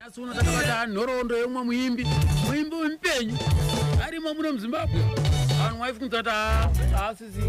Asi uno takabata nhoroondo yeumwe muimbi, muimbi wemupenyu arimo muno muZimbabwe. Vanhu vaifunga kuti haasisi.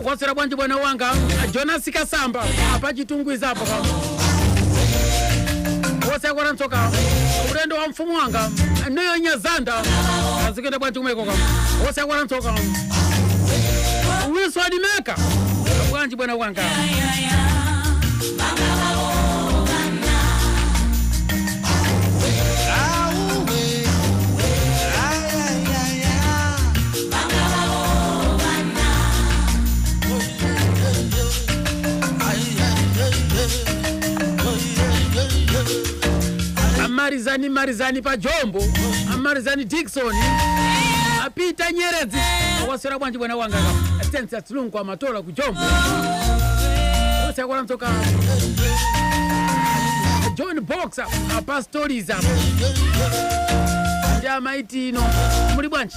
Waswera bwanji bwana wanga Jonas Kasamba apa Chitungwiza apo ka wose akwana mtsoka ulendo wa mfumu wanga neyo nyazanda azikenda bwanji kumeko ka wose akwana mtsoka Wilson Meka bwanji bwana wanga. Amarizani Marizani pajombo Amarizani Dikson apita Nyeredzi waswera bwanji bwana wanga tensa tsilungu amatola kujombo osakwala mtsoka John Boxer apastoriza ndi amaitino muli bwanji.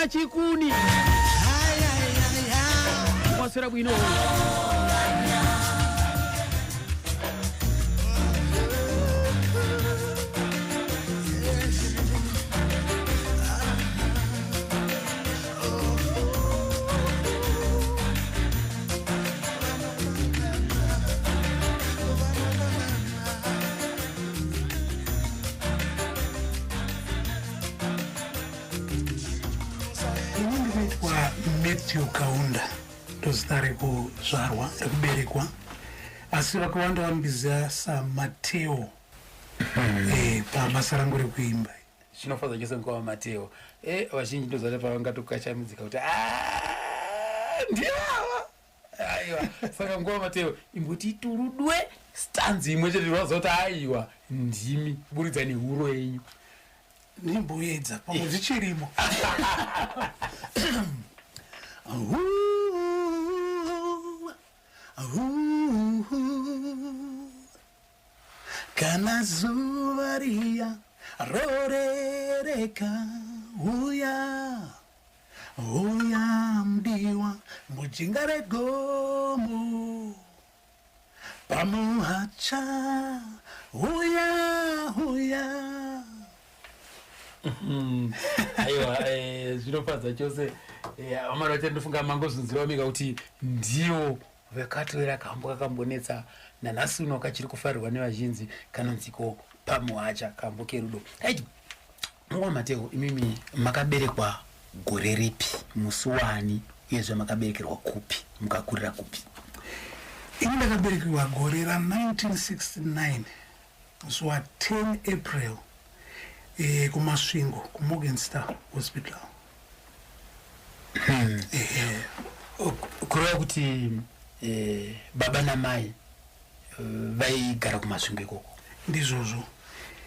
Chikuni, mwaswera bwino? Ini ndinoitwa Matthew Kaunda, ndozita rekuzvarwa, rekuberekwa, asi vakawanda vanondiziva saMateo pabasa rangu rekuimba. Chinofadza chose, mukoma Mateo. Vazhinji ndozvati pavangatokachamidzika kuti, "Ah, ndiava." Aiwa, saka mukoma Mateo, imboti turudwe stanza imwe chete, vaziva kuti aiwa, ndimi, kuburikidza nehuro yenyu. Ndimboedza, pamwe zvichirimo. Ahu, ahu, kana zuva riya rorereka, uya uya mudiwa, mujinga regomo pamuhacha, uya uya. Aiwa, zvinofadza chose. Vamari vacho, ndofunga mangozvinzira mega kuti ndiwo vakatovera kambo kakambonetsa, nanhasi uno kachiri kufarirwa nevazhinji, kanonziko Pamuhacha, kambo kerudo. Right, mukoma Mateo, imimi makaberekwa gore ripi, musi wani, uyezve makaberekerwa kupi, mukakurira kupi? Ini ndakaberekerwa gore ra1969, musi wa10 April, kuMasvingo, kuMorgan Star Hospital. Kureva kuti baba namai vaigara kuMasvingo ikoko? Ndizvozvo.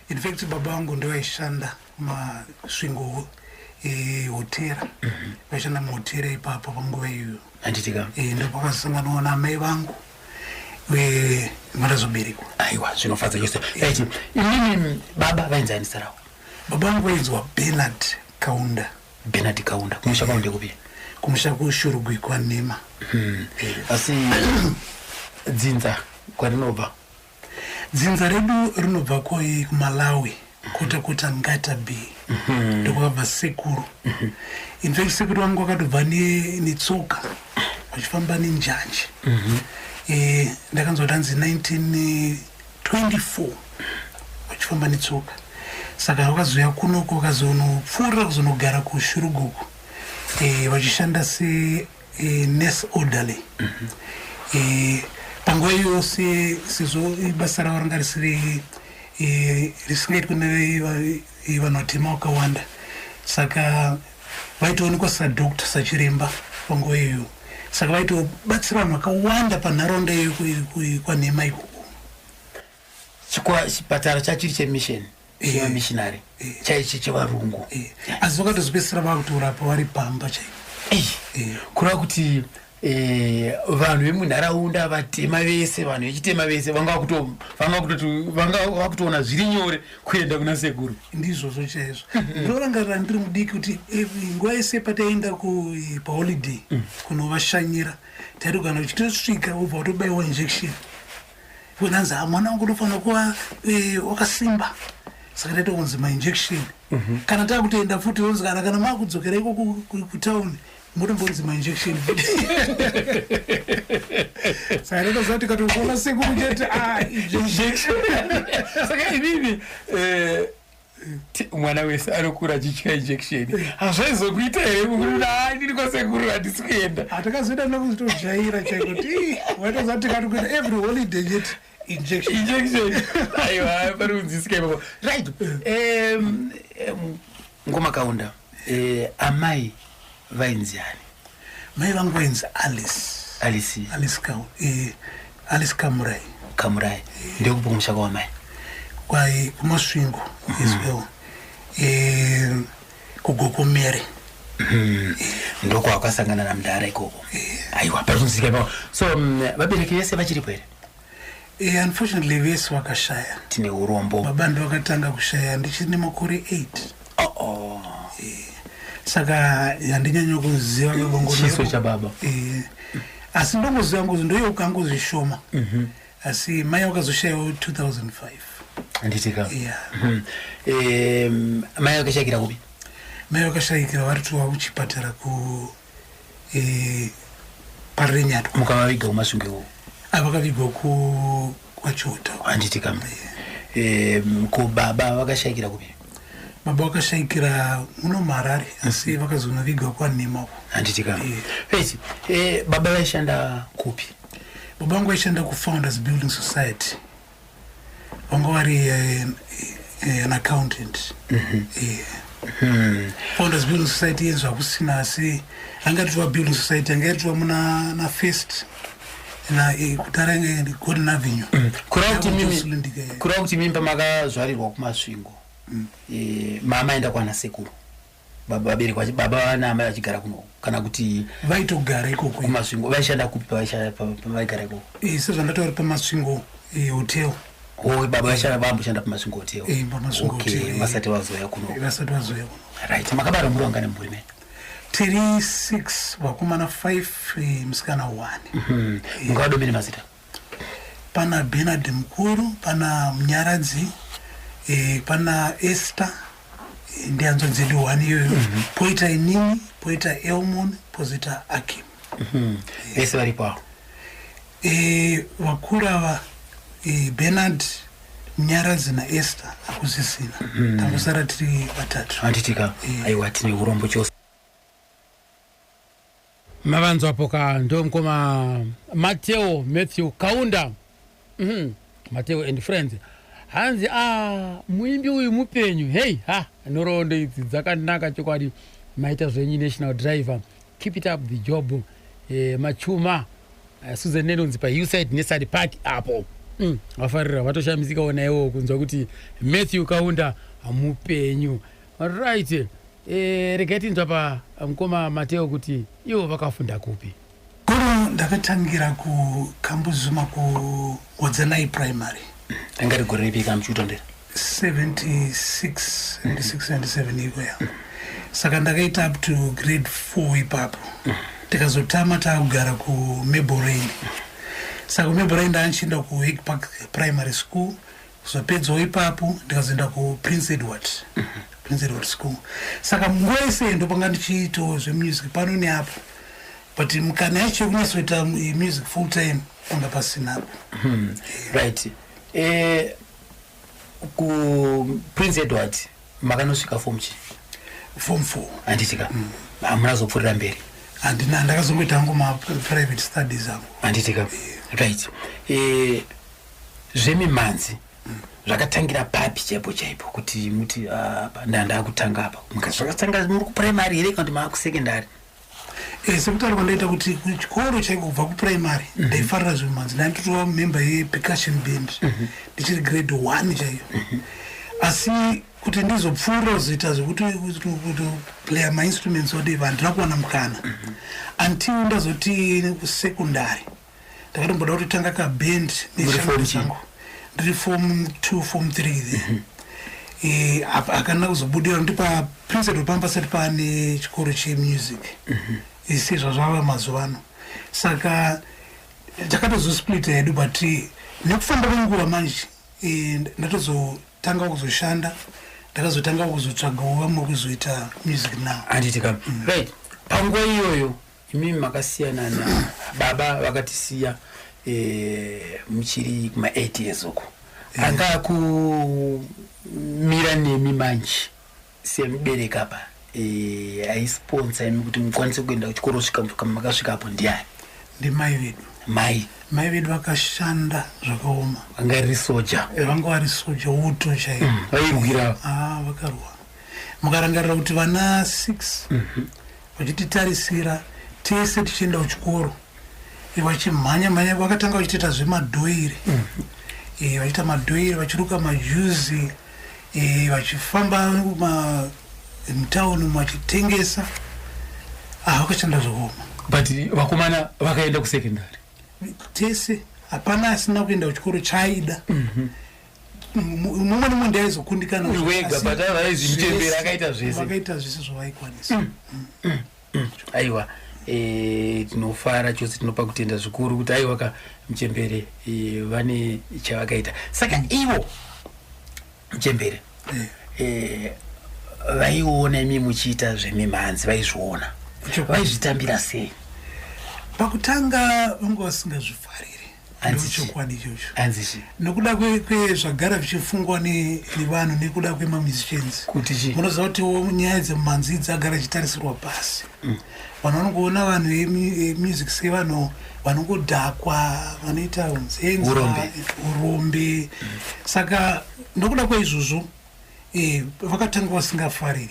In fact, baba vangu ndovaishanda kuMasvingo, hotera. Vaishanda muhotera ipapo panguva iyoyo. Handitika? Ndopakazosanganawo namai vangu, vandazoberekwa. Aiwa, zvinofadza chose. Right, imimi baba vainzi ani zita ravo? Baba vangu vainzwa Bernard Kaunda. Bernard Kaunda. Kumusha kwavo ndekupi? Kumusha kuShurugwi, kwaNhema. Asi dzinza kwarinobva? Dzinza redu rinobva kuMalawi, kota kota Ngata B, ndokwakabva sekuru. In fact, sekuru vangu vakatobva netsoka, vachifamba nenjanji. Ndakanzwa tanzi 1924 vachifamba netsoka. Saka vakazouya kunoko, vakazonopfuurira kuzonogara kuShuruguku, vachishanda se nurse orderly. Panguva iyoyo, sezvo basa ravo ranga risiri risingaitwi nevanhu vatema vakawanda, saka vaitoonekwa sadoctor, sachiremba panguva iyoyo. Saka vaitobatsira vanhu vakawanda panharaunda iyoyo kwaNhema ikoko. Chipatara chachiri chemission, chemamissionary, chaichi chevarungu? Asi vakatozopedzisira vakutorapa vari pamba chaipo. Kureva kuti vanhu vemunharaunda, vatema vese, vanhu vechitema vese vanga vakutoona zviri nyore kuenda kuna sekuru. Ndizvozvo chaizvo. Ndinorangarira ndiri mudiki kuti nguva yese pataienda paholiday kunovashanyira, taiti kana uchitosvika wobva watobayiwa injection. Unanzi, "Ah, mwana wangu unofanira kuva wakasimba." Saka taita kunzi mainjection. Kana takutoenda futi, onzi kana makudzokera iko kutauni, motombonzi mainjection futi. Saka taitoziva kuti tikatokuona sekuru chete, ah, injection. Saka imimi, mwana wese anokura achitya injection, hazvaizokuita here kuti, "Ah, ndiri kwasekuru, handisi kuenda"? Hatakazoita nekuzotojaira chaiko kuti ii, waitoziva kuti tikati kuenda every holiday chete, injection. Injection. Aiwa, pari kunzwisika ipapo. Right, mukoma Kaunda, amai vainzi ani? Mai vangu vainzi Alice. Alice? Alice Alice Kamurai. Kamurai. Ndekupi kumusha kwamai? Kwai kuMasvingo as well, kuGokomere. Ndokwakasangana namudhara ikoko. Aiwa, pari kunzwisika ipapo. So vabereki vese vachiripo here? Unfortunately vese vakashaya. Tine urombo. Baba ndo vakatanga kushaya ndichiri nemakore 8. Oh. Saka handinyanya kuziva Chiso chababa. Asi ndongoziva ngozi ndoyeuka zvishoma, asi mai vakazoshayiwa 2005. Handitika? Yeah. Mai vakashayikira kupi? Mai vakashayikira vari tuwa kuchipatara ku Parirenyatwa. Mukavaviga kuMasvingo ikoko? Vakavigwa ku kwaChiota. Handitika? Ko baba vakashayikira kupi? Baba vakashayikira muno muHarare, asi vakazonovigwa kwaNhema uko. Handitika? Right. Baba vaishanda kupi? Baba vangu vaishanda kuFounders Building Society, vanga vari an accountant. Yeah. Founders Building Society yenzva kusina, asi anga ritova building society anga iritova muna naFirst na kutara Gordon Avenue. Kureva kuti Yava mimi Jocelyn. Kureva kuti mimi pamakazvarirwa kuMasvingo, mama aenda kwana sekuru, baba, vabereki baba naamai vachigara kuno, kana kuti? Vaitogara ikoko. KuMasvingo vaishanda kupi pavaigara ikoko? Sezvandatauri, paMasvingo Hotel. O, baba vaishanda, vamboshanda paMasvingo Hotel? PaMasvingo Hotel. Vasati vazoya kuno. Vasati vazoya kuno. Right. Makabara muri wangani mhuri me? Tiri 6, vakomana 5, musikana 1. Mungavadomene mazita? Pana Bernard mukuru, pana Munyaradzi, pana Esther, ndihanzvadzi dzedu 1 iyoyo, poita inini, poita Elmon, pozoita Akim. Vese varipo avo? Vakuru ava, Bernard, Munyaradzi naEsther, hakusisina, tangosara tiri vatatu. Handitika? Aiwa, tine urombo chose. Mavanzwapo ka, ndomukoma Mateo Matthew Kaunda. Mateo and Friends. Hanzi a muimbi uyu mupenyu. Hei ha, nhoroondo idzi dzakanaka chokwadi. Maita zvenyu, national driver, keep it up the job. Machuma Susan Nenonzi paHillside Nursery Park apo. Vafarira, vatoshamisikawo naiwo kunzwa kuti Matthew Kaunda mupenyu. Right. Regai tinzwa pa mukoma Mateo kuti ivo vakafunda kupi. Koro ndakatangira kuKambuzuma, kuWadzanai Primary. Anga rigore ripi kana muchiutondera? 76, 76, 77 iko yangu. Saka ndakaita up to grade 4 ipapo, tikazotama taakugara kuMabelreign. Saka kuMabelreign ndaanchienda kuHague Park Primary School. Kuzopedzawo ipapo ndikazoenda kuPrince Edward, Prince Edward School. Saka nguva yese ndopanga ndichiitawo zvemusic pano neapo, but mukana yacho yekunyatsoita music full time panga pasinapo. Right. Ku Prince Edward makanosvika form chi? Form 4. Handitika? Hamuna zopfuurira mberi? Handina, ndakazongoita hangu maprivate studies angu. Handitika? Right. Zvemimhanzi zvakatangira papi chaipo chaipo, kuti muti, "Ah, apa ndakutanga apa"? Zvakatanga muri kuprimary here kana kuti maakusecondary? Sekutaura kwandaita kuti kuchikoro chaiko, kubva kuprimary ndaifarira zvemimhanzi. Ndaitotova member yepercussion band ndichiri grade 1 chaiyo, asi kuti ndizopfuurira kuzoita zvekuti kutoplaya mainstruments, whatever, handina kuwana mukana until ndazoti kusecondary ndakatomboda kutotanga kaband Muri form neshamwari chii? dzangu, ndiri form 2, form 3 there. Hakana kuzobudira nokuti paPrince Edward panga pasati paane chikoro chemusic sezvazvava mazuva ano. Saka takatozosplita hedu, but nekufamba kwenguva manje ndatozotanga kuzoshanda, ndakazotanga kuzotsvagawo vamwe kuzoita music now. Handitika? Right. Panguva iyoyo imimi makasiyana nababa, vakatisiya muchiri kuma8 years uko. Anga kumira nemi manje semubereki apa, aisponsa imi kuti mukwanise kuenda kuchikoro kusvika makasvika apo ndiani? Ndimai vedu. Mai? Mai vedu vakashanda zvakaoma. Vanga riri soja? Vanga vari soja, uto chaivo. Vairwira? Ah, vakarwa. Mukarangarira kuti vana 6 vachititarisira tese tichienda kuchikoro, vachimhanya mhanya, vakatanga vachitoita zvemadhoiri, vachiita madhoiri, vachiruka majuzi, vachifamba mutauni umu vachitengesa. Ah, vakashanda zvakaoma. But vakomana vakaenda kusekendari? Tese, hapana asina kuenda kuchikoro chaaida. Mumwe nemumwe ndiaizokundikana wega, but otherwise muchembere akaita zvese. Vakaita zvese zvavaikwanisa. Aiwa, tinofara chose, tinopa kutenda zvikuru kuti aiwa ka, muchembere vane chavakaita. Saka ivo muchembere vaiona imi muchiita zvemimhanzi, vaizviona, vaizvitambira sei? Pakutanga vanga vasingazvifariri. Hanzi chii? Ndochokwadi ichocho. Hanzi chii? Nekuda kwezvagara zvichifungwa nevanhu nekuda kwemamusicians. Kuti chii? Munoziva kutiwo nyaya dzemumhanzi dzagara dzichitarisirwa pasi. Vanhu vanongoona vanhu vemusic sevanhu vanongodhakwa, vanoita unzenza, Urombe. Urombe. Saka nokuda kwaizvozvo vakatanga vasingafariri.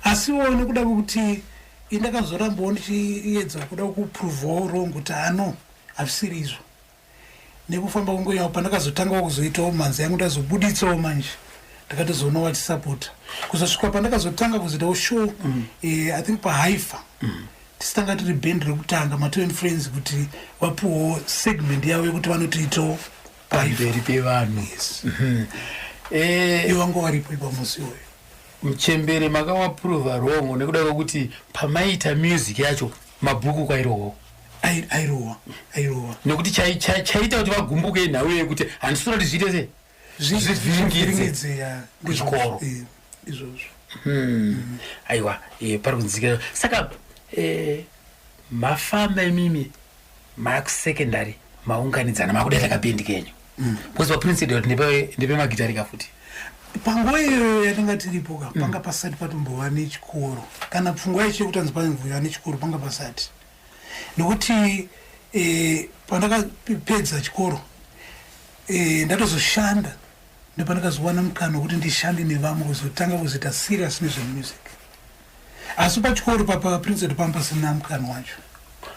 Asiwo nekuda kwekuti indakazorambawo ndichiedza kuda kuprovawo wrong kuti ano hazvisiri izvo, nekufamba kwenguva pandakazotangawo kuzoitawo mhanzi yangu, ndazobuditsawo manje, ndakatozoona vachisapota kuzosvika pandakazotanga kuzoitawo show, I think paHaifa, tisitanga tiri bhendi rekutanga, Mateo and Friends, kuti vapuwewo segment yavo yekuti vanotoitawo paHaifa. Pamberi pevanhu. Yes. Eh, ivo vanga varipo ipamusi iwoyo. Muchembere makavaprova wrong nekuda kwekuti pamaita music yacho mabhuku kwairohwawo. Airohwa, airohwa. Nekuti chaita kuti vagumbuke nhau yekuti handisura kuti zviite sei, zvivhiringidze Zvivhiringidze, ya. kuchikoro. Izvozvo. Aiwa, pari kunzika. Saka mafamba imimi makusecondary, maunganidzana, makudaita kabhendi kenyu, because paPrince Edward ndepemagitari kafuti. Panguva iyoyo yatanga tiripo ka, panga pasati patombova nechikoro, kana pfungwa yacho yekuti anzi pambova nechikoro panga pasati, nokuti pandakapedza chikoro, ndatozoshanda, ndopandakazowana mukana wekuti ndishande nevamwe kuzotanga kuzoita serious nezvemusic. Asi pachikoro paPrince Edward panga pasina mukana wacho.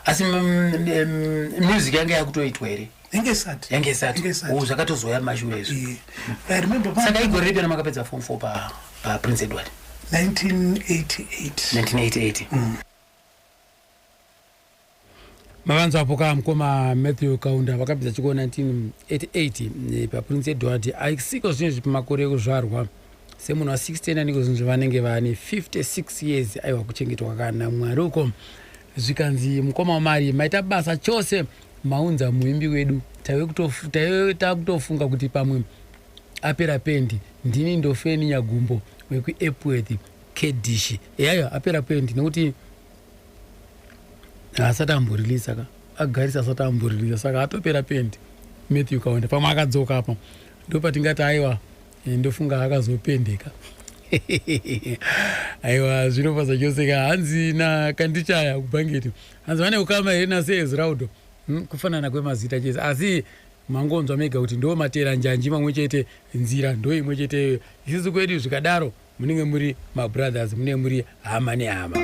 Asi music yange yakutoitwa here? Yange isati. Yange isati. Yange isati. Oh, zvakatozoya mashure izvo. I remember Saka igore ripi ramakapedza form 4 paPrince Edward? 1988. 1988. Mavanzo apo ka mukoma Matthew Kaunda vakapedza chikoro 1988 paPrince Edward. Aisiko zvinezvi pamakore ekuzvarwa semunhu wa69 iko zvinzvi vanenge vane 56 years. Aiwa, kuchengetwa kana Mwari uko. Zvikanzi mukoma wamari maita basa chose, maunza muimbi wedu. Taive takutofunga kuti pamwe apera pendi. Ndini ndofeni Nyagumbo wekuEpworth Kedish. Yayo apera pendi nekuti asati amborilisa ka, agarisa asati amborilisa, saka atopera pendi. Matthew Kaunda pamwe akadzoka apa, ndopatingati aiwa, ndofunga akazopendeka. Aiwa, zvinofadza chose ka. Hanzi nakandichaya kubhangeti, hanzi vane ukama here naseezraudo? Kufanana kwemazita chese, asi mangonzwa mega kuti ndo matera njanji mamwe chete, nzira ndo imwe cheteyo. Isusu kwedu zvikadaro munenge muri mabrothers, munenge muri hama nehama.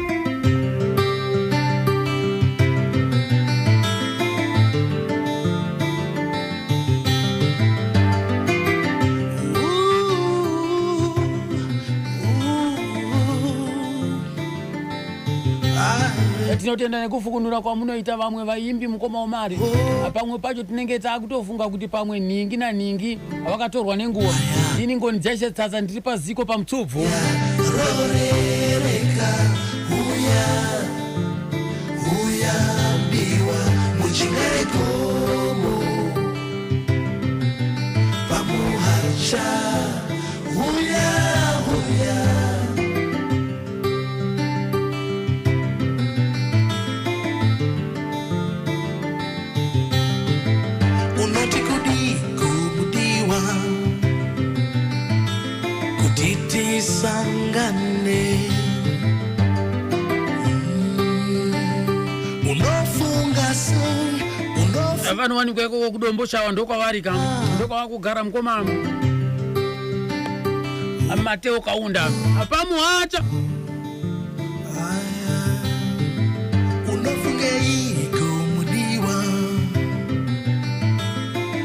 Tinotenda nekufukunura kwamunoita vamwe vaimbi, mukoma wamari. Pamwe pacho tinenge taakutofunga kuti pamwe nhingi nanhingi vakatorwa nenguva. Ini Ngoni Dzaishe Tsatsa, ndiri paziko pamutsubvu. Rorereka, uya, uya mudiwa, mujinga regomo pamuhacha, uya, uya. Unoti kudii kumudiwa kuti tisangane? Unofunga sei? Unofunga Vanowanikwa ikoko kuDombo Shawa, ndokwavari ka, ndokwavakugara mukoma Mateo Kaunda pamuhacha. Unofungeiko mudiwa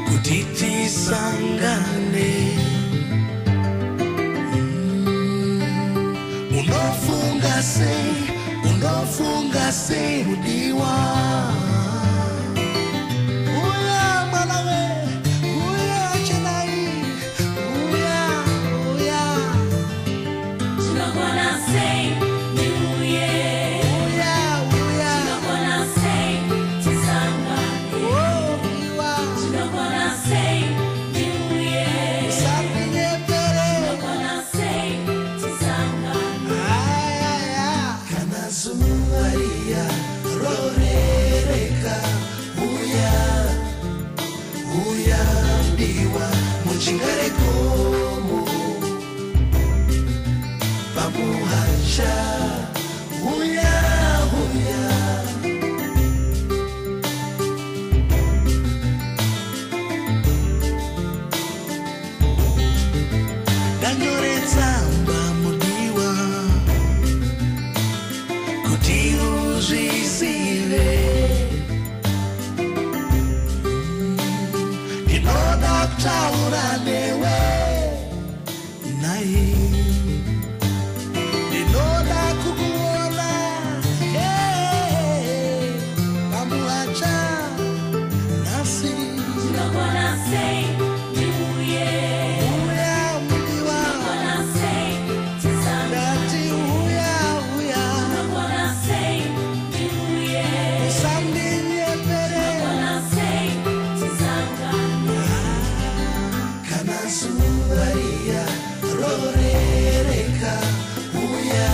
kuti tisangane? Unofunga sei? Unofunga sei mudiwa? Uya mwana we, uya chenai. Mujinga regomo pamuhasha, uya uya. Ndanyore tsamba mudiwa kuti uzvizive, ndinoda kutaura newe naye, ndinoda kukuona, hey, pamuhacha nhasi. Tinogona sei ndiuye? Uya mudiwa. Tinogona sei tisangane? Ndati uya, uya. Tinogona sei ndiuye? Usandinyepere. Tinogona sei tisangane? Kana zuva riya rorereka, uya,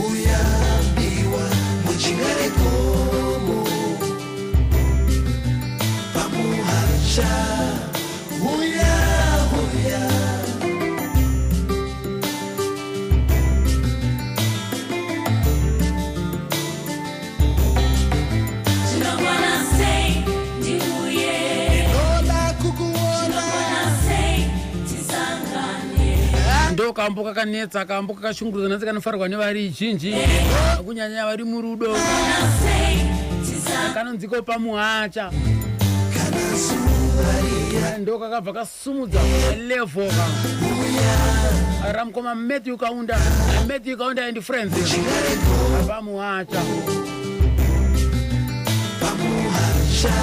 uya mudiwa, mujinga regomo pamuhacha, uya, uya. Tinogona sei ndiuye? Ndinoda kukuona. Tinogona sei tisangane? Ndo kambo kakanetsa, kambo kakashungurudza nhasi, kanofarirwa nevari zhinji, kunyanya vari murudo. Tinogona sei tisangane? Kanonziko pamuhacha. Kana zuva riya. Ndo kakabva kasumudza level ka ramukoma Matthew Kaunda, Matthew Kaunda and Friends, pamuhacha. Pamuhacha,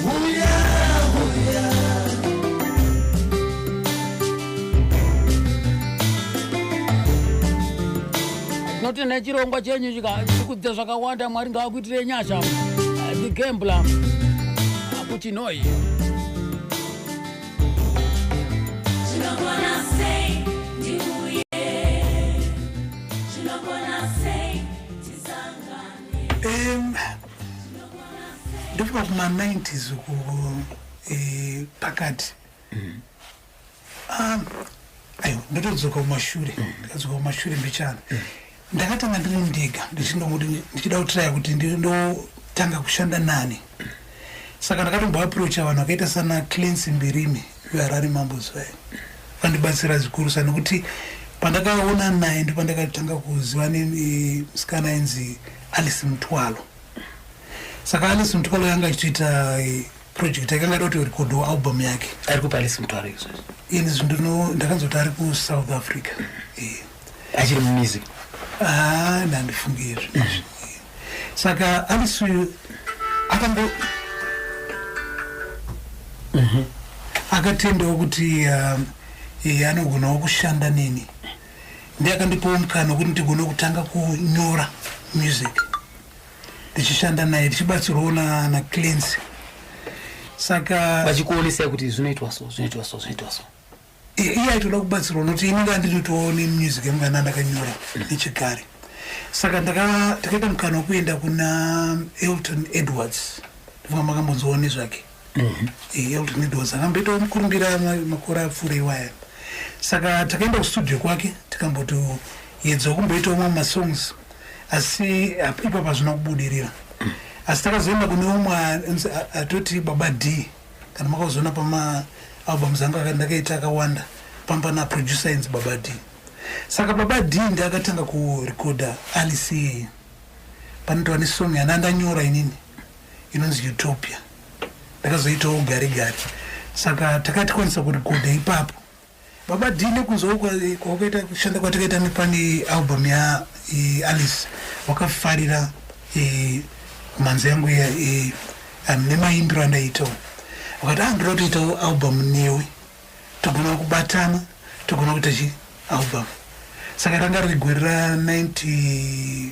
uya, uya. Tinotenda chirongwa chenyu chikudza zvakawanda. Mwari ngaakuitire nyasha. The Gambler kuChinoi. Tinogona sei ndiuye? Tinogona sei tisangane? Ndofika kuma-90s uku, pakati. Aiwa, ndotodzoka kumashure, ndikadzoka kumashure mbichana. Ndakatanga ndiri ndega, ndichindongoti ndichida kutraya kuti ndindotanga kushanda nani. Saka ndakatomboapproacha vanhu vakaita sana Clancy Mbirimi veHarare Mambos. Vaya vandibatsira zvikuru sa, nekuti pandakaona naye ndopandakatanga kuziva nemusikana ainzi Alice Mutwalo. Saka Alice Mutwalo yanga achitoita project yakanga ida kutorekodhawo album yake. Ari kupa Alice Mutwalo izvozvo? Ini zvindino ndakanzoti ari kuSouth Africa. Achiri mumusic? Ah, ndandifungi izvo. Saka Alice uyu akambo akatendawo kuti anogonawo kushanda neni. Ndiye akandipawo mukana wekuti ndigone kutanga kunyora music ndichishanda naye, tichibatsirwawo naClancy. Saka Vachikuonesai kuti zvinoitwa so, zvinoitwa so, zvinoitwa so? Iye aitoda kubatsirwa nokuti inenge andinotowo nemusic yangu yana ndakanyora nechekare. Saka takaita mukana wekuenda kuna Elton Edwards. Ndifunga makambonzwawo nezvake. Elton Edwards akamboitawo mukurumbira makore apfuura iwaya. Saka takaenda kustudio kwake, tikambotoedzawo kumboitawo mamwe masongs, asi ipapo hazvina kubudirira. Asi takazoenda kune umwe atoti Baba D. Kana makazoona pamaalbums angu ndakaita akawanda, pamba naproducer ainzi Baba D. Saka Baba D ndi akatanga kurekodha Alice iyeye. Panotova nesong yana ndanyora inini inonzi Utopia, ndakazoitawo gare gare. Saka takatikwanisa kurekodha ipapo. Baba D nekunzwawo kwakaita kushanda kwatakaita nepane album yaAlice, wakafarira mhanzi yangu nemaimbiro andaiitawo. Wakati, "Ah, ndoda kutoitawo album newe, togona kubatana, togona kuita chi album." Saka ranga riri gore ra95.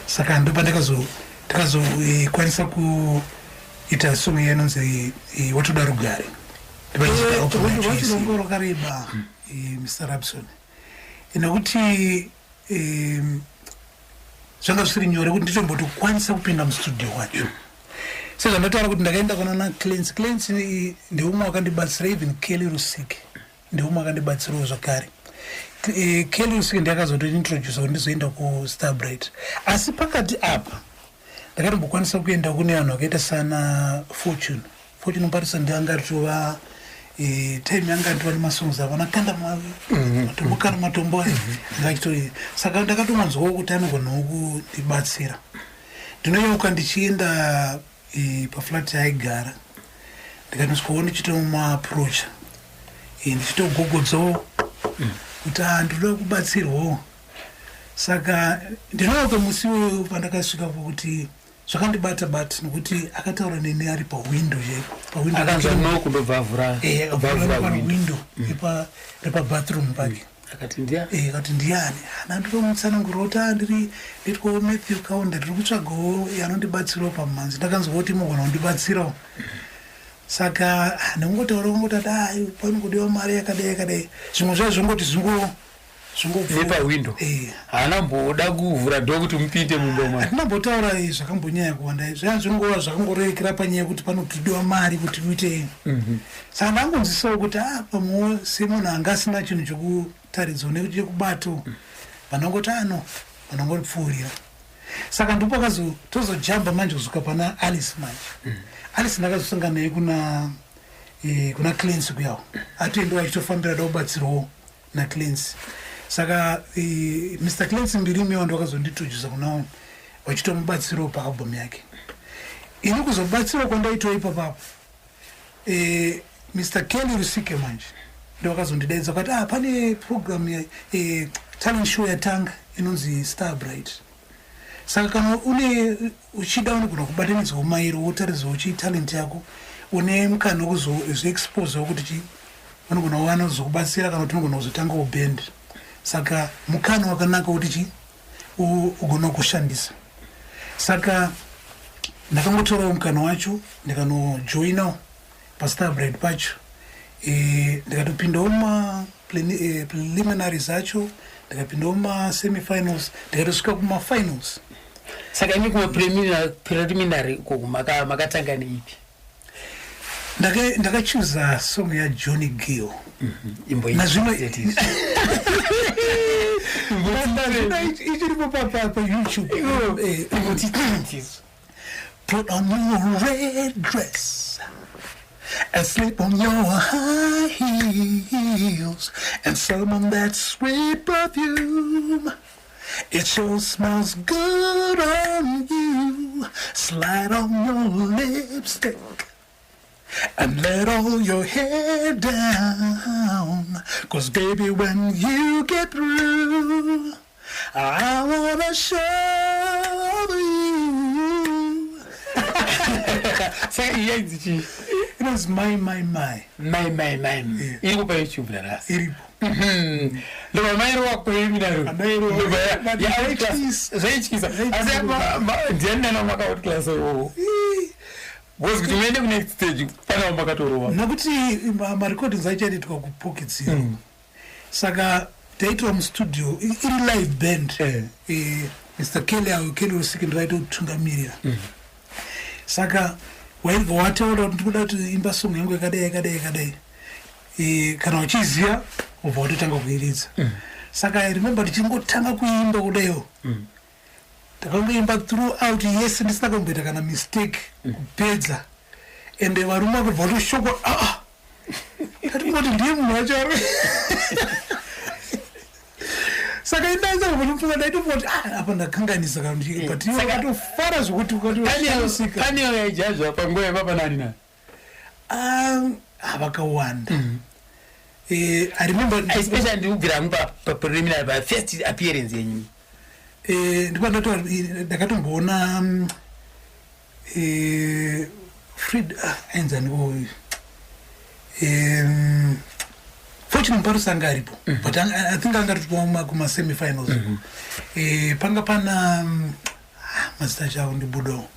Saka ndopandakazo takazokwanisa kuita song iya inonzi Watoda Rugare. Ndopatichiita album yacho Rwendo yese. rwacho Rwakareba, Mr Rabson, nekuti zvanga zvisiri nyore kuti nditombotokwanisa kupinda mustudio wacho. Sezvandataura kuti ndakaenda kunana Clancy. Clancy ndeumwe wakandibatsira, even Kelly Rusike ndeumwe akandibatsirawo zvakare. Kelly Rusike ndiakazotointrodusa kuti ndizoenda kuStarbright. Asi pakati apa ndakatombokwanisa kuenda kune vanhu vakaita sana Fortune. Fortune Mparisa ndianga ritova time yanga atova nemasongs avo anakanda matombo kana matombo aya anga achitori. Saka ndakatomanzwawo kuti anogonawo kundibatsira. Ndinoyeuka ndichienda paflat yaaigara, ndikanosvikawo ndichitomuapproacha, ndichitogogodzawo kuti ah, ndinoda kubatsirwawo. Saka ndinoyeuka musi iwoyo pandakasvikapo kuti zvakandibata bata, nokuti akataura neni ari pahwindo chaipo, pahwindo. Akanzwa knock, ndobva avhura. Akavhura window repabathroom pake. Akati ndiya? Akati, "Ndiani?" Ana ndotomutsanangurira kuti, "Ah, ndiri nditwawo Matthew Kaunda, ndiri kutsvagawo anondibatsirawo pamhanzi. Ndakanzwa kuti mugona kundibatsirawo." Saka nekungotaura kungoti ati, "Ah, panongodiwa mari yakadai yakadai." Zvimwe zvacho zvingoti zvingopfuura. Nepahwindo? Haana mboda kuvhura door kuti mupinde mumba mwa? Hatinambotaura zvakambonyanya kuwanda. Zvaya zvingova zvakangorerekera panyaya yekuti panotodiwa mari kuti uite. Saka ndangonzisawo kuti a pamwewo semunhu anga asina chinhu chekutaridzwa nechekubato, vanongoti ano vanongopfuurira. Saka ndopakazo tozojamba manje kusvika pana Alice manje. Alice ndakazosangana naye kuna Clancy kuyawo, atoendawo achitofambira da kubatsirwawo naClancy. Saka Mr Clancy Mbirimiwa ndokazondintrodusa kuna vachitomubatsirawo paalbum yake. Ini kuzobatsirwa kwandaitwa ipapapo, Mr Kelly Rusike manje ndovakazondidaidza kuti, "Ah, pane program ya talent show yatanga inonzi Star Bright. Saka kana une uchida, unogona kubatanidzwa mairo, wotaridzawo chi talent yako. Une mukana wekuzoexposawo kuti chi unogona kuva anozokubatsira, kana kuti unogona kuzotangawo band. Saka mukana wakanaka kuti chi ugona kushandisa." Saka ndakangotorawo mukana wacho, ndikanojoinawo paStarbright pacho. Ndikatopindawo ma preliminaries acho, ndikapindawo masemifinals, ndikatosvika kumafinals. Saka imi kuma preliminary uko makatanga neipi? Ndakachuza song yaJohnny Gill. Imbo Nazvino ichiripo paYouTube. Put on your red dress and slip on your high heels and summon that sweet perfume. It sure smells good on you. Slide on your lipstick and let all your hair down. 'Cause baby, when you get through, I wanna show you. Saka iyi yainzi chii? It was "My My My". "My My My". Yeah. Iri kupaYouTube nanhasi? Iripo. Ndobva mairowa preliminary? Andairowa. But zvaityisa. Zvaityisa, asi ndiani nana makaoutclass iwowo? Because kuti muende kunext stage, pane wamakatorova. Nokuti marecordings acho aitoitwa kuPocket Zero. Saka taiitwa mustudio iri live band. Mr Kelly avo, Kelly Rusike, ndovaitotungamirira. Saka waibva wataura kuti, "Ndikuda kuti imba song yangu yakadai yakadai yakadai." Kana uchiziva, ubva watotanga kuiridza. Saka I remember tichingotanga kuimba kudaiwo, ndakangoimba throughout yese ndisina kumboita kana mistake kupedza. Ende varume vakabva vatoshokwa, "Aa, tatingoti ndiye munhu wacho ari." Saka indaizaakutofunga, ndaitofunga kuti, "Ah, apa ndakanganisa," kana but ivo vakatofara zvokuti ukatoshamisika. Panel yaijajwa panguva yepapa nani nani? Vakawanda. I remember Especially ndikubvira hangu papreliminary, pafirst appearance yenyu. Ndipo ndakatomboona Fred, ainzaniwo, Fortune Muparutsa anga aripo, but I think anga ari kumasemifinals. Panga pana mazita acho akundibudawo.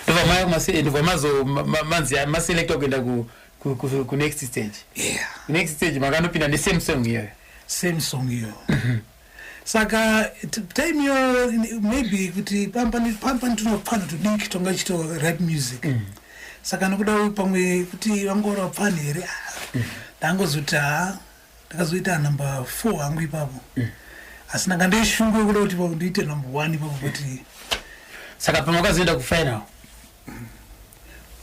Ndobva maya ndobva mazo manzi maselectwa kuenda kunext stage. Yeah. Next stage makanopinda nesame song iyoyo? Same song iyoyo. Saka time iyo maybe kuti pampani tunopfana tudiki tonga chito rap music. Saka nokuda pamwe kuti vangora vapfana here, ah, ndangozoti ha, ndakazoita number 4 hangu ipapo, asi ndanga ndeshungu yekuda kuti ndiite number 1 ipapo kuti. Saka pamakazoenda kufinal?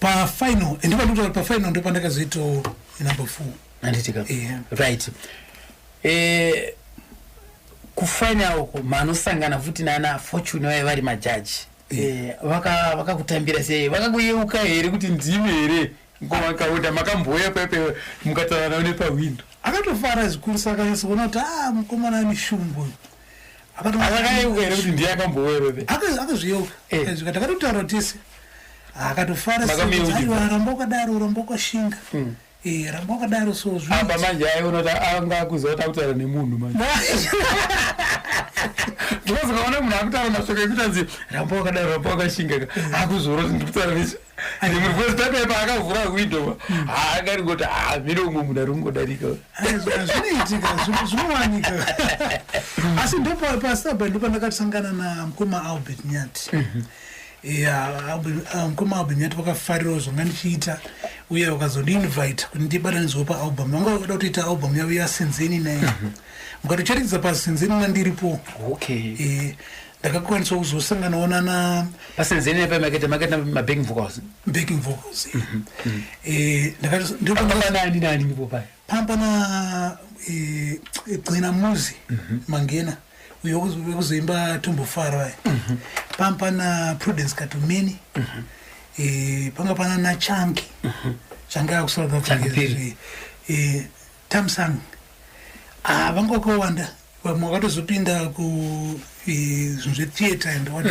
Pafinal, ndipandikutaura pafinal, ndo pandakazoitawo number 4. Handitika? Yeah. Right, kufinal uko manosangana futi nana Fortune vaive vari majaji. Vakakutambira sei? Vakakuyeuka here kuti ndimi here ngomakaunda makambouya pepe mukataura navo nepawindo? Akatofara zvikuru, saka akanyatsokuona kuti a mukomana ane shungu. Akayeuka here kuti ndiye akambouya pepe? Akazviyeuka. Akazviyeuka, takatotaura tese, akatofara. Makamuyeuchidza? Aiwa, ramba wakadaro, ramba wakashinga. Ramba wakadaro, so Apa manje aiona kuti anga akuziva kuti akutaura nemunhu manje, because ukaona munhu akutaura mashoko ekuti anzi ramba wakadaro, ramba wakashinga, akuzora kuti ndikutaura nechi nemunhu, because papepa akavhura window haangaringoti hamine umwe munhu ari kungodarika. Zvinoitika, zvinowanika, asi ndopasaba ndopandakatisangana namukoma Albert Nyati. Ya, mukoma Albert Nyati vakafarirawo zvanga ndichiita uye vakazondiinvita kuti ndibatanidzwewo paalbum. Vanga vakada kutoita album yavo yaSenzeni naye, mukatocharidza paSenzeni nandiripo. Ndakakwanisa kuzosanganawo nana PaSenzeni pa makaita mabacking vocals? Backing vocals. Nani nani ndipo paya? Pamba na Gcina Muzi Mangena, uyo wekuzoimba Tombofara vaya, pamba na Prudence Katumeni, panga pana naChangi Changi akuSouth Africa. Changi Phiri. Tamsang. Ah, vanga vakawanda, vamwe vakatozopinda ku zvinhu zvetheatre and what.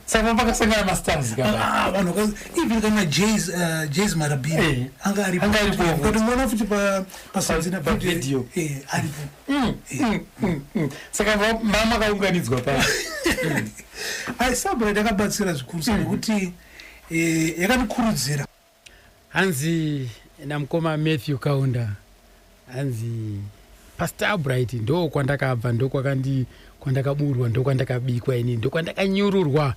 Saka pakasangana mastars kapa. Ah, vanhu even kana Jays Marabini anga aripo. Anga aripo. Ukatomuona futi paSenzeni. Pa video. Aripo. Saka makaunganidzwa pa Ai, Starbright yakabatsira zvikuru nekuti yakandikurudzira. Hanzi namukoma Matthew Kaunda, hanzi paStarbright ndo kwandakabva, ndo kwandakaburwa, ndo kwandakabikwa ini, ndo kwandakanyururwa.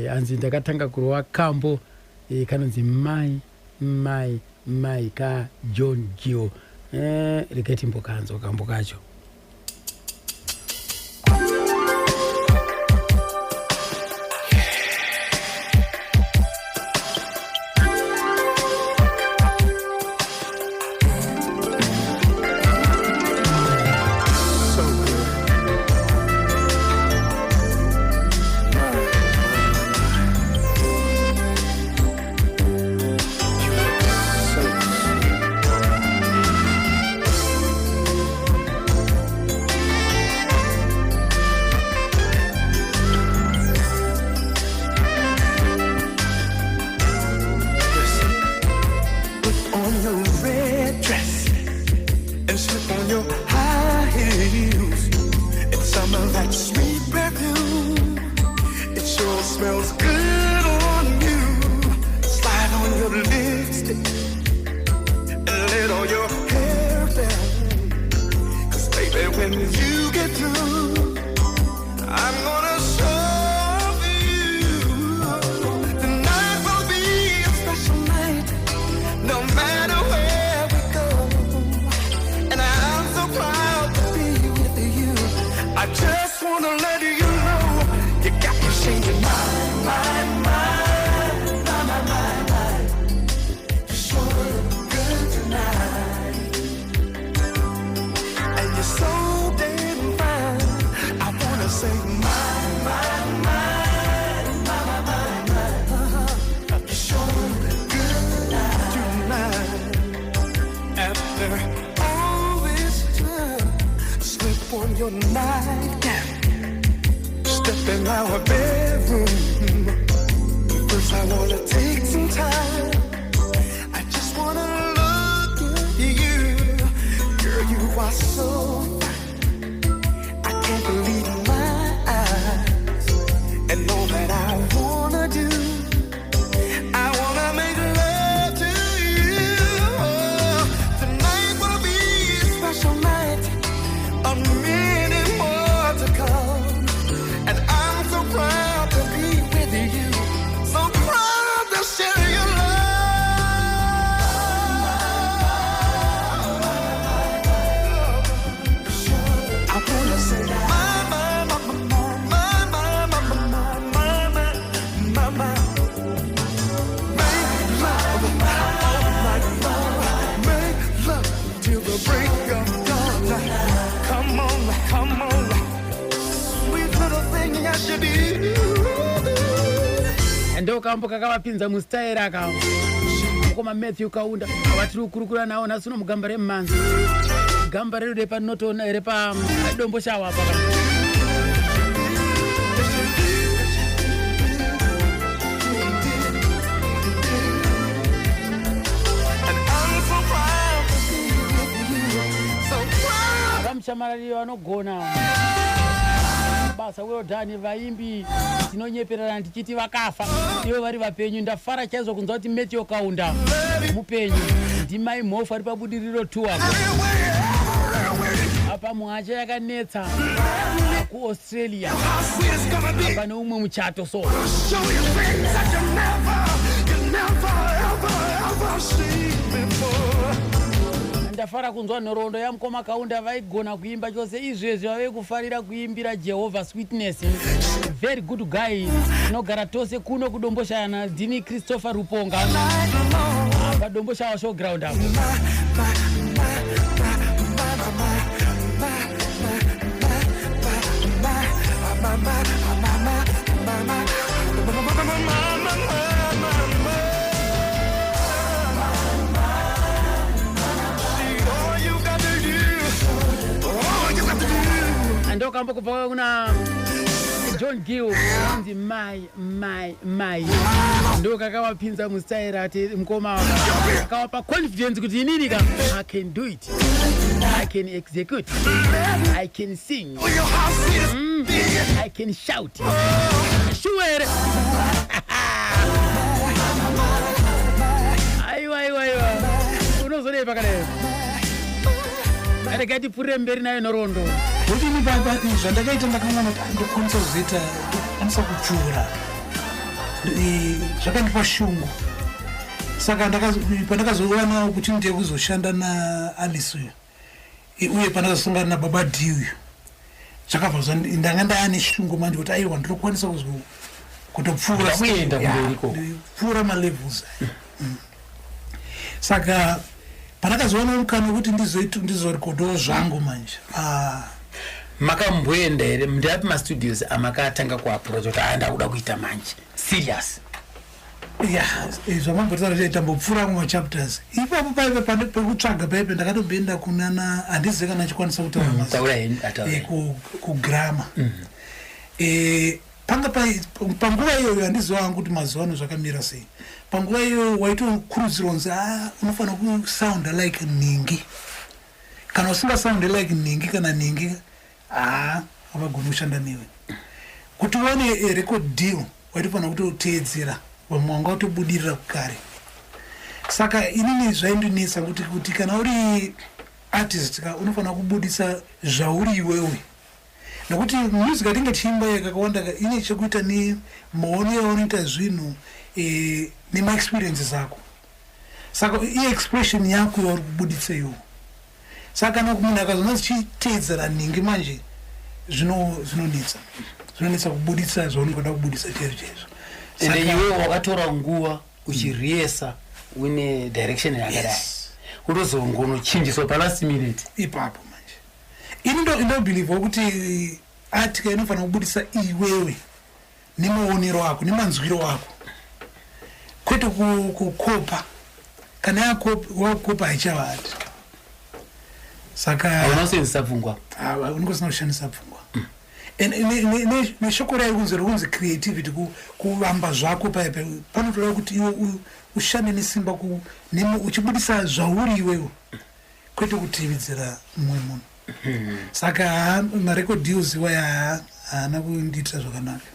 Hanzi ndakatanga kurova kambo kanonzi Mai Mai Mai ka John Gio. Regai timbokanzwa kambo kacho. So good. My, my, my, my. You look so sweet. Listen, put on your red dress and slip on your high heels and some of that sweet perfume. It sure smells good on you. Slide on your lipstick and let all your hair down. 'Cause baby, when you get through, I'm gonna show you. Tonight will be a special night, no matter where we go. And I'm so proud to be with you. I just wanna let you know you got me changing my, my, my, my, my, my, my. You sure look good tonight. And you're so damn fine. I wanna say my, my, my, my, my, my, my. You sure look good tonight. After all this time, slip on your nightgown, step in our bedroom. First, I wanna take some time. I just wanna look at you, girl. You are so fine. I can't believe my eyes, and all that I wanna do, I wanna make love to you. Tonight will be a special night of many more. Ndokambo kakavapinza mustaira aka mukoma Matthew Kaunda vatiri kukurukura nawo nhasi uno mugamba remumanzi, gamba redu repanotona repadomboshawa apa. And I'm so proud to be with you. So proud. Vamuchamarariro vanogona basa. Well done. Vaimbi tinonyeperana tichiti vakafa, ivo vari vapenyu. Ndafara chaizvo kunzwa kuti Matthew Kaunda mupenyu. Ndimai Mhofu ari paBudiriro tour apa. Muhacha yakanetsa kuAustralia. How sweet it's gonna be. Pane umwe muchato so. Show you things that you never, ever, ever seen before. Ndafara kunzwa nhoroondo yamukoma Kaunda. Vaigona kuimba chose. Izvezvi vave kufarira kuimbira Jehovah's Witness. Very good guy. Tinogara tose kuno kuDomboshayana. Ndini Christopher Ruponga paDomboshawa Showground apo. All you got to do, all you got to do. Ndokambo kubva kuna John Gill, anzi "My My My". Ndo kakavapinza mustaira ati mukoma akavapa confidence kuti inini ka, I can do it, I can execute, I can sing. Your how sweet it's be. I can shout. Sure here? Aiwa, aiwa, aiwa, unozodei pakadai? Regai tipfuurire mberi nayo nhoroondo. Kuti ini zvandakaita, ndakaona kuti ndokwanisa kuzoita, ndokwanisa kupfuura. Zvakandipa shungu. Saka pandakazowana opportunity yekuzoshanda naAlice uyu, uye pandakazosangana nababa D uyu, zvakabva ndanga ndaane shungu manje kuti aiwa, ndinokwanisa kutopfuura. Kuenda kumberi ikoko. Kupfuura malevels aya. Saka pandakazowana mukana wekuti ndizorekodhawo zvangu manje, ah, Makamboenda here? Ndeapi mastudios amakatanga kuapproach kuti aya ndakuda kuita manje serious? Ya, zvamambotaura chai, tambopfuura mumachapters ipapo. Paive pane pekutsvaga paipe. Ndakatomboenda kunana, handizivi kana achikwanisa kutaura mazita. Taura henyu, ataura. Kugrama. Panga panguva iyoyo, handiziva hangu kuti mazuva ano zvakamira sei, panguva iyoyo waitokurudzirwa kunzi a unofanira kusounda like nhingi. Kana usingasaundi like nhingi kana nhingi, haa, havagoni kushanda newe. Kuti uwane a record deal, waitofanira kutoteedzera vamwe vanga vatobudirira kare. Saka inini zvaindinetsa kuti kana uri artist ka, unofanira kubudisa zvauri iwewe, nekuti music atinge tichiimba yakakawanda ka ine chekuita nemaono yaunoita zvinhu, nemaexperiences ako. Saka iexpression yako yauri kubuditsa iwo. Saka kana munhu akazona zichiteedzera nhingi manje, zvinonetsa, zvinonetsa kubuditsa zvaunenge uda kubuditsa chaizvo chaizvo. Ende iwe wakatora nguva uchiriesa uine direction yakadai, utozongonochinjiswa palast minute. Ipapo manje ini ndobhilivha kuti art ka inofanira kubudisa iwewe nemaonero ako nemanzwiro ako, kwete kukopa. Kana wakukopa, haichava art. Saka hauna kusenzesa pfungwa. Unenge usina kushandisa pfungwa. And neshoko rayo kunzi rikunzi creativity, kuvamba zvako paipa panotoda kuti iwe ushande nesimba uchibudisa zvauri iwewe, kwete kutevedzera mumwe munhu. Saka haa, marecord deals iwaya haana kundiitira zvakanaka.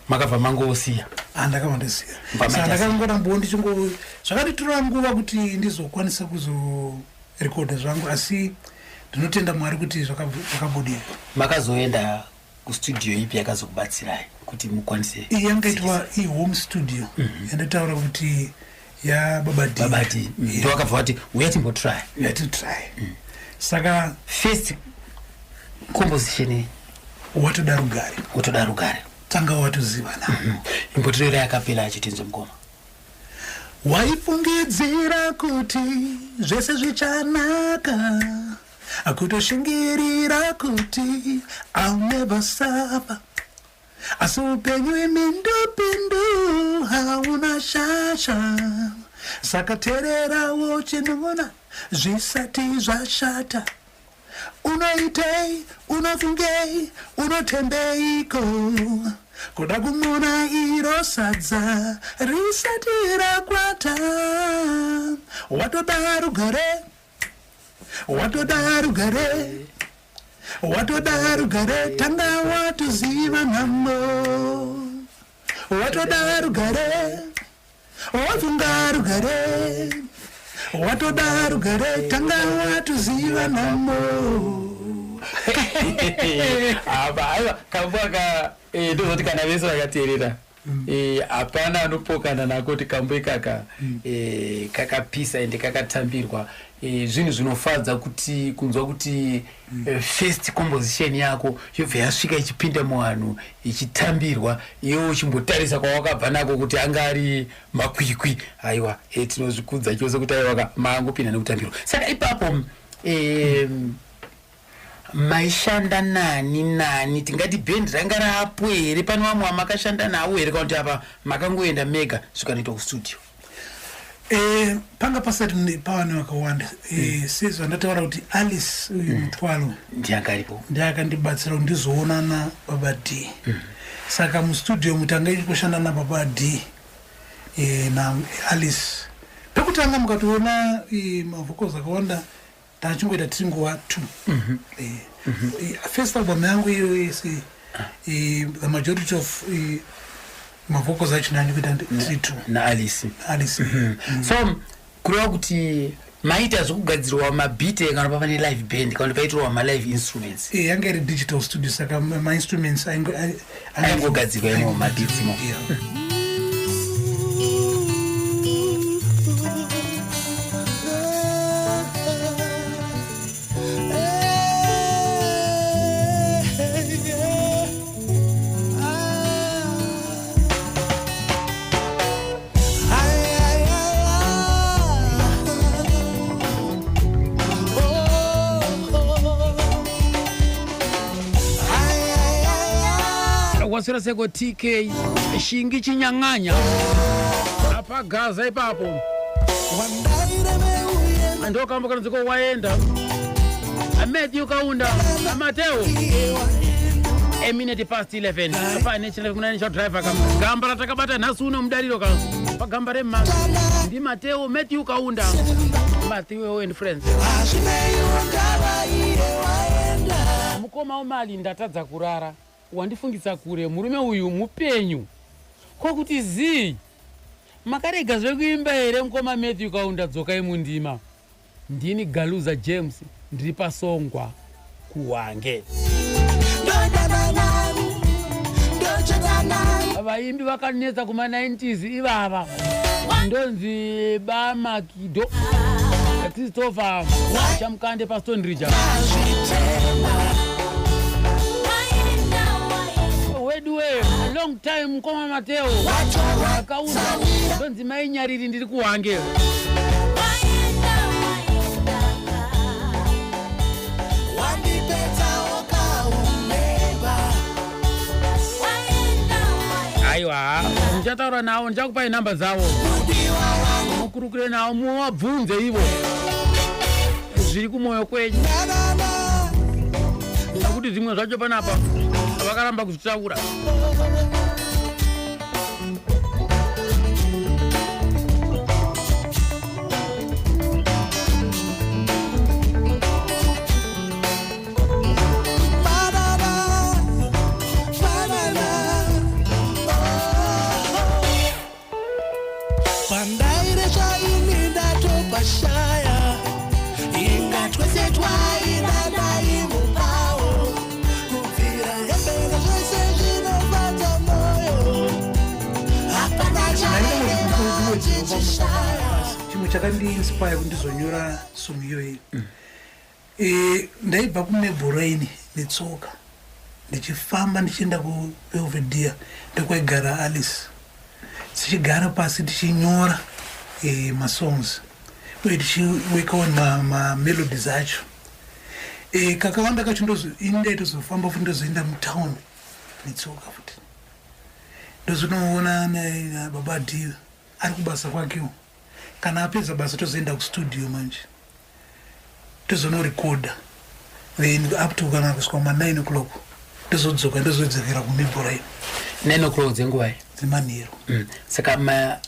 Makabva mangosiya? Handakabva ndasiya. Bva Saka maita sei? Ndakangorambawo ndichingo, zvakanditora nguva kuti ndizokwanisa kuzorekodha zvangu, asi ndinotenda Mwari kuti zvakabudirira. Makazoenda kustudio ipi yakazokubatsirai kuti mukwanise? Iyi yangaitwa ihome studio yandataura kuti yababa D. Baba D ndo vakabva vati uya timbotry. Yatitry. Saka first composition? "Watoda Rugare". "Wotoda Rugare". Tanga watozivana. Imbotirera yakapela achitinzwe, mukoma. Waifungidzira kuti zvese zvichanaka, akutoshingirira kuti I'll never suffer, asi upenyu imhindupindu. Nyasha. Saka teererawo chinoona zvisati zvashata. Unoitei, unofungei, unotembeiko? Kuda kumona iro sadza risati rakwata. Watoda rugare, watoda rugare, watoda rugare, tanga watoziva nhamo. Watoda rugare, wafunga rugare, watoda rugare, tanga watoziva nhamo. Apa aiwa, kambo aka ndozoti kana vese vakateerera, hapana anopokana nako kuti kambo ikaka kakapisa ende kakatambirwa. Zvinhu zvinofadza kuti kunzwa kuti first composition yako yobva yasvika ichipinda muvanhu ichitambirwa, iwe uchimbotarisa kwawakabva nako kuti anga ari makwikwi. Aiwa, tinozvikudza chose kuti aiwa maangopinda nekutambirwa. Saka ipapo maishanda nani nani? Tingati bhendi ranga rapo here? Pane vamwe vamakashanda navo here, kana kuti apa makangoenda mega zvikanoitwa kustudio? Panga pasati pava nevakawanda. Sezvandataura kuti Alice uyu Mutwalo Ndianga aripo. Ndiye akandibatsira kuti ndizoona nababa D. Saka mustudio mutanga ichikoshanda nababa D naAlice pekutanga. Mukatoona mavocals akawanda tachingoita tiri nguva two. First album yangu iyo yese, the majority of mavocals acho ndandikuita tiri two. NaAlice. Alice. So kureva kuti maita zvekugadzirwa mabeat kana pava nelive band, kana kuti paitirwa malive instruments? Yanga iri digital studio, saka mainstruments Aingogadzirwa imo mabeats imo. Yeah. Waswera seko TK Shingi Chinyang'anya apa Gaza ipapo, ndokamba kana dziko waenda Matthew Kaunda Amateo. A minute past 11 pane china driver kam gamba ratakabata nhasi uno mudariro ka pagamba remma ndi Mateo Matthew Kaunda, Matthew and Friends. Mukoma umali, ndatadza kurara, wandifungisa kure. Murume uyu mupenyu kokuti zii? Makarega zvekuimba here mukoma Matthew Kaunda? Dzokai mundima. Ndini Galuza James, ndiri pasongwa kuwange. Vaimbi vakanetsa kuma-90s ivava, ndonzi Bamakido Christopher Chamukande paStone Ridge. Weduwe, long time mukoma Mateo Akaunda. Ndonzi Mainyariri, ndiri kuwange. Aiwa, ndichataura navo, ndichakupai namba dzavo, mukurukure navo, muvabvunze ivo zviri kumwoyo kwenyu, nekuti zvimwe zvacho panapa vakaramba kuzvitaura. Pandairesva ini ndatopashaya, inga twese twaidadaimupawo kubvira hembe zvese zvinofadza moyo, hapana chaireva chichishaya. Chimwe chakandiinspire kuti ndizonyora song iyoyi, ndaibva kuMabelreign netsoka ndichifamba ndichienda kuBelvedere, ndokwaigara Alice. Tichigara pasi tichinyora masongs uye tichiworka on mamelodies acho. Kakawanda kacho ini ndaitozofamba futi, ndozoenda mutown netsoka futi, ndozonoona nababa D. Ari kubasa kwakewo. Kana apedza basa, tozoenda kustudio manje, tozonorekodha, then up to kana kusvika kuma 9 o'clock, tozodzoka, ndozodzokera kuMabelreign. 9 o'clock dzenguvai? Dzemanheru. Saka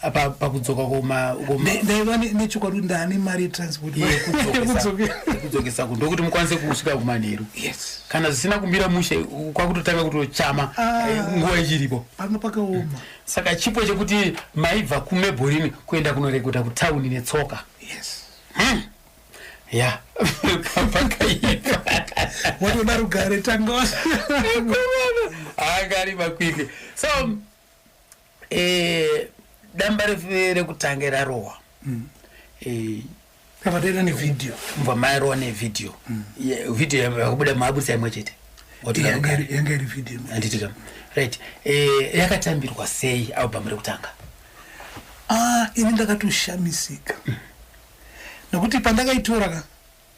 apa pakudzoka koma Ndaiva nechokwadi kuti ndaane mari yetransport yekudzokera. Yekudzokesa ku ndokuti mukwanise kusvika kumanheru. Yes. Kana zvisina kumira mushe, kwakutotanga kutochama. Ah. Nguva ichiripo. Panga pakaoma. Saka chipo chekuti maibva kuMabelreign kuenda kunorekodha kutauni netsoka? Yes. Ya, pakaipa. Watoda rugare, tanga. Anga ari makwikwi. So damba rekutanga rarohwa, Kava taita nevhidhiyo. Mubva mairohwa nevhidhiyo. Vhidhiyo yakabuda, maabudisa imwe chete? Yanga iri vhidhiyo. Handitika? Right. Yakatambirwa sei album rekutanga? Ah, ini ndakatoshamisika nekuti pandakaitora ka,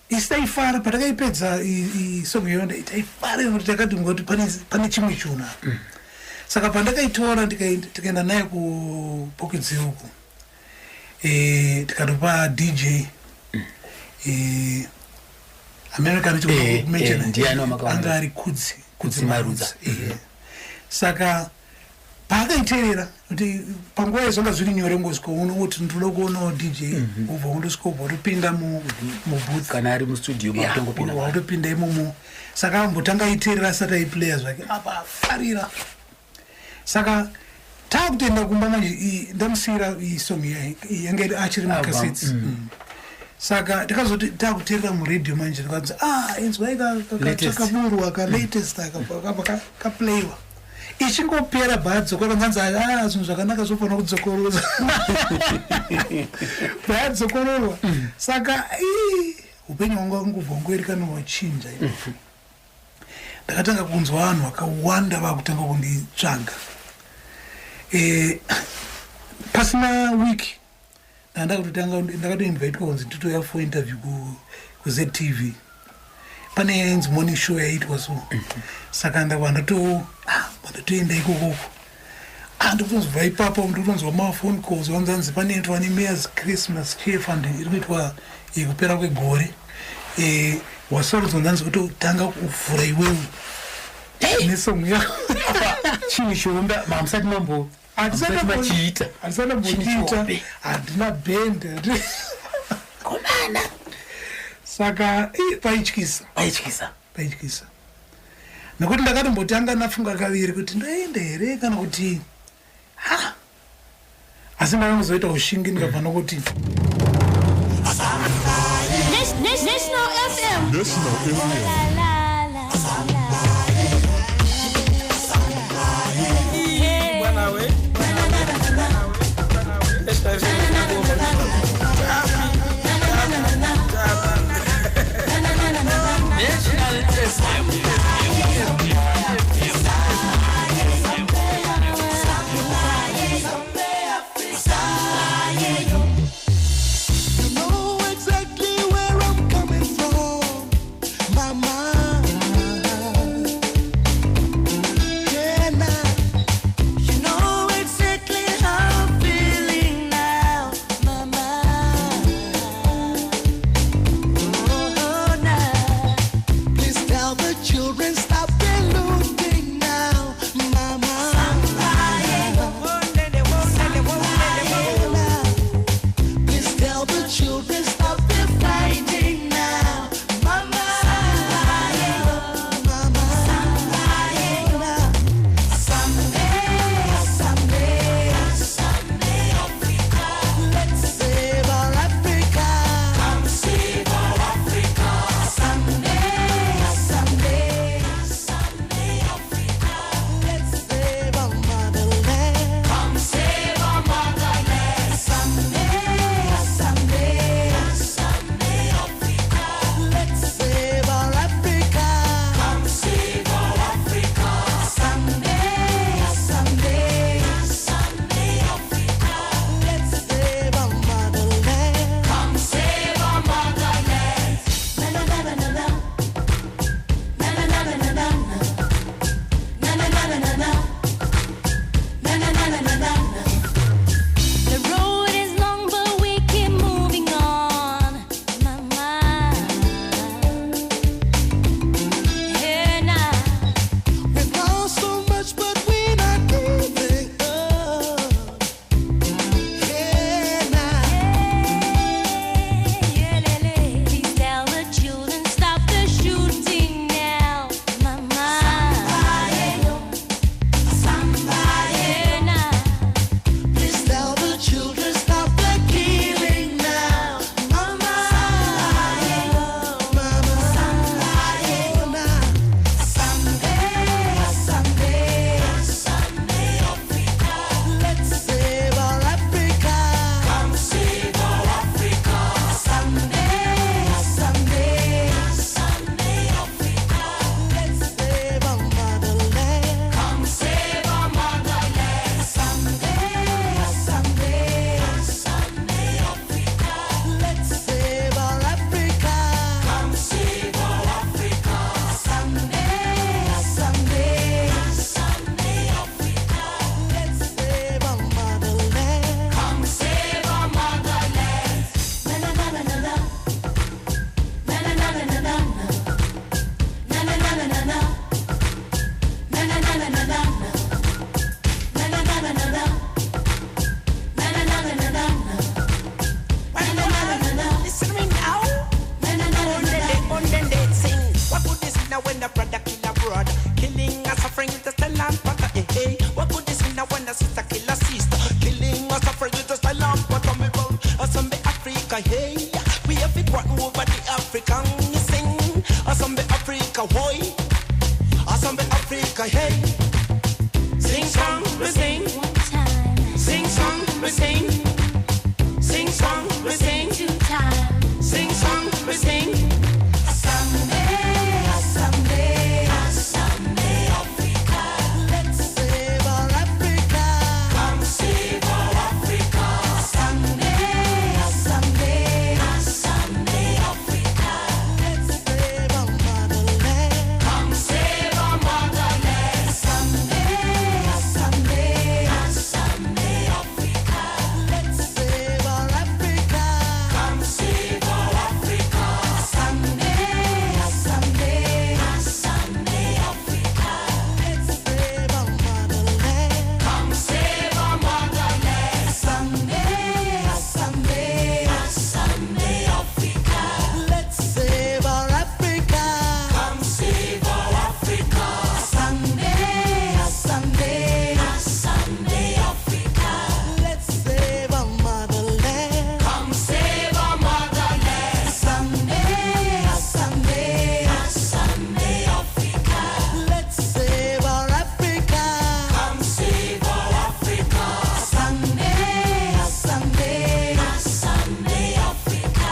isi taifara. Patakaipedza isong iyoyo, taifara nekuti takati ngoti pane chimwe chinhu apa. Saka pandakaitora, tikaenda nayo kuPockets uku, tikatopa DJ American. Ndiani wamakaona? Anga ari Kudzi. Kudzi Marudza. Saka paakaiteerera, kuti panguva iyo zvanga zviri nyore, ngosvika kuti ndinoda kuonawo DJ, ubva undosvika, ubva watopinda mubooth. Kana ari mustudio, makutongopinda. Watopinda imomo. Saka ambotanga aiteerera asati aiplaya zvake apa, afarira. Saka taakutoenda kumba manje, ndamusiyira isong iya, yanga iri achiri Album, macassettes. Saka takazoti takuteerera muredhiyo manje, tikanzi, "Ah, inzwai Latest. kakaburwa kalatest aka." Kaplayiwa, ichingopera bhadzoka, kanganzi, "A, zvinhu zvakanaka zvofanira kudzokororwa." Bhayadzokororwa. Saka ii, upenyu hwangu hwangobva wangoerekana wachinja. Ndakatanga kunzwa vanhu vakawanda vakutanga kunditsvaga. Pasina wiki ndakutotanga, ndakatoinvitwa kunzi nditoya for interview kuZTV, pane yainzi morning show yaiitwa. So saka ndabva ndatoenda ikokoko. Ah, ndikutonzwa ipapo, ndikutonzwa maphone calls, vanzanzi panoitwa neMayors Christmas Cheer Fund iri kuitwa yekupera kwegore. Wasarudzwa, ndanzi kutotanga kuvhura iwewe nesong yako. Chinhu chihombe hamusati mambo hamusati machiita. Handisati Chinhu mbochiita. chihombe. Handina band. Komana. Saka paityisa. Paityisa. Paityisa nekuti ndakatombotanga nafunga kaviri kuti ndoenda here kana kuti ha, asi ndakangozoita ushingi, ndikabva nokuti National FM. National FM. La, la, la, la. Hey. Bwana we. National FM. National FM. You know exactly where I'm coming from. My Africa, hey. We have it one over the African. You sing, Asambe Africa, boy. Asambe Africa, hey. Sing song, we sing. One time, Sing song, we sing. Sing song, we sing. two times. Sing song, we sing. Asambe, asambe, asambe Africa. Let's save our Africa. Come save our Africa. Asambe, asambe, asambe Africa. Let's save our motherland. Come save our motherland. Asambe, asambe, asambe Africa. Let's save our Africa. Come save our Africa. Asambe, asambe, asambe Africa. Let's save our motherland. Come save our motherland. Asambe, asambe, asambe Africa. Let's save our Africa. Come save our Africa. Asambe, asambe, asambe Africa. Let's save our motherland. Come save our motherland. Asambe, asambe, asambe Africa. Let's save our Africa. Come save our Africa. Asambe, asambe, asambe Africa.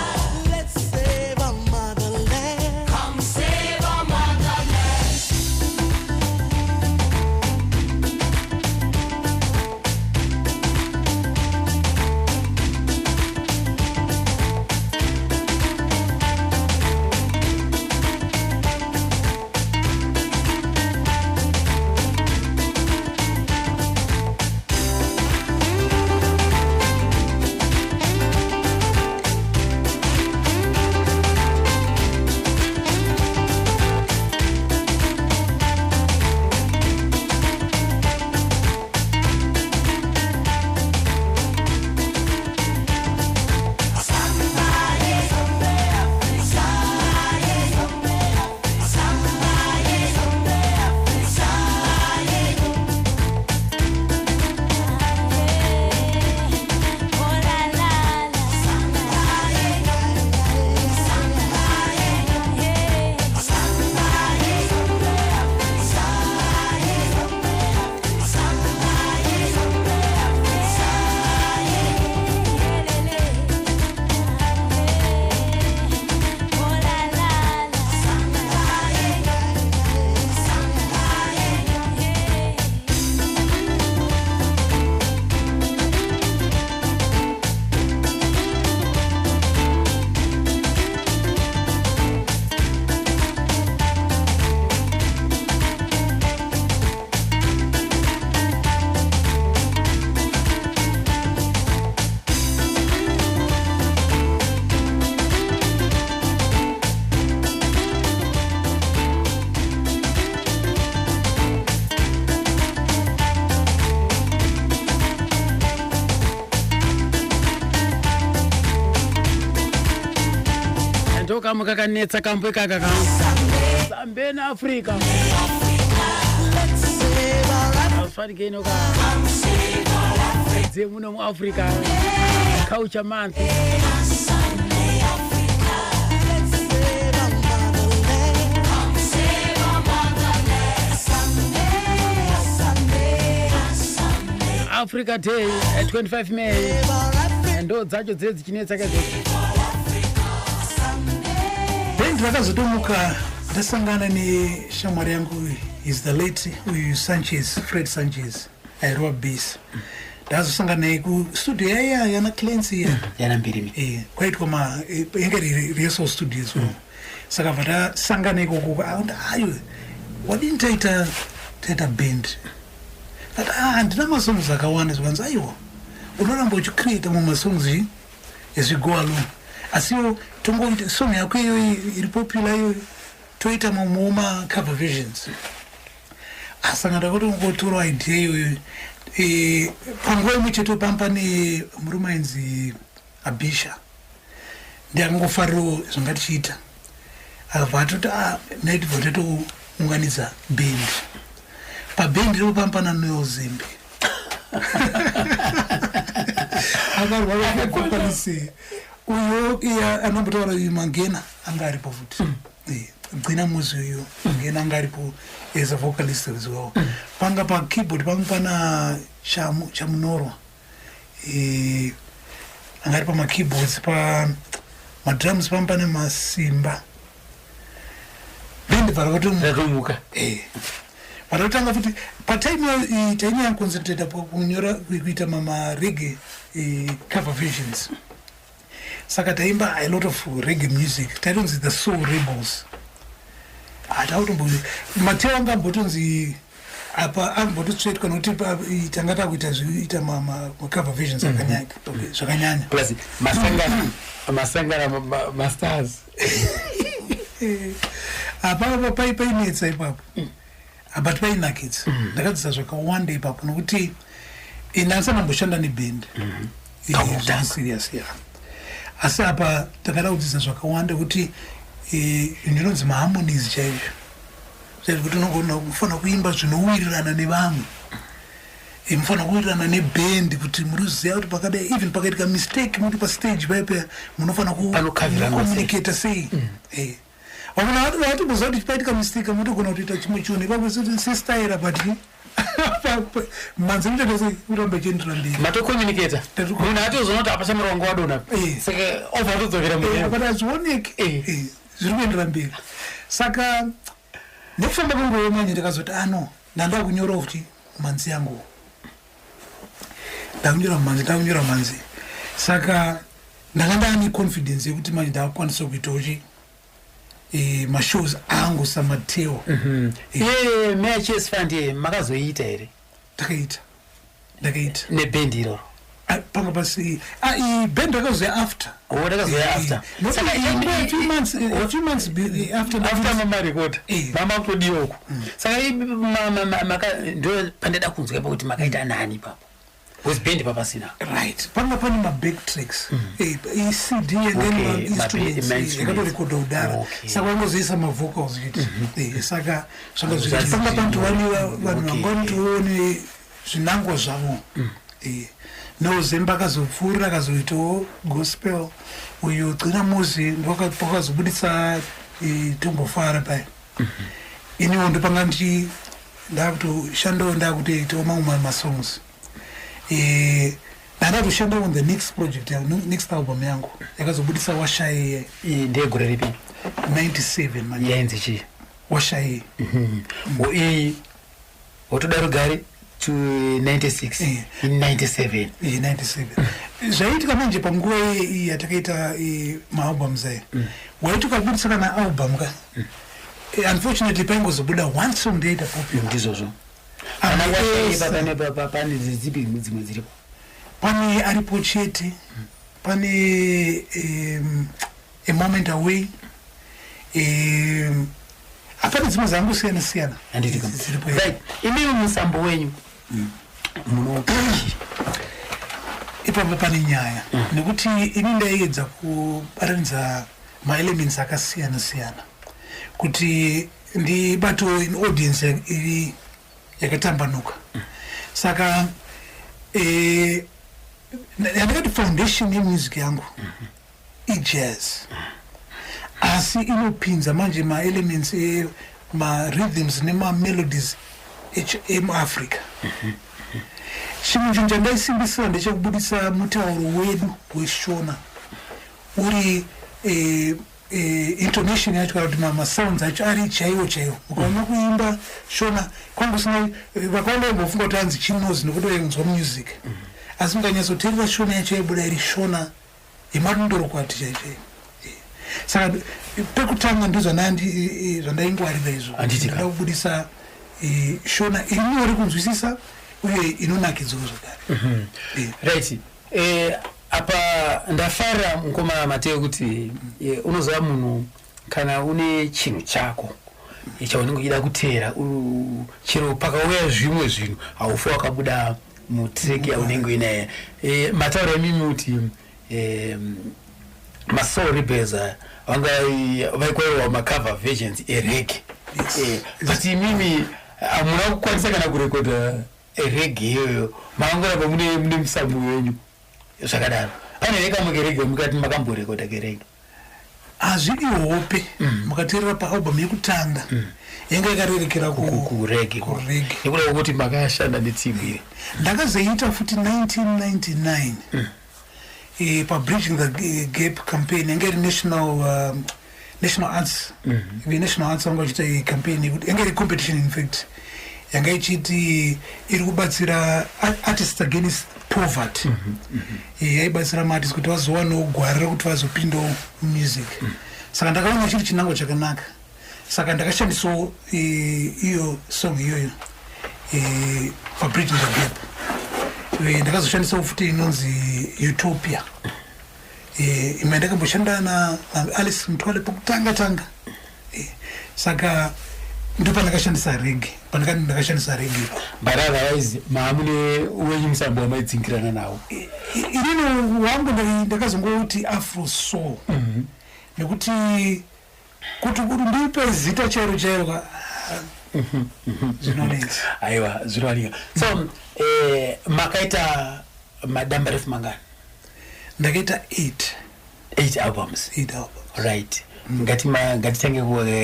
Let's save our motherland. Come save our motherland. Oh la la la. Hey. Oh la la la. Hey. Ndokamwe kakanetsa kambo ikaka ka sambeni Africa. Let's save our Africa. Azvifanike ka dzemuno muAfrica culture month. Let's save our motherland. Come save our motherland. Asambe, asambe, asambe Africa Day 25 May. Save our Africa. Ndo dzacho dzee dzichinetsa kaidzodzo. Then ndakazotomuka ndasangana neshamwari yangu, is the late uyu Sanchez, Fred Sanchez, airova bass. Ndazosangana naye kustudio yaiya yana Clancy iya. Yana mbirimi. Kwaitwa ma yanga iri rehearsal studio as well. Saka bva tasangana ikoko, akuti, "Ayo, wadini taita band?" Ati, "Ah, handina masongs akawanda." Zvikanzi, "Aiwa, unoramba uchicreata mamwe masongs as you go along, asiwo tongoita song yako iyoyi iri popular iyoyo, toita mamwewo macover versions." Asanga ndakutongotora idea iyoyo. Panguva imwe chete pamba pane murume ainzi Abisha, ndiakangofarirawo zvangatichiita, akabva atoti, "A, naitibva tatounganidza bhendi." Pabhendi ripo pamba pana Noel Zembe, akarwara, akakopanise. Uyo iye anombotaura uyu Mangena anga aripo futi. Gcina Muzi uyu Mangena anga aripo as a vocalist as well. Panga pakeyboard panga pana Chamunorwa. Anga ari pamakeyboards, pa madrums panga pane Masimba. Band rakatomuka. Ratomuka. Vatatanga futi patime tainyanya kuconcentrata kunyora, kuita mamareggae cover versions. Saka taimba a lot of reggae music, taitonzi the Soul Rebels. Hatautombo Mateo anga ambotonzi apa ambototsvetwa nokuti tanga takuita zviita macover versions zvakanyanya. Plus masangana mastars. Apapo painetsa ipapo, but painakidza. Ndakadzidza zvakawanda ipapo nokuti ndandisana mboshanda nebhendi serious ya, asi apa takada kudzidza zvakawanda kuti ndinonzi maharmonies chaizvo chaizvo, kuti unogona kufanira kuimba zvinowirirana nevamwe, mufanira kuwirirana nebhendi, kuti muri kuziva kuti pakadai, even pakaitika mistake muri pastage paipa, munofanira Panokaviranwa sei. kucommunicata sei. Vamwe vatomboziva kuti paitika mistake mutogona kutoita chimwe chinhu ipapo sestaira, but manzi mutoita sei, kuramba ichiendera mberi. Matocommunicata. Munhu atozoona kuti apa chamuri wangu wadona, saka obva atodzokera mune But hazvioneki. Zviri kuendera mberi. Saka nekufamba kwenguva manje ndakazoti ano ndanda kunyorawo futi mhanzi yangu, ndakunyora mhanzi, ndakunyora mhanzi. Saka ndanga ndaane confidence yekuti manje ndakukwanisa kuitawo chi mashows angu saMateo. Iye Mayor Chase Fund makazoiita here? Ndakaita, ndakaita. Nebhendi iroro? Ah, panga pasi band rakazoya after. Oh, rakazoya after. Saka a few months after. After mamarekoda. Mama kutodiwa uku. Saka ndo pandada kunzwa ipapo kuti makaita nani ipapo, because bhendi papasina. Right, panga pane maback tracks, iCD and then ma-instruments. Ma-instruments. Yakatorekodha kudhara. Saka vangozoisa mavocals chete. Saka zvanga zviri panga panotowani vanhu vanga vanotoone zvinangwa zvavo. Nozemba akazopfuurira akazoitawo gospel. Uyu Gcina Muzi ndokazobudisa Tombofara paya. Iniwo ndopanga ndichi ndakutoshandawo, ndakutoitawo mamwe masongs. Ndandatoshanda on the next project yangu, next album yangu yakazobudisa Washaye. Iyi ndeyegore ripi? 97 manje. Yainzi chii? Washaye. O, iyi Wotoda Rugare to 96. In 97. 97. Zvaiitika manje panguva iyi yatakaita maalbums aya, waiti ukabudisa kana album ka, unfortunately paingozobuda one song ndoita popular. Ndizvozvo. Ah, Kana yes. Pane dzipi dzimwe dziripo? Pane Aripo Chete, pane A Moment Away, hapane dzimwe dzangosiyana siyana. Handitika. Dziripo. Right, imimi musambo wenyu munoupa chii? Ipapo pane nyaya, nekuti ini ndaiedza kubatanidza maelements akasiyana siyana kuti ndibatewo in audience iri yakatambanuka. Saka yandakati foundation yemusic yangu ijazz, asi inopinza manje maelements emarhythms nemamelodies emuAfrica. Chimwe chinhu chandaisimbisira ndechekubudisa mutauro wedu weShona uri intonation yacho kana kuti masounds acho ari chaiwo chaiwo. Ukaona kuimba Shona kwanga usina, vakawanda vaimbofunga kuti anzi chinozi nekuti vainzwa music, asi mukanyatsoteerera Shona yacho yaibuda iri Shona yemarondorokwati chaiyo chaiyo. Saka pekutanga ndo zvandaingwarira izvo. Handitika. Ndinoda kubudisa Shona iri nyore kunzwisisa uye inonakidzawo zvakare. Right, apa ndafarira, mukoma Mateo, kuti unozova munhu kana une chinhu chako chaunenge uchida kuteera, chero pakauya zvimwe zvinhu haufi wakabuda mutrack yaunenge uinaye. Mataura imimi kuti maSoul Rebels aya vanga vaikwairwa macover versions ereggae. But imimi hamuna kukwanisa kana kurekodha reggae iyoyo, makangoramba mune musambo wenyu zvakadaro. Pane here kamwe kerege mukati makamborekodha kerege? Hazvidi hope. Mukateerera paalbum yekutanga, yanga yakarerekera kurege. Kurege. Nekuda kwekuti makashanda netimu iri. Ndakazoita futi 1999 pabridging the gap campaign, yanga iri national arts. National Arts vanga vachiita campaign yekuti yanga iri competition, in fact yanga ichiti iri kubatsira Artists Against Poverty. Yaibatsira maartist kuti vazowanawo gwara rekuti vazopindawo mumusic. Saka ndakaona chiri chinangwa chakanaka, saka ndakashandisawo iyo song iyoyo pabridging the gap. Ndakazoshandisawo futi inonzi Utopia, imwe ndakamboshanda naAlice Mutwale pokutanga tanga. Saka ndo pandakashandisa reggae, ndakashandisa reggae. But otherwise maamune wenyu musambo wamaidzingirana nawo? Inini wangu ndakazongoti afro soul, nekuti kuti ndipe zita chairo chairo ka, zvinonetsa. Aiwa, zvinowanika. So makaita madambarefu mangani? Ndakaita eight. Eight albums? Eight albums. Right, ngatitange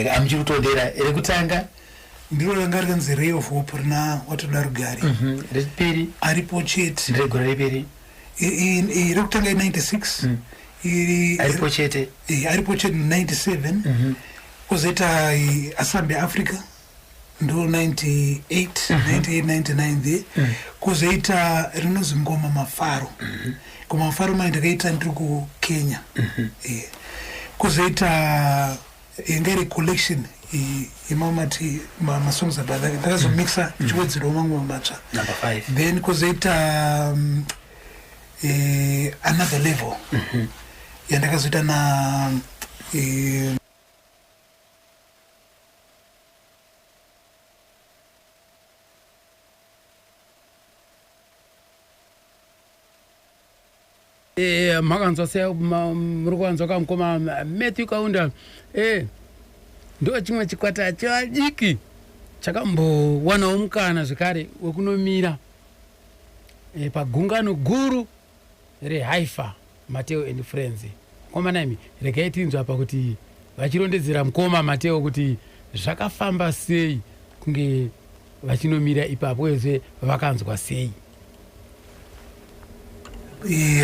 amuchiri kutondera rekutanga. Ndiro ranga rikanzi Ray of Hope, rina Watoda Rugare. Rechipiri? Aripo Chete. Nderegore repiri? Rekutanga i96. Aripo Chete? Aripo Chete 97, kwozoita Asambe Africa, ndo 98, 98, 99 there. Kwozoita rinonzi Ngoma Mafaro. Ngoma Mafaro mai ndakaita ndiri kuKenya. Kwozoita yanga iri collection yemamati masongs apa ndakazomixa ndichiwedzerawo mamwe matsva. Number five. Then kwozoita Another Level, yandakazoita na Makanzwa se muri kuvanzwa kamukoma Matthew Kaunda. Ndo chimwe chikwata chevadiki chakambowanawo mukana zvekare wekunomira pagungano guru reHaifa, Mateo and Friends. Mukoma naimi, regai tinzwa apa kuti vachirondedzera mukoma Mateo kuti zvakafamba sei kunge vachinomira ipapo, uyezve vakanzwa sei.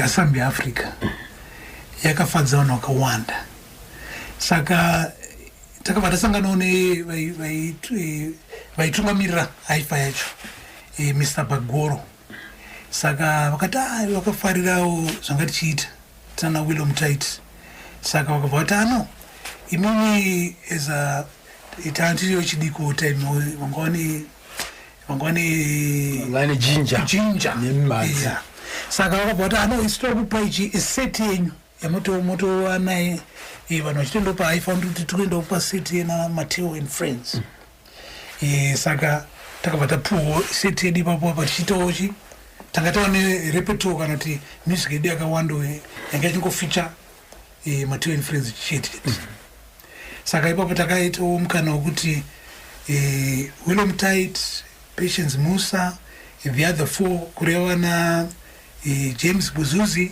Asambe Africa yakafadza vanhu vakawanda, saka takabva tasanganawo nevaitungamirira haifa yacho, Mr Bagoro. Saka vakati, "Ah, vakafarirawo zvanga tichiita tana Willom Tit." Saka vakabva vati, "Ano imimi as a tantiriyo chidiko time vanga vane Vane ginger. Ginger. Nemimhanzi. Yeah. Saka vakabva vati, "Ano isu tokupa ichi set yenyu yamotova naye." Vanhu vachitoendopa haifa kuti tikuenda kupa set yena Mateo and Friends. Saka takabva tapuwawo set yedu ipapo apa, tichiitawo chi tanga tava nerepertoire kana kuti music yedu yakawanda yanga ichingofeature Mateo and Friends chete chete. Saka ipapo takaitawo mukana wekuti Willom Tit, Patience Musa, the other four, kureva na James Buzuzi,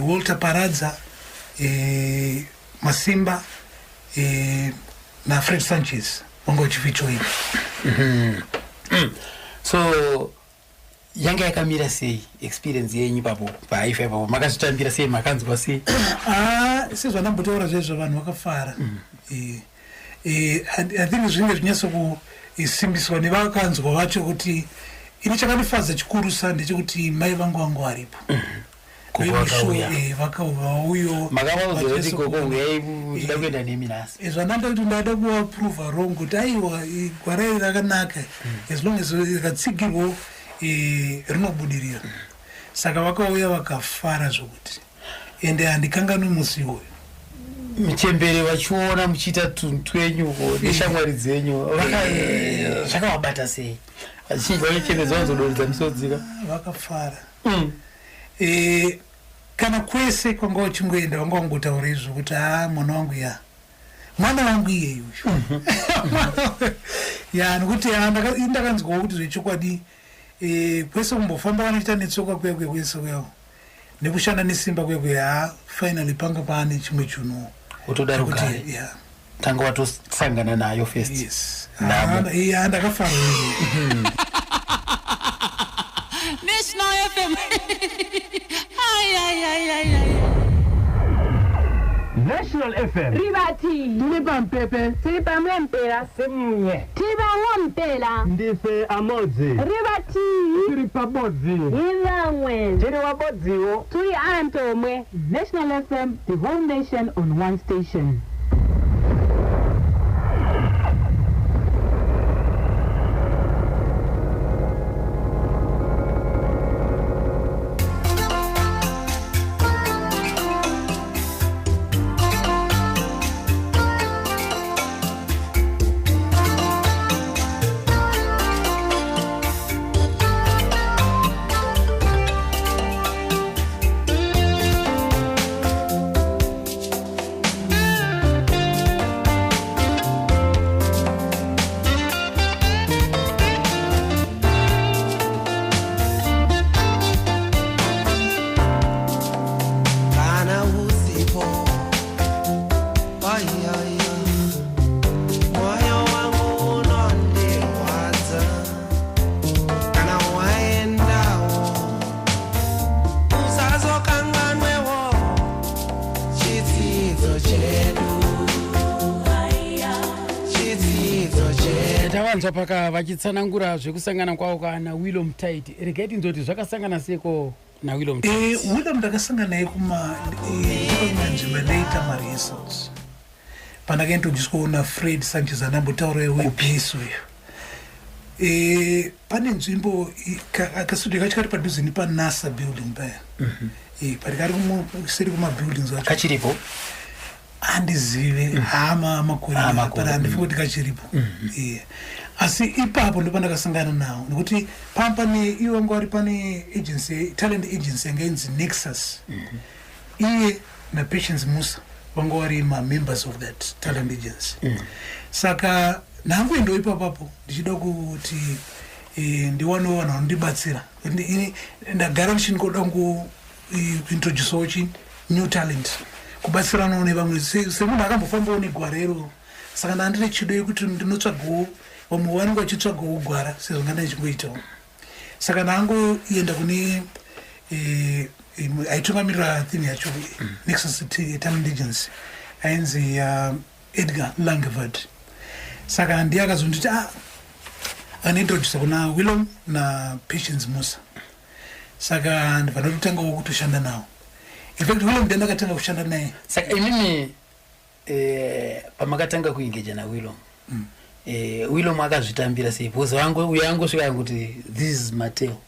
Walter Paradza, Masimba naFred Sanchez vanga vachifeature. So yanga yakamira sei experience yenyu ipapo pahaifa ipapo? Makazvitambira sei? Makanzwa sei? Ah, sezvandambotaura zvezvo, vanhu vakafara. I think zvinenge zvinyatsokusimbiswa nevakanzwa vacho kuti ini chakandifadza chikurusa ndechekuti mai vangu vangu varipo. Gogo vakauya. Vakauya. Makavaudza kuti, "Gogo, uyai, ndida kuenda nemi nhasi"? Zvandanda kuti ndada kuvaprova wrong kuti aiwa, gwara iri rakanaka, as long as rikatsigirwo rinobudirira. Saka vakauya vakafara zvokuti, ende handikanganwi musi iwoyo. Muchembere vachiona muchiita tunhu twenyu uko neshamwari dzenyu, zvakavabata sei? Vazhinji vanochembedza vanzodorodza misodzika. Vakafara. Kana kwese kwanga uchingoenda, vanga vangotaura izvo kuti, "Ha, mwana wangu, ya mwana wangu iyeyu uyu ya." Nokuti ha, ini ndakanzwawo kuti zvechokwadi kwese kumbofamba vanoita netsoka kuya kuya kwese kuyawo. Nekushanda nesimba kwekwe, ha, finally panga paane chimwe chinhu. Wotoda Chekuti, rugare. yeah. Tanga watosangana nayo first. Yes. Nhamo. Ah, yeah, ndakafara. National FM. Ay, ay, ay, ay, ay. National FM. Ribati. Tili pampepe. Tili pamlempera. Simnye. Tili Ndife amodzi. Ribati. Tiri pabodzi. Ivamwe. Tiri wabodziwo. Tuli antomwe. National FM, the whole nation on one station. Kana usipo, ayaya, moyo wangu unondirwadza. Kana waendawo, usazokanganwewo chitsidzo chedu, chitsidzo chedu. Tavanzwa paka vachitsanangura zvekusangana kwavo kana Willom Tit. Regai tinzoti zvakasangana seko naWillom. William ndakasangana naye kuma imwe nzvimbo yandaita marehearsals, pandakaintroducwawo naFred Sanchez andambotaura webass uyu. Pane nzvimbo kastudio kacho kari padhuze nepaNASA building paya. But kari seri kumabuildings acho. Kachiripo? Handizive hama makore. Ah, makore. But handifungi kuti kachiripo. Asi ipapo ndo pandakasangana nawo, nekuti pame ivo vanga vari pane agency, talent agency yanga inzi Nexus. Iye naPatience Musa vanga vari mamembers of that talent agency. Saka nhangoendawo ipapapo ndichida kuti ndiwanewo vanhu vanondibatsira. Ndagara ndichingoda kuintroducewo chi new talent, kubatsiranawo nevamwe semunhu akambofambawo negwara iroro. Saka ndandine chido yekuti ndinotsvagawo vamwe vanenge vachitsvagawo gwara sezvo nganda ndichingoitawo. Saka ndangoenda kune aitungamirira thing yacho, Nexus Talent Agency, ainzi Edgar Langevard. Saka ndiye akazonditi, ah, anointrodusa kuna Willom naPatience Musa. Saka ndibva ndatotangawo kutoshanda nawo. In fact, Willom ndiye ndakatanga kushanda naye. Saka imimi pamakatanga kuengeja naWillom, Willom akazvitambira sei? Because vangu uyo angosvika kuti, "This is Mateo."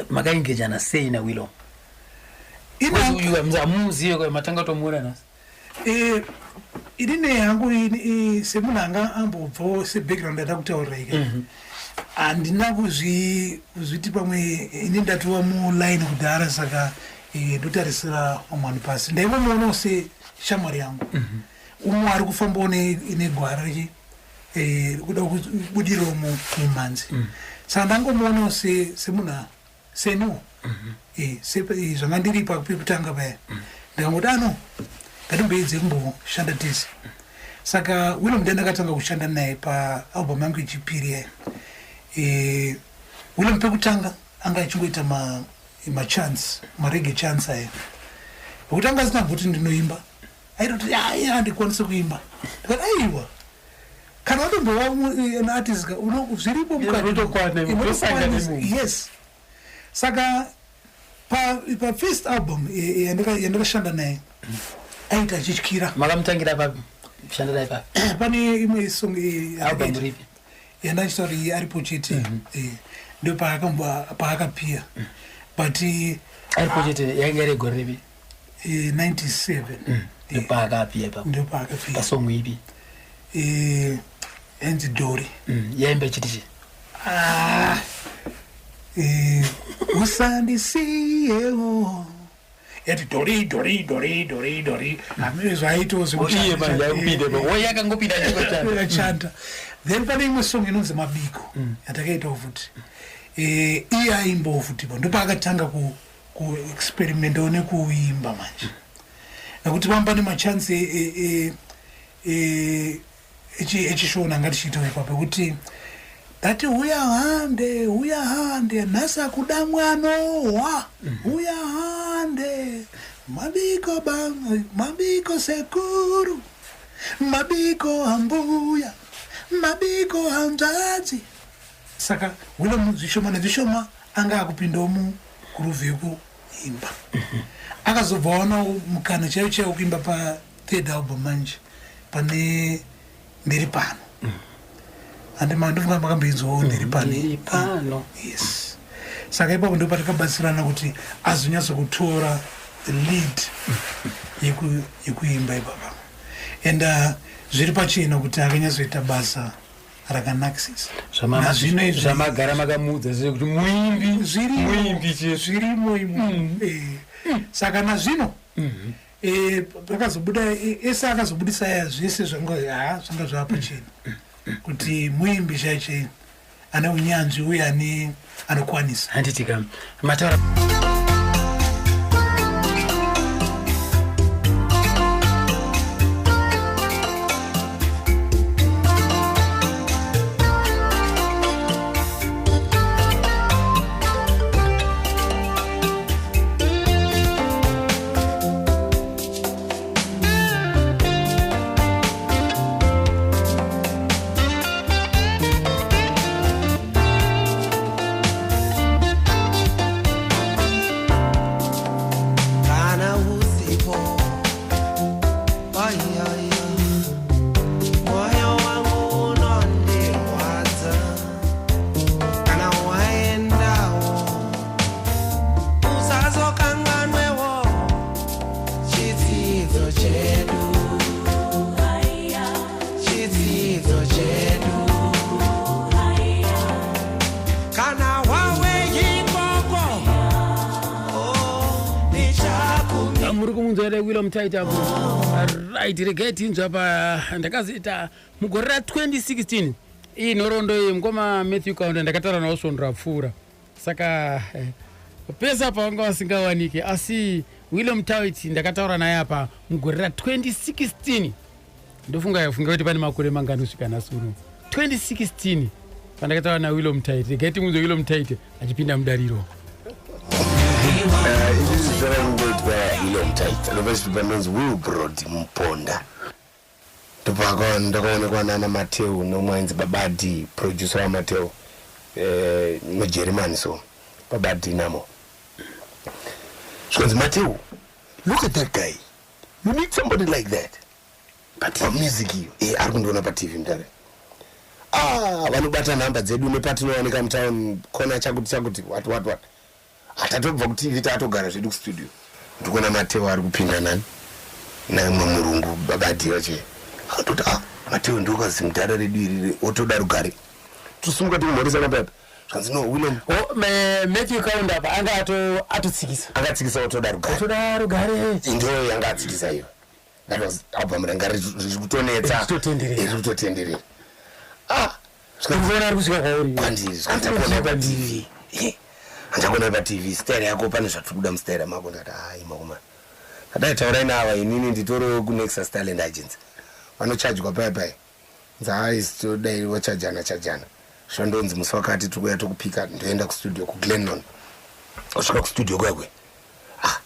Makaengejana sei naWillom? Because uyu hamuzive kwa matanga tomuona nhasi. Inini hangu semunhu anga ambobvawo sebackground yandakutaurira ika, handina kuzviti pamwe ini ndatova muline kudhara, saka ndotarisira vamwe vanhu pasi. Ndaivomuonawo seshamwari yangu, umwe ari kufambawo negwara rechi kuda kubudirirawo mumhanzi. Saka ndangomuonawo semunhu seniwo. Zvanga ndiri pekutanga paya, ndikangoti ano ngatimboedze kumboshanda tese. Saka Willom ndiye ndakatanga kushanda naye paalbum yangu yechipiri yayo. Willom pekutanga anga achingoita machants, mareggae chants aya, nokuti anga asina kuti ndinoimba. Aitoti, "Ai, handikwanisi kuimba." Ndikati, "Aiwa, kana watombova an artist ka, zviripo mukati." Unotokwana, unotosangana nemunhu. Yes. Saka pafirst album yandakashanda naye, aita achityira. Makamutangira papi kushanda naye, papi? Pane imwe song Album ripi? Yandachitaura iyi, Aripo Chete. Ndo paakapia, but Aripo Chete yainge iri gore ripi? 97. Ndo paakapia ipapo? Ndo paakapia. Pasong ipi? Yanzi Dori. Yaimba chiti chi? Ah, usandisiyewo, yati dori dori dori dori dori. Hamene zvaitawo. Iye manje yakupinda ipapo. Wo yakangopinda chikochana. Chanta. Then pane imwe song inonzi Mabiko yatakaitawo futi. Iye aimbawo futi pa ndopaakatanga. kuexperimentawo nekuimba manje, nekuti vamba nemachansi echishona anga tichiitawo ipapo ekuti ndati huya hande, huya hande, nhasi akuda mwanohwa, huya hande, mabiko ba, mabiko sekuru, mabiko ambuya, mabiko hanzvadzi. Saka Willem zvishoma nezvishoma anga akupindawo mugroove yekuimba. Akazobva waona mukana chaiwo chaiwo kuimba pathird album manje, pane Ndiri Pano. Handi ndofunga makamboinzwawo Ndiri Pano. Ndiri Pano. Yes, saka ipapo ndo patakabatsirana kuti azonyatsokutora the lead yekuimba ipapa, and zviri pachena kuti akanyatsoita basa rakanakisisa. Nazvino izvi Zvamagara makamuudza zvee kuti muimbi. Zvirimo. Muimbi chete. Zvirimo imo. Saka nazvino pakazobuda ese akazobudisa aya zvese zvanga ha zvanga zvava pachena kuti muimbi chai chai ane unyanzvi uye ane anokwanisa. Handiti kam mataura. Kana usipo, ayaya, moyo wangu unondirwadza. Kana waendawo, usazokanganwewo chitsidzo chedu, chitsidzo chedu. Kana wawe ikoko, oh, ndichakumi Muri kumunzwa here Willem Taita? Right, regai tinzwa pa ndakazoita mugore ra2016. Iyi nhoroondo iyi, mukoma Matthew Kaunda, ndakataura nawo svondo rapfuura, saka pese apa vanga vasingawaniki, asi Willem Tait ndakataura naye apa mugore ra2016. Ndofunga funga kuti pane makore mangani kusvika nhasi uno? 2016 pandakataura naWillem Tait. Regai timunzwe Willem Tait achipinda mudariro. Izvi zvakangoitwa William Tait, anopachitupa ndonzi Wilbrod Muponda. Ndopaka ndakaonekwa nana Mateu nomwe ainzi Babadi, producer waMateu, muJeremani, so Baba Dinamo. Zvikanzi, "Mateu, look at that guy, you need somebody like that pamusic iyo." Ari kundiona paTV mutare. Ah, vanobata nhamba dzedu nepatinowanika mutown kona, chakuti chakuti, what what what. Hatatobva kuTV, taatogara zvedu kustudio, ndikuona Mateo ari kupinda nani naimwe murungu, Babadi vache. Akatoti, "Ah, Mateo, ndokazi mudhara redu iriri, otoda rugare." Tosumuka tikumhoresa napapa, zvanzi, "No, William." Oh, Matthew Kaunda apa anga atotsikisa. Akatsikisa Otoda Rugare. Otoda Rugare. Ndiyo yanga atsikisa iyo. That was album ranga riri kutonetsa. Richitotenderera. Riri kutotenderera. Ah. Ndikuona ari kusvika kwauri. Kwandiri, zvikanzi, paTV, handakuona paTV style yako, pane zvatiri kuda mustyle mako. Ndikati, "Hai, makoma, kadai taurai nava, inini nditoriwo kuNexus Talent Agency, vanochajwa paya paya." Nzi, "Todai wachajana chajana." Zvandonzi, "Musi wakati tiri kuuya tokupika." Ndoenda kustudio kuGlenlon. Osvika kustudio kwekwe, ah,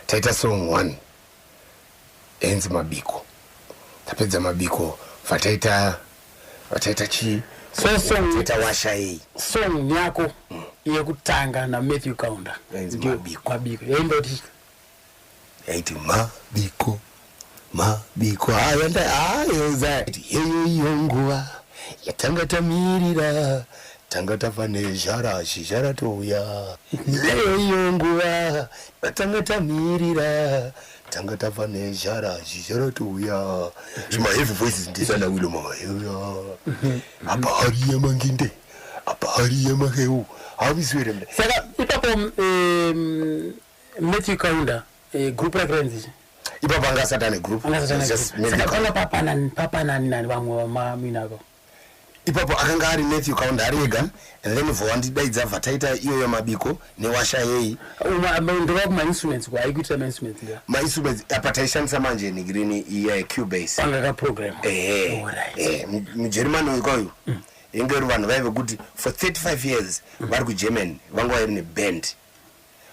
taita song one enzi Mabiko. Tapedza Mabiko, vataita chii? So song Taita Washai. Song yako yekutanga naMatthew Kaunda Yainzi Mabiko. Mabiko yaimba kuti? Yaiti, "Mabiko, mabiko aya ayoza, yeyo iyo nguva yatanga tamirira, tanga tafa nezhara, zhizha ratouya. Yeyo iyo nguva yatanga tamirira, tanga tafa nezhara, zhizha ratouya." Zvimaheavy voices ndisana Wiloma. Apa hari yemanginde, apa hari yemaheu, haviswere. Saka ipapo Matthew Kaunda, group rake rainzi? Ipapo anga asati ane group. Just Matthew Saka Kaunda. panga papanani papanani nani vamwe vamaminako? Ipapo akanga ari Matthew Kaunda ari ega, and then vhowandidaidza, vhataita iyoyo mabiko newashayei. Ndova kumainstruments kwaikuitira mainstruments nga? Mainstruments apa taishandisa manje nigirini iya Cubase. Anga kaprogram. Ehe. Alright. Mujeremani uyu kwayu inge uri vanhu vaive kuti for 35 years vari kuGermany, vanga vairi neband,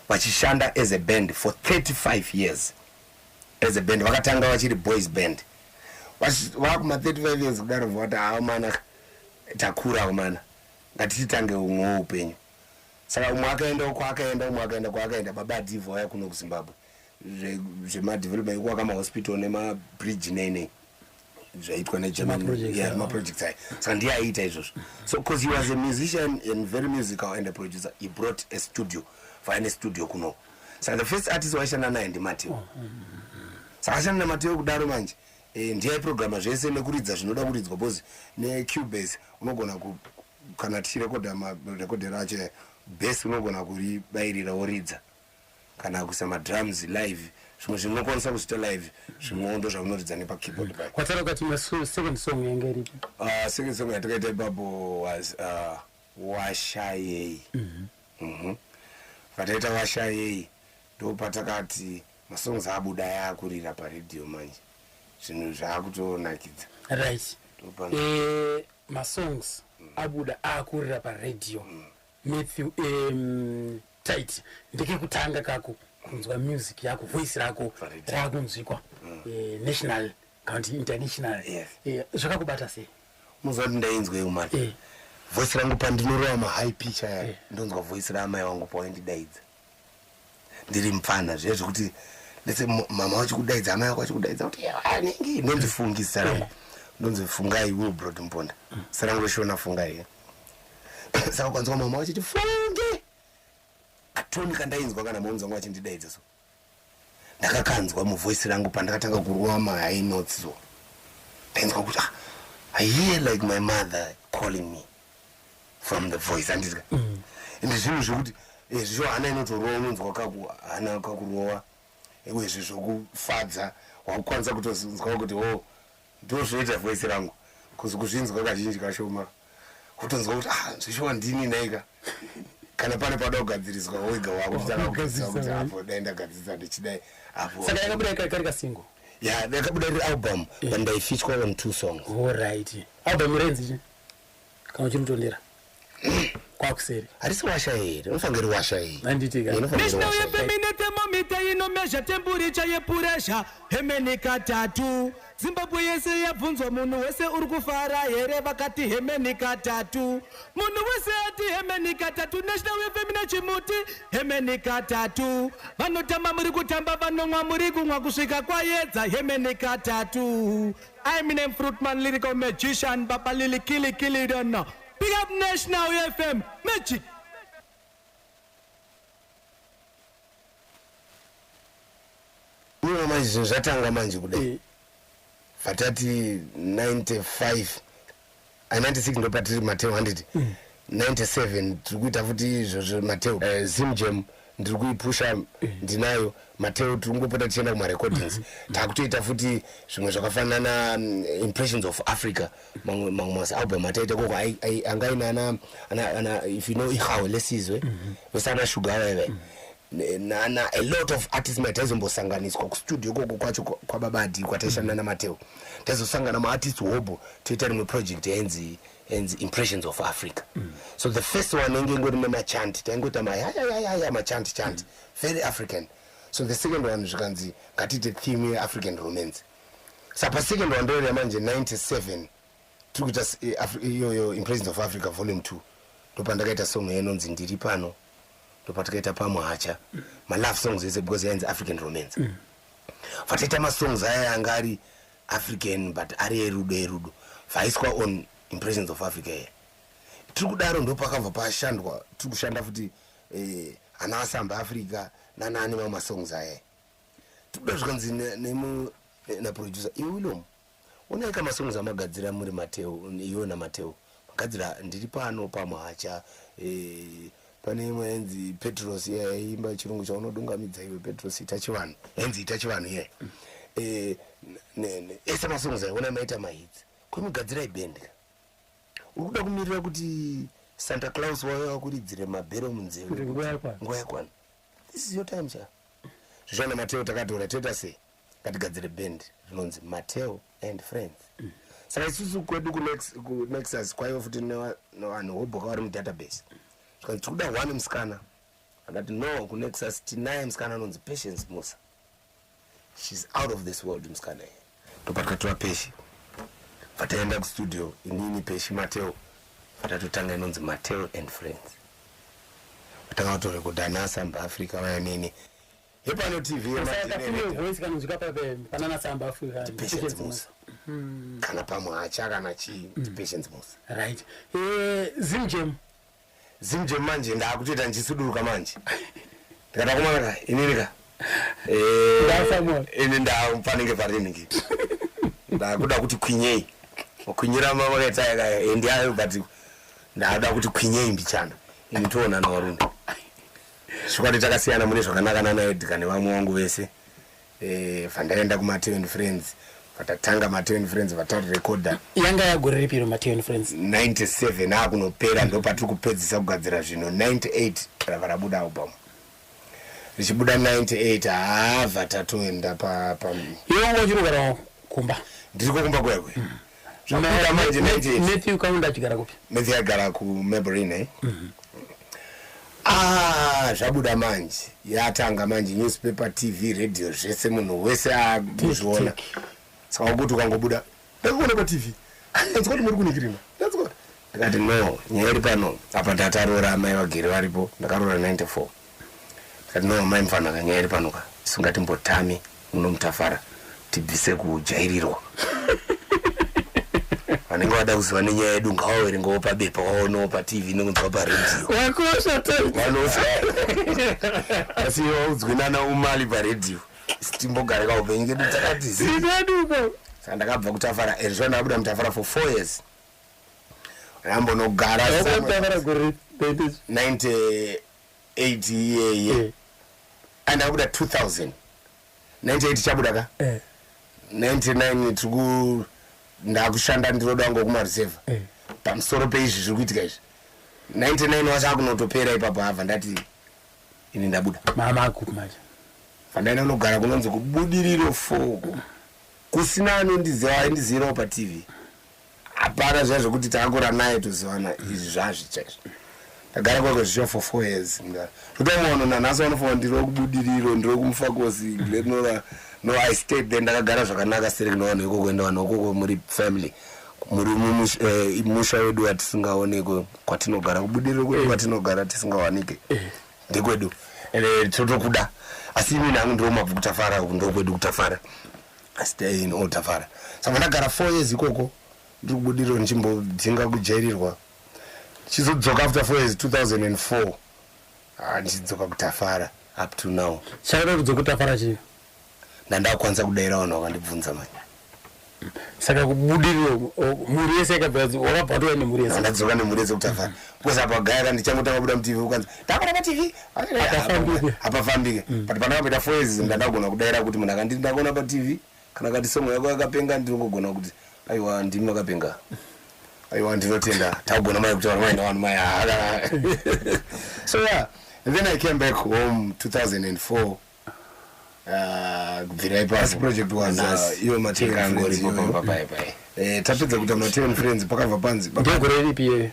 vachishanda as a band for 35 years as a band. Vakatanga vachiri boys band. Vakuma 35 years kudaro, vati, "Haa mana, takura mana, ngatichitange umwewo upenyu." Saka umwe akaendawo kwaakaenda, umwe akaenda kwaakaenda. Baba Adhivha vaya kuno kuZimbabwe, zvemadevelopment, ekuwaka mahospital nemabridge, nei nei zvaitwa neGermany. Maprojects, Yeah, yeah. maprojects aya. Saka ndiye aiita izvozvo. So because he was a musician and very musical and a producer, he brought a studio, vaine studio kuno. Saka the first artist waishanda naye ndiMateo. Saka ashanda naMateo kudaro manje, ndiye aiprograma zvese nekuridza zvinoda kuridzwa, because neCubase unogona ku kana tichirekodha, marekodhero acho, bass unogona kuribayirira woridza, kana kuisa madrums live. Zvimwe zvinokwanisa kuzviita live, zvimwewo ndo zvaunoridza nepakeyboard payo. Kwatara ukati second song yanga iripi? Second song yatakaita ipapo was Washayei. Pataita Washayei, ndo patakati masongs abuda, yaakurira paredhiyo manje, zvinhu zvaakutonakidza. Right. Masongs abuda, akurira paredhiyo. Matthew, tight ndekekutanga kako kunzwa music yako, voice rako Paredhiyo. raakunzwikwa national kana kuti international? Yes. Zvakakubata sei? Muziva kuti ndainzwa umani voice rangu pandinorova mahigh pitch aya, ndonzwa voice raamai vangu pawaindidaidza ndiri mupfana. Zviya zvekuti letse mama vachikudaidza, amai vako vachikudaidza kuti anenge ndonzi Fungi, zita rangu ndonzi Fungai Wilbrod Mponda, zita rangu reshona Fungai. Saka ukanzwa mama vachiti "Fungi", katoni kandainzwa kana mom dzangu vachindidaidza, so ndakakanzwa muvoice rangu pandakatanga kurova mahigh notes. So ndainzwa kuti, ah, I hear like my mother calling me from the voice, handitya. Ende zvinhu zvekuti zvisho hana inotorova, unonzwa hana kakurova, uyezve zvokufadza, wakukwanisa kutozwa kuti o ndo zvinoita voice rangu, kuzi kuzvinzwa kazhinji kashoma, kutonzwa kuti, ah, zvishowa ndini naika. Kana pane pada kugadziriswa, wega wakutanga kugadzirisa kuti apo dai ndagadzirisa ndichidai apo. Saka yakabuda kari kasingle? Ya, yakabuda iri album, but ndaifeaturwa on two songs. Alright, album renzi chi, kana uchiri kutondera kwakuseri? Harisi Washa here? Unofanira iri Washa iyi. Handitika. Inofanira iri National Washa iyi. FM ine thermometer inomeasure temperature yepuresha, hemeni katatu. Zimbabwe yese yabvunzwa, munhu wese uri kufara here? Vakati hemeni katatu. Munhu wese ati hemeni katatu. National FM nechimuti, hemeni katatu. Vanotamba muri kutamba, vanomwa muri kumwa, kusvika kwayedza, hemeni katatu. I'm name Fruitman, lyrical magician, Baba Lili Kili Kili don't. Big up National FM Magic. Iwo manje zvinhu zvatanga manje kudai. Vatati 95, 96 ndopatiri Mateo, handiti? 97 tiri kuita futi izvozvo Mateo. Zimjam ndiri kuipusha, ndinayo Mateo, tiri kungopota tichienda kumarecordings. Takutoita futi zvimwe zvakafanana, Impressions of Africa, mamwe maalbum ataita koko anga aine ana, if you know, Ihawe Lesizwe, vese ana Shuga vaive nana, a lot of artists. Mai taizombosanganiswa kustudio koko kwacho kwaBabadi kwataishanda naMateo. Taizosangana maartist hobo, toita rimwe project yainzi Impressions of Africa. So the first one inge ingori nemachant, taingoita mayayayaya, machant chant, very African. So the second one zvikanzi ngatiite theme yeAfrican romance. Saka pasecond one ndoyo yamanje 97 tiri kuita iyoyo Impressions of Africa volume 2, ndopandakaita song yainonzi Ndiri Pano, ndopatakaita Pamwe Hacha, malove songs ese, because yainzi African romance. Vataita masongs aya anga ari African but ari erudo, erudo, vaiswa on Impressions of Africa. Iya tiri kudaro, ndopakabva pashandwa, tiri kushanda futi ana Asamba Africa nanani, mamwe masongs aya tiri kuda. Zvikanzi naproducer, "Iwe William, unaika masongs amagadzira muri Mateo, iwe naMateo magadzira Ndiri Pano, Pamwe Hacha, pane imwe yainzi Petros, iya yaimba chirungu chaunodungamidza iwe Petros, ita chivanhu, yainzi Ita Chivanhu iye. Ese masongs aya, ona maita mahits, kwemugadzira ibhendi ka." Uri kuda kumirira kuti Santa Claus wauya wakuridzire mabhero munzeve. Kuti nguva yakwana. Nguva yakwana. This is your time cha. Zvishana Mateo takatora toita sei? Ngatigadzire band rinonzi Mateo and Friends. Saka isusu kwedu kuNexus kwaiva futi nevanhu hobhoka vari mudatabase. Zvikanzi tikuda one musikana. Akati no, kuNexus tinaye musikana anonzi Patience Musa. She's out of this world musikana iye. Ndopatikatora Peshi. Vataenda kustudio inini Peshi Mateo. Vatatotanga inonzi Mateo and Friends. Vatanga kutorekodha ana Samba Africa vaya nini. Hepano TV Saka female voice kanonzwika pape panana Samba Africa. Patience Musa. Kana pamwe hacha kana chii Patience Musa. Right. Zimjam. Zimjam manje ndakutoita ndichisuduruka manje. Ndikati akomana ka inini ka. Ini ndapanenge paringi. Ndakuda kuti kwinyei. Kwinyira mama kaita endi ayo but ndakuda kuti kwinyei mbichana. Ini toonana warume. Zvokwadi takasiyana mune zvakanaka nana Edgar nevamwe vangu vese. Vandaenda kuMateo and Friends. Vatatanga Mateo and Friends vatarirekodha. Yanga yagore ripi iro Mateo and Friends? 97 akunopera ndopatiri kupedzisa kugadzira zvino 98 rava rabuda album. Richibuda 98 haabva tatoenda pa Iwe wanga uchirogara kumba. Ndiriko kumba kuya kuya. Zvabuda manje 98. Matthew Kaunda achigara kupi? Matthew agara kuMaybelline eh? Ah, zvabuda manje yatanga manje newspaper, TV, radio zvese munhu wese akuzviona. Saka kuti ukangobuda ndakuona paTV that's what muri kunikirina that's what ndikati no nyaya iri pano apa ndataroora amai vagere varipo ndakaroora 94 ndikati no mai mufanaka nyaya iri pano ka isu ngatimbotame muno mutafara tibvise kujairirwa vanenge vada kuziva nenyaya yedu ngavaverengewo pabepa vaonewo paTV nekunzwa paredhiyo. Wakosha vanosa asi waudzwe nana umali paredhiyo timbogare kaupenyu kedu takati Zineduko. Saka ndakabva kutafara ezvo ndabuda mutafara for 4 years ndambonogara Wakatafara gore ripi? 98 iyeye andabuda 2000 98 chabuda ka 99 tiriku ndakushanda ndiroda wangu kumareserve pamusoro peizvi zviri kuitika izvi 99 wacho akunotopera ipapo abva ndati ini ndabuda mama akupi manje vandaenda kunogara kunonzi kubudiriro 4 kusina anondiziva aindizivirawo paTV hapana zviya zvekuti takakura naye tozivana izvi zvazvi chaizvo ndagara kwako zvicho for 4 years kuti vamwe nanhasi vanofunga ndiri wekubudiriro ndiri wekumufakosi Glen Norah. No, I stayed there ndakagara zvakanaka siri kuno vanhu ikoko ende vanhu ikoko muri family muri musha wedu watisingaonekwe kwatinogara kubudiriro kwedu kwatinogara tisingawanike ndekwedu ende totokuda asi inini hangu ndiro mabvu kutafara uku ndokwedu kutafara. I stay in Old Tafara. Saka ndagara 4 years ikoko ndiri kubudiriro ndichimbodzinga kujairirwa chizodzoka after 4 years 2004 ndichidzoka kutafara up to now. Chakada kudzoka kutafara chii? Ndandakwanisa kudaira vanhu vakandibvunza manje. Saka kubudiriro mhuri yese yakabva wakabva watouya nemhuri yese? Ndadzoka nemhuri yese kutafara because apa gaya ndichangotanga kubuda muTV ukanzi ndakona paTV Hapafambike. Hapafambike but pandakapeta 4 years ndandagona kudaira kuti munhu akanditi ndakaona paTV kana kati song yako yakapenga ndinongogona kuti aiwa ndimi makapenga aiwa ndinotenda takugona mai kutaura mai navanhu mai haa. So yeah, and then I came back home 2004 kubvira ipapo project was iyo Mateo and Friends Tikangoripo iyoyo. pamba pai pai. Tapedza kuita Mateo and Friends pakabva panzi Ndogore ripi iyoyo?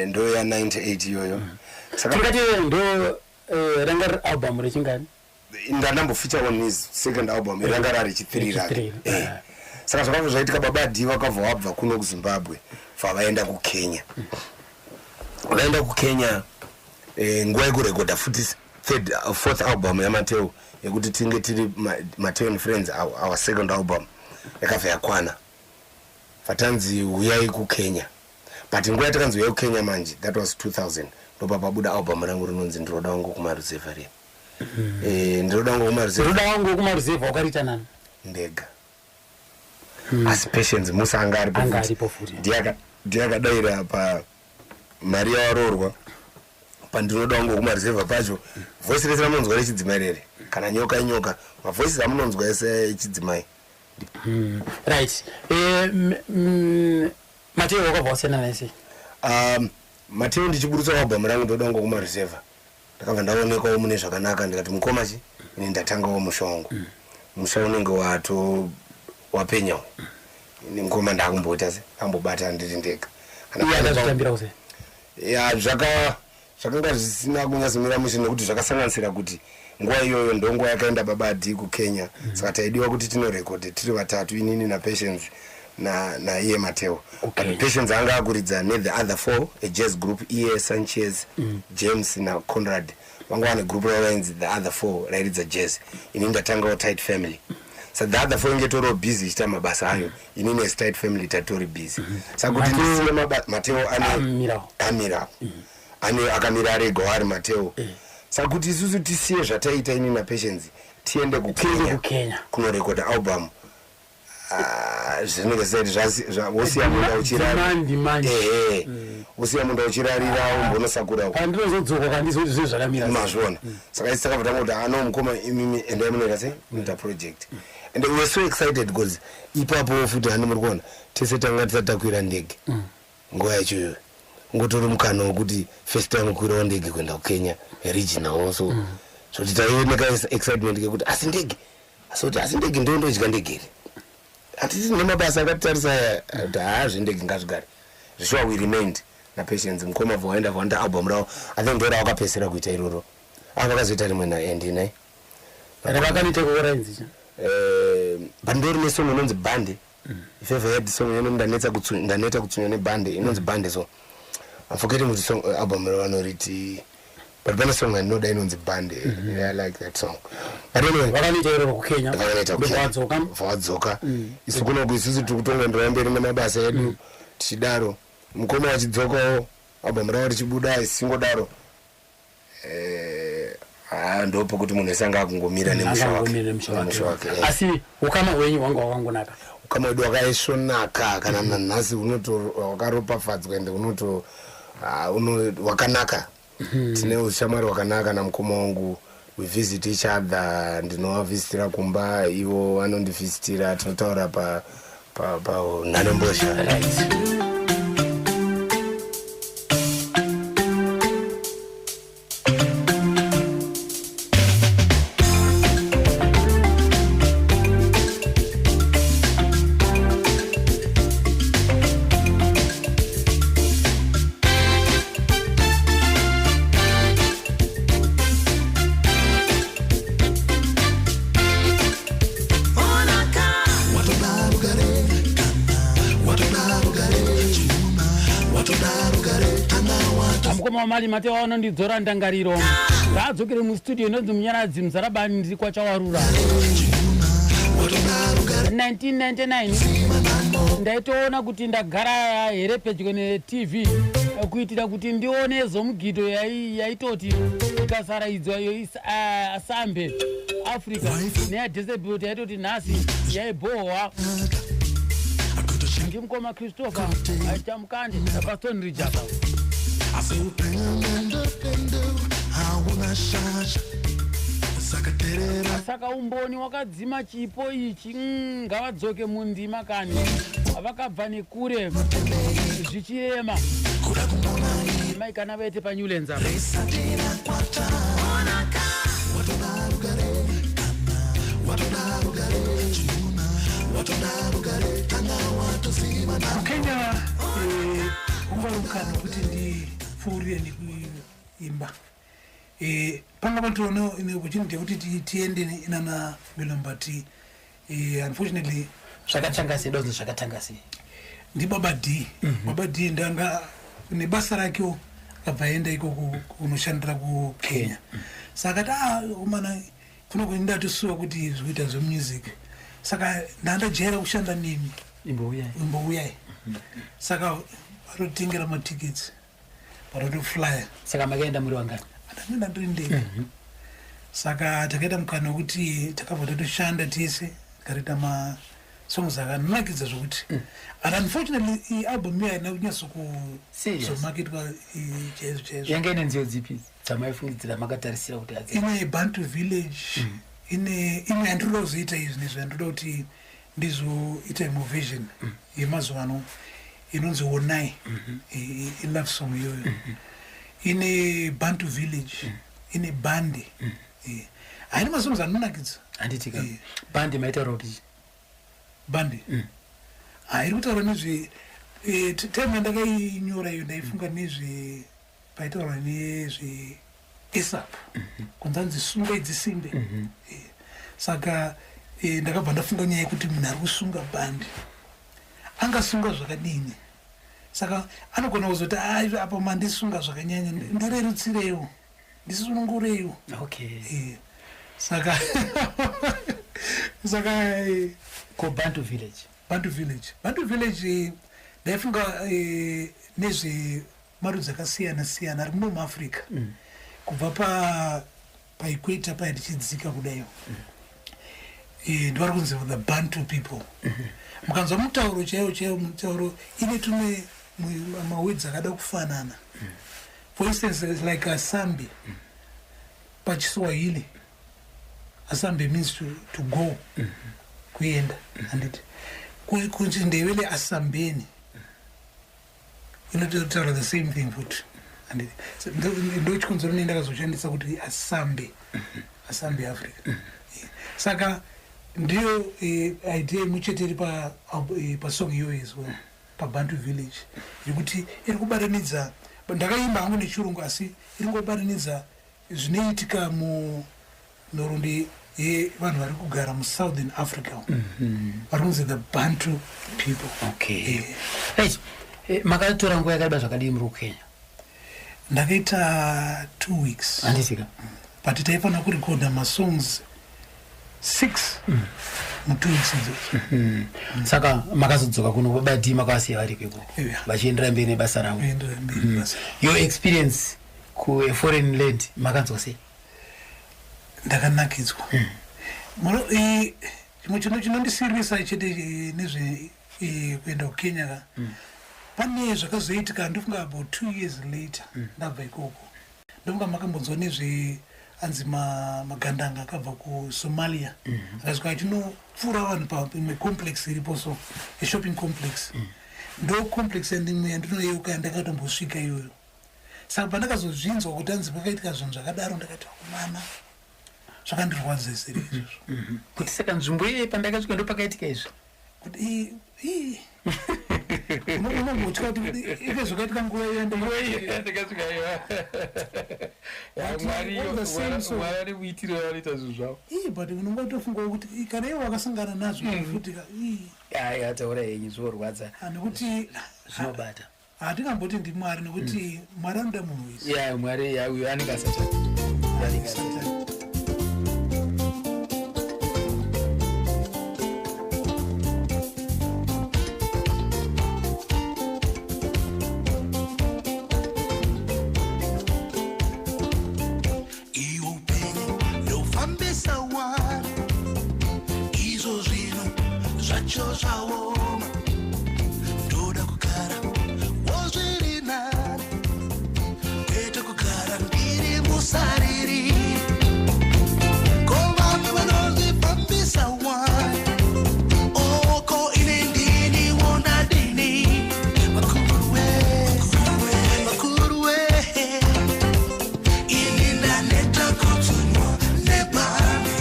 Ndo ya 98 iyoyo. Saka tingati ndo ranga riri album rechingani? Ndandambofeature on his second album ranga rari chi3 rake. Rechi3. Saka zvakabva zvaitika baba D vakabva vabva kuno kuZimbabwe bva vaenda kuKenya vaenda kuKenya nguva yekurekodha futi third fourth album yaMateo yekuti tinge tiri Mateo and Friends our second album yakabva yakwana vatanzi uyai kuKenya but nguva yatakanzi uyai kuKenya manje that was 2000 ndopa pabuda album rangu rinonzi Ndiroda Wangu Kumaruzevha riya. Ndiroda Wangu Kumaruzevha. Roda Wangu Kumaruzevha wakariita nani? Ndega asi Patience Musa anga aripo Anga futi. aripo futi. Ndiye akadaira pa mari yawaroorwa pandinoda wangu kumaruzevha pacho voice rese ramunonzwa rechidzimai rere kana nyoka inyoka mavoices amunonzwa ese echidzimai. Right. Mateo wakabva wasiyana naye sei? Mateo ndichiburutsa album rangu ndoda kungo kumareserva, ndakabva ndaonekwawo mune zvakanaka. Ndikati, "Mukoma chi, ini ndatangawo musha wangu, musha unenge wato wapenyawo. Ini mukoma ndakumboita se ambobata ndiri ndega." Kana Iye akazvitambira kusei? Ya, zvakanga zvisina kunyatsomira mushe, nekuti zvakasanganisira kuti nguva iyoyo ndonguva yakaenda Baba D kuKenya. Saka taidiwa kuti tinorekodhe tiri vatatu, inini naPatience naiye Mateo. But Patience anga akuridza nethe other four, a jazz group. Iye, Sanchez, James naConrad vanga vane group ravo rainzi the other four, rairidza jazz. Inini ndatangawo Tight Family. Sa the other four inge toriwo busy ichiita mabasa ayo, inini as Tight Family tatori busy. Saka kuti ndisiye Mateo ane Amirawo. Amirawo, ane akamira aregawo ari Mateo. Saka kuti isusu tisiye zvataita, ini naPatience, tiende Tiende kuKenya kuKenya. kunorekodha album, ah, zvinenge zvisati wosiya munda Demand manje. Ehe, wosiya munda uchirarira, umbonosakura. Pandinozodzoka kandizoti zvinhu zvakamira sei. Mazviona. Saka isi takabva tangokuti, "Ano mukoma, imimi endai munoita sei, munoita project." And we were so excited because ipapo futi, hani muri kuona, tese tanga tisati takwira ndege nguva yacho iyoyo. Ngotori mukana wekuti first time kukwirawo ndege kuenda kuKenya regional. So zvoti taioneka excitement kekuti asi ndege, asi kuti asi ndege ndondodya ndege here, hatisi nemabasa akatitarisa aya, kuti haa, zvendege ngazvigare zvishuwa. We remained naPatience. Mukoma bva waenda vaenda album ravo, I think ndo ravakapedzisira kuita iroro. Ava vakazoita rimwe naAndy nai. Ravakanoita ikoko rainzi cha? But ndo rine song inonzi Bhande. If ever heard song ino, "Ndaneta kutsunywa nebhande," inonzi Bhande. So I'm forgetting kuti song album ravanoriti, but pane song yandinoda inonzi Bhande. Yeah, I like that song. But anyway, Vakanoita iroro kuKenya. Vakanoita. Ndobva vadzoka. Vadzoka. Isu kunoku, isusu tiri kutongoenderera mberi nemabasa edu tichidaro. Mukoma vachidzokawo, album ravo richibuda, isingodaro. Ndopokuti munhu wese anga akungomira nemusha wake. Angangomira nemusha wake. Nemusha wake, eh. Asi ukama hwenyu hwanga hwakangonaka? Ukama wedu wakaisvonaka. Kana nanhasi unoto wakaropafadzwa, ende unoto wakanaka. Tine ushamwari hwakanaka namukoma wangu. We visit each other. Ndinovavhizitira kumba, ivo vanondivhizitira. Tinotaura pa panharembozha. Right. Watoda rugare kana watoda rugare, chimuna watoda rugare kana wato Mukoma wamali Mateo anondidzora ndangariro. Ngaadzokere mustudio. Inonzi Munyaradzi Muzarabani, ndiri kwaChawarura. 1999 ndaitoona kuti ndagara here pedyo neTV kuitira kuti ndione zomugidho yaitoti ikasaraidzwa iyo asambe Africa neyadisability yaitoti nhasi yaibhohwa ndimukoma Christopher Chamukande paStone Ridge apa. Asi upendo pendo hauna shasha, saka terera. Saka umboni wakadzima chipo ichi. Ngavadzoke mundima kani, vakabva nekure zvichirema. Mai kana vaite paNewlands apa. Watoda rugare kana watoda rugare, chimuna watoda rugare kana watozima. KuKenya ungava mukana wekuti ndipfuurire nekuimba. Panga patoona opportunity yekuti tiende nana Melon, but unfortunately Zvakatanga sei? Donzi zvakatanga sei? NdiBaba D. Baba D ndanga nebasa rakewo, akabva aenda ikoko kunoshandira kuKenya. Saka akati, "Ah, omana, kuno ndatosuwa kuti zvikuita zvemusic, saka ndandajaira kushanda nemi." Imbouyai. Imbouyai. Saka vatotengera matickets, vatotoflya. Saka makaenda muri wangani? Ndakaenda ndiri ndega. Saka takaita mukana wekuti takabva tatoshanda tese, tikaita masongs akanakidza zvokuti. And unfortunately ialbum iyo haina kunyatsokuzomaketwa chaizvo chaizvo. Yanga ine nziyo dzipi dzamaifungidzira makatarisira kuti adzi? Ine Bantu Village, ine imwe yandinoda kuzoita izvi nezvo, yandinoda kuti ndizoita imwe version yemazuva ano. Inonzi Onai. Ilove song iyoyo. Ine Bantu Village, ine Bande. Haine masongs anonakidza. Handitika Bande maitaura kuti? Bande iri kutaura nezve time yandakainyora iyo, ndaifunga nezve paitaurwa nezve ASAP, kunzanzi sunga idzi simbe. Saka ndakabva ndafunga nyaya yekuti munhu ari kusunga bhandi angasunga zvakadini. Saka anogona kuzoti, "Ai, apa mandisunga zvakanyanya, ndirerutsireiwo, ndisunungureiwo." Saka Ko Bantu Village? Bantu Village, Bantu Village, ndaifunga nezve marudzi akasiyana siyana ari muno muAfrica, kubva paequator paya tichidzika kudaiwo. Ndivari kunzi the Bantu people. Mukanzwa mutauro chaiwo chaiwo, mutauro ine tumwe mawords akada kufanana. For instance, it's like asambe pachiSwahili. Asambe means to go, kuenda, handiti? KuchiNdebele asambeni inototaura the same thing futi, handiti? So, ndo chikonzero nei ndakazoshandisa kuti asambe, asambe Africa. Saka ndiyo idea imwe chete iri pasong iyoyo as well, paBantu Village, yekuti iri kubatanidza, ndakaimba hangu nechirungu, asi iri ngobatanidza zvinoitika munhoroondo yevanhu vari kugara muSouthern Africa, vari kunzi the Bantu people. Okay, right. Makatora nguva yakareba zvakadii muri kuKenya? Ndakaita 2 weeks. Handitika. But taifanira kurekodha masongs 6 mu2 weeks idzodzo. Saka makazodzoka kuno, babadi makavasiya variko ikoko? Yeah. Vachiendera mberi nebasa ravo? Kuenderera mberi nebasa. Your experience kuforeign land, makanzwa sei? Ndakanakidzwa. Chimwe chinhu chinondisiririsa chete nezve kuenda kuKenya ka, pane zvakazoitika, ndofunga about 2 years later ndabva ikoko. Ndofunga makambonzwa nezve anzi magandanga akabva kuSomalia, akasvika achinopfuura vanhu paimwe complex iripo, so yeshopping complex. Ndo complex yandimwe yandinoyeuka yandakatombosvika iyoyo. Saka pandakazozvinzwa kuti anzi pakaitika zvinhu zvakadaro, ndakati kumana zvakandirwadza isiri izvozvo. Kuti saka nzvimbo iyeye pandakasvika ndo pakaitika izvi? Kuti unombotya kuti ive zvakaitika nguva iyo. Ndakasvika. But all the same, Mwari ane muitiro vanoita zvinhu zvavo. Ii, but unongotofungawo kuti kana ivo vakasangana nazvo futi ka, ii. Aya, taura henyu, zvinorwadza. Ah, nekuti Zvinobata. Hatingamboti ndimwari, nekuti Mwari anoda munhu wese. Ya, Mwari, ya, uyo anenge asatani, anenge asatani. Iwo upenyu ndofambisa wani, izvo zvino zvacho zvaoma. Ndoda kugara wozviri nani, kwete kugara ndiri musariri. Ko vamwe vanozvifambisa wani, oko ine ndini wonadini? Vakuru we, vakuru we, ini ndaneta kutsunywa nebhande.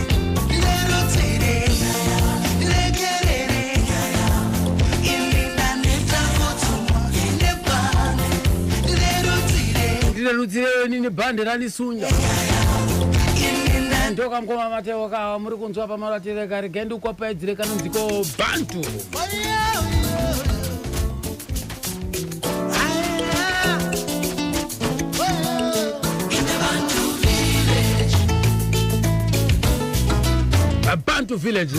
Ndirerutsire, ndiregerere, ini ndaneta kutsunywa nebhande. Ndirerutsire. Ndirerutsire nini, bhande ranisunja. Ini ndaneta. Ndokamukoma Mateo kawa muri kunzwa pamaratire kare gendikopaidzire kanonziko Bantu. In the Bantu village. Bantu Village.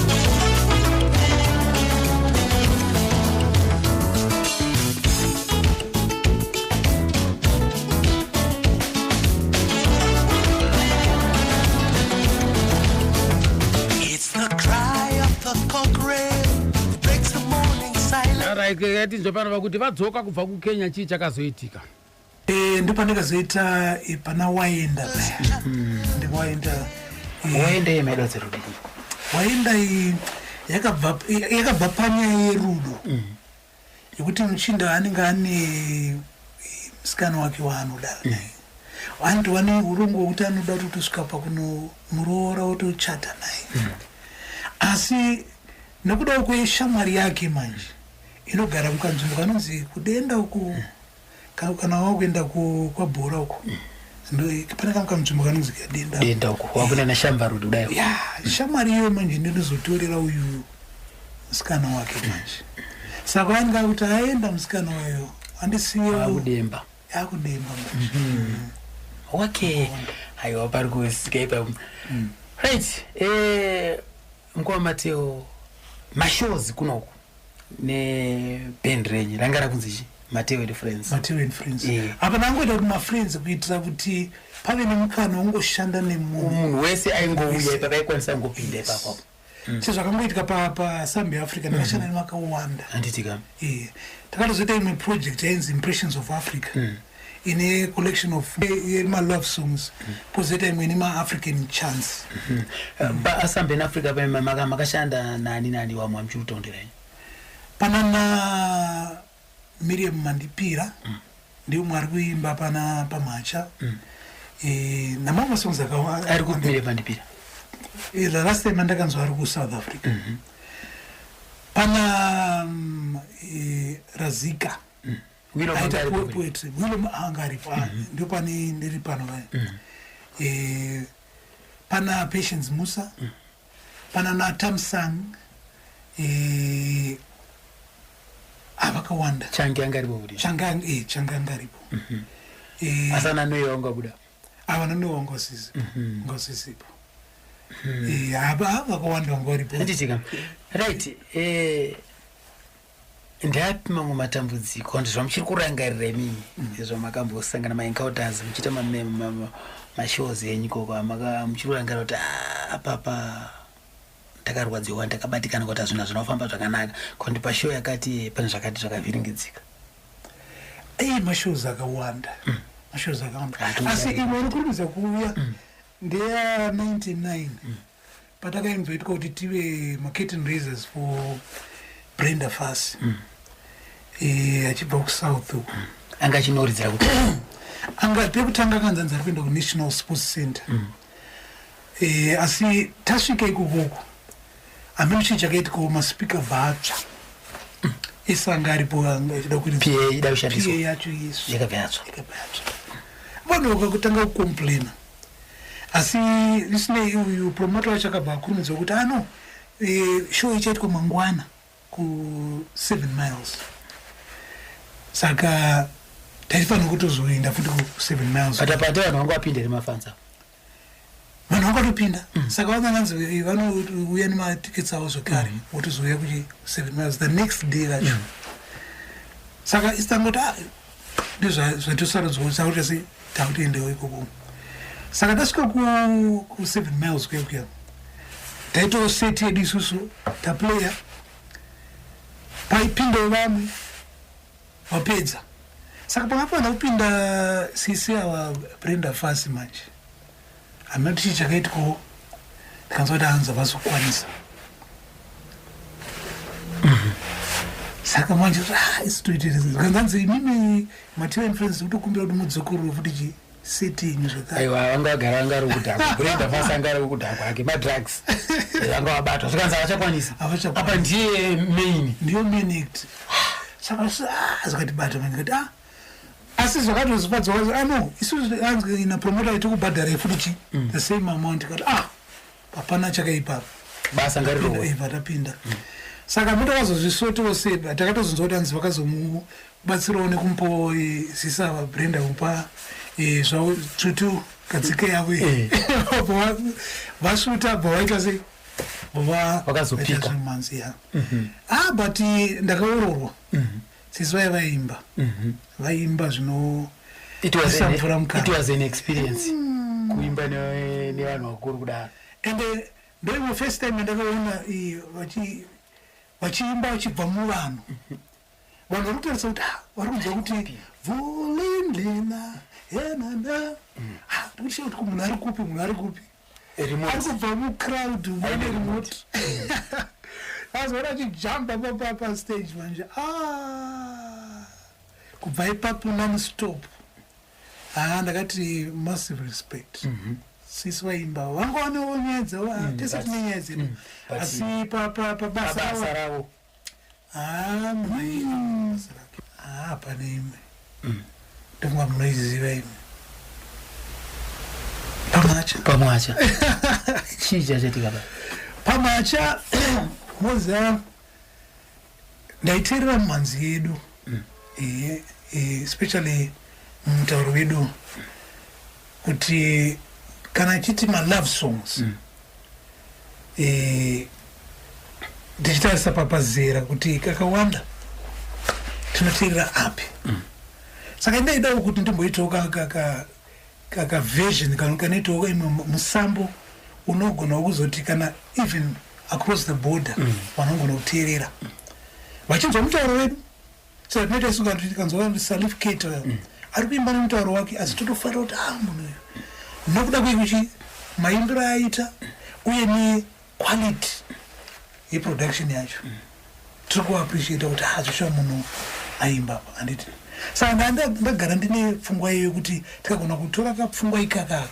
It's the cry of the cockerel that breaks the morning silence. Right, tinzwe pano pakuti vadzoka kubva kuKenya, chii chakazoitika? Ndopandakazoita pana Waenda paya, ndiwaenda. Waenda yemaida dzerudii? Waenda iyi yakabva panyaya yerudo. Yekuti muchinda anenge ane musikana wake waanoda naye. Vanhu vane urongwa hwekuti anoda kuti utosvika pakunomuroora wotochata naye. Asi nekuda kweshamwari yake manje inogara mukanzvimbo kanonzi kudenda uku, kana wakuenda kwabhora uku, pane kamwe kanzvimbo kanonzi kadenda. Denda uku wakuenda nashambarudi kudai. Ya, shamwari iyoyo manje ndinozotorera uyu musikana wake manje. Saka anenge akuti aenda musikana wayo andisiye. Akudemba. Akudemba manje. Okay, aiwa, pari kusika ipapo. Right, mukoma Mateo, mashows kunoku neband renyu ranga rakunzi chi Mateo and Friends. Mateo and Friends. Eh. Apa ndangoita kuti mafriends kuitira kuti pave nemukana wongoshanda nemunhu. Munhu wese aingouya ipapa aikwanisa kungopinda ipapo. Sezvakangoitika paSambi Africa, ndakashanda nevakawanda. Handiti ka? Takatozoita imwe project yainzi Impressions of Africa, ine collection of yemalove songs, pozoita imwe nemaAfrican chants. Asambe Africa makashanda nani nani wamwe amuchiri kutondera? Pana na Miriam Mandipira, ndiye umwe ari kuimba pana pamhacha, namamwe masongs akawanda. Ari kupi Miriam Mandipira? The last time andakanzwa ari kuSouth Africa. Pana Razika. Willow Aita anga aripo kuri? Poetry. Willow anga aripo. Ah, ndo pane ndiri pano vaya. Pana Patience Musa, pana naTamsang, avakawanda. Change anga aripo kuri? Change anga aripo. Asana noyo wangabuda? Ava nonewa wanga usisipo. Ava vakawanda vanga varipo. Handitika. Right, ndapi mamwe matambudziko andi zvamuchiri kurangarira imimi zvamakambosangana, maencounters muchiita mashows enyu ikoko, muchiri kurangarira kuti, "Ah, apapa ndakarwadziwa, ndakabatikana kuti hazvinhu hazvina kufamba zvakanaka, kuti pashow yakati pane zvakati zvakavhiringidzika"? Ei, mashows akawanda, mashows akawanda. Ah, toda. Asi imwe inokurumidza kuuya ndeya 99, patakainvitwa kuti tive macurtain raisers for Brenda Fassie, achibva kuSouth uku. Anga achinoridzira kuti? Anga pekutanga akanzanzi ari kuenda kuNational Sports Center. Asi tasvika ikokoko, hameno chii chakaitikawo, maspeaker bvatsva ese anga aripo anga achida kuridza. PA ida kushandiswa. PA yacho yesvo. Yakabva yatsva. Yakabva yatsva. Vanhu vakakutanga kucomplaina, asi isinei uyu promoter wacho akabva akurumidza kuti ano show ichaitwa mangwana ku7 Miles. Saka taifanira kutozoenda futi ku7 Miles. But apate vanhu vanga vapinda here, mafans? Vanhu vakatopinda. Saka vanganzi vanouya nematickets avo zvekare, votozouya kuchi 7 Miles the next day racho. Saka isi tangoti, "Ah, ndozvatosarudzwa takuti sei takutoendewo ikoko." Saka tasvika ku7 Miles kuya kuya, taitawo set yedu isusu, taplaya, paipindawo vamwe vapedza. Saka pakafanira kupinda sisi ava Brenda Fassie manje, hamina kuti chii chakaitikawo, ndikanzwa kuti hanzi havasi kukwanisa. Saka manje ah, isu toitekanzanzi imimi Mateo and Friends kutokumbira kuti mudzokorore futi chi set yenyu zvakare. Aiwa, vanga vagara vanga ari kudhakwa. Brenda Fassie anga ari kudhakwa ake, madrugs. Vanga vabatwa, zvikanzi havachakwanisi. Havachakwanisi. Apa ndiye main. Ndiyo main act. Saka zvikatibata manje kati, ah, asi zvakatozifadza wazi, ah no, isusu anzi ina promoter itikubhadharai futi chi the same amount. Kati, ah, hapana chakaipa. Basa ngarirohwe. Tapinda. Saka mutakazozvisotiwo sei, takatozonzwa kuti anzi vakazomubatsirawo nekumupawo sisa vaBrenda, kumupa zvavo tsvutu kadzike yavo iyi. Bva vasvuta, bva vaita sei. Vakazopika. Zvemanzi ya. Ah, but ndakaororwa, sisi vaya vaimba, vaimba zvino It mvura mukana. It was an experience kuimba nevanhu vakuru kudaro. Ende ndoimwe first time yandakaona vachiimba vachibva muvanhu. Vanhu vari kutarisa kuti, ah, vari kunzwa kuti vulindlela henana. Ah, ndikutisha kuti munhu ari kupi, munhu ari kupi? Remote. Ari kubva mucrowd mune remote. Azoona achijamba pastage manje. Ah, kubva ipapo nonstop. Ha, ndakati massive respect. Sisi vaimba vangawanewo nyaya dzavo, ah, tese tine nyaya dzedu, asi pabasa Pabasa ravo. Ha, munoimba basa rake. Ha, pane imwe ndofunga munoiziva imwe, Pamacha. Pamacha, chii chachatika pa? Pamacha, moziva ndaiteerera mumhanzi yedu, especially mumutauro wedu, kuti kana achiti malove songs, ndichitarisa papazera kuti kakawanda tinoteerera api. Saka ndaidawo kuti ndimboitawo ka version kanoitawo imwe musambo unogonawo kuzoti kana even across the border vanogona kuteerera vachinzwa mutauro wedu. So tinoita isu kana tikanzwa kuti Salif Keita ari kuimba nemutauro wake, asi totofarira kuti ah, munhu uyu, nokuda kwekuchi maimbiro aaita uye nequality yeproduction yacho, tiri kuappreciata kuti hazvisva munhu aimba apa, handiti? Saka ndagara ndine pfungwa iyo yekuti tikagona kutora kapfungwa ikakaka,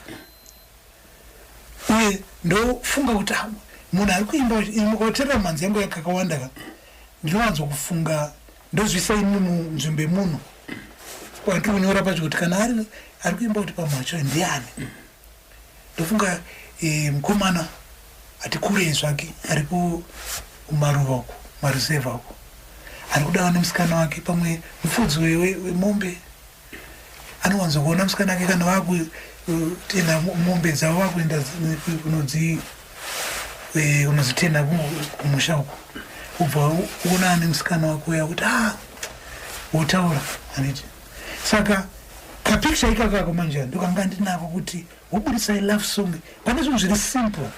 uye ndofunga kuti ah, munhu ari kuimba, mukateerera mhanzi yangu yakakawanda ka, ndinowanzokufunga, ndozvisa imi munzvimbo yemunhu kwandiri kunyora pacho, kuti kana ari kuimba kuti pamhacho ndiani. Ndofunga mukomana ati kurei zvake ari kumaruva uko, marusevha uko, ari kudawa nemusikana wake, pamwe mufudzi wemombe, anowanzokuona musikana wake kana vakutenda mombe dzavo, vakuenda kunodzitenda kumusha uko, ubva uona nemusikana wako uya kuti a wotaura, handiti? Saka kapicture ikakako manje ndokanga ndinako kuti wobudisai love song pane zvinhu zviri simple,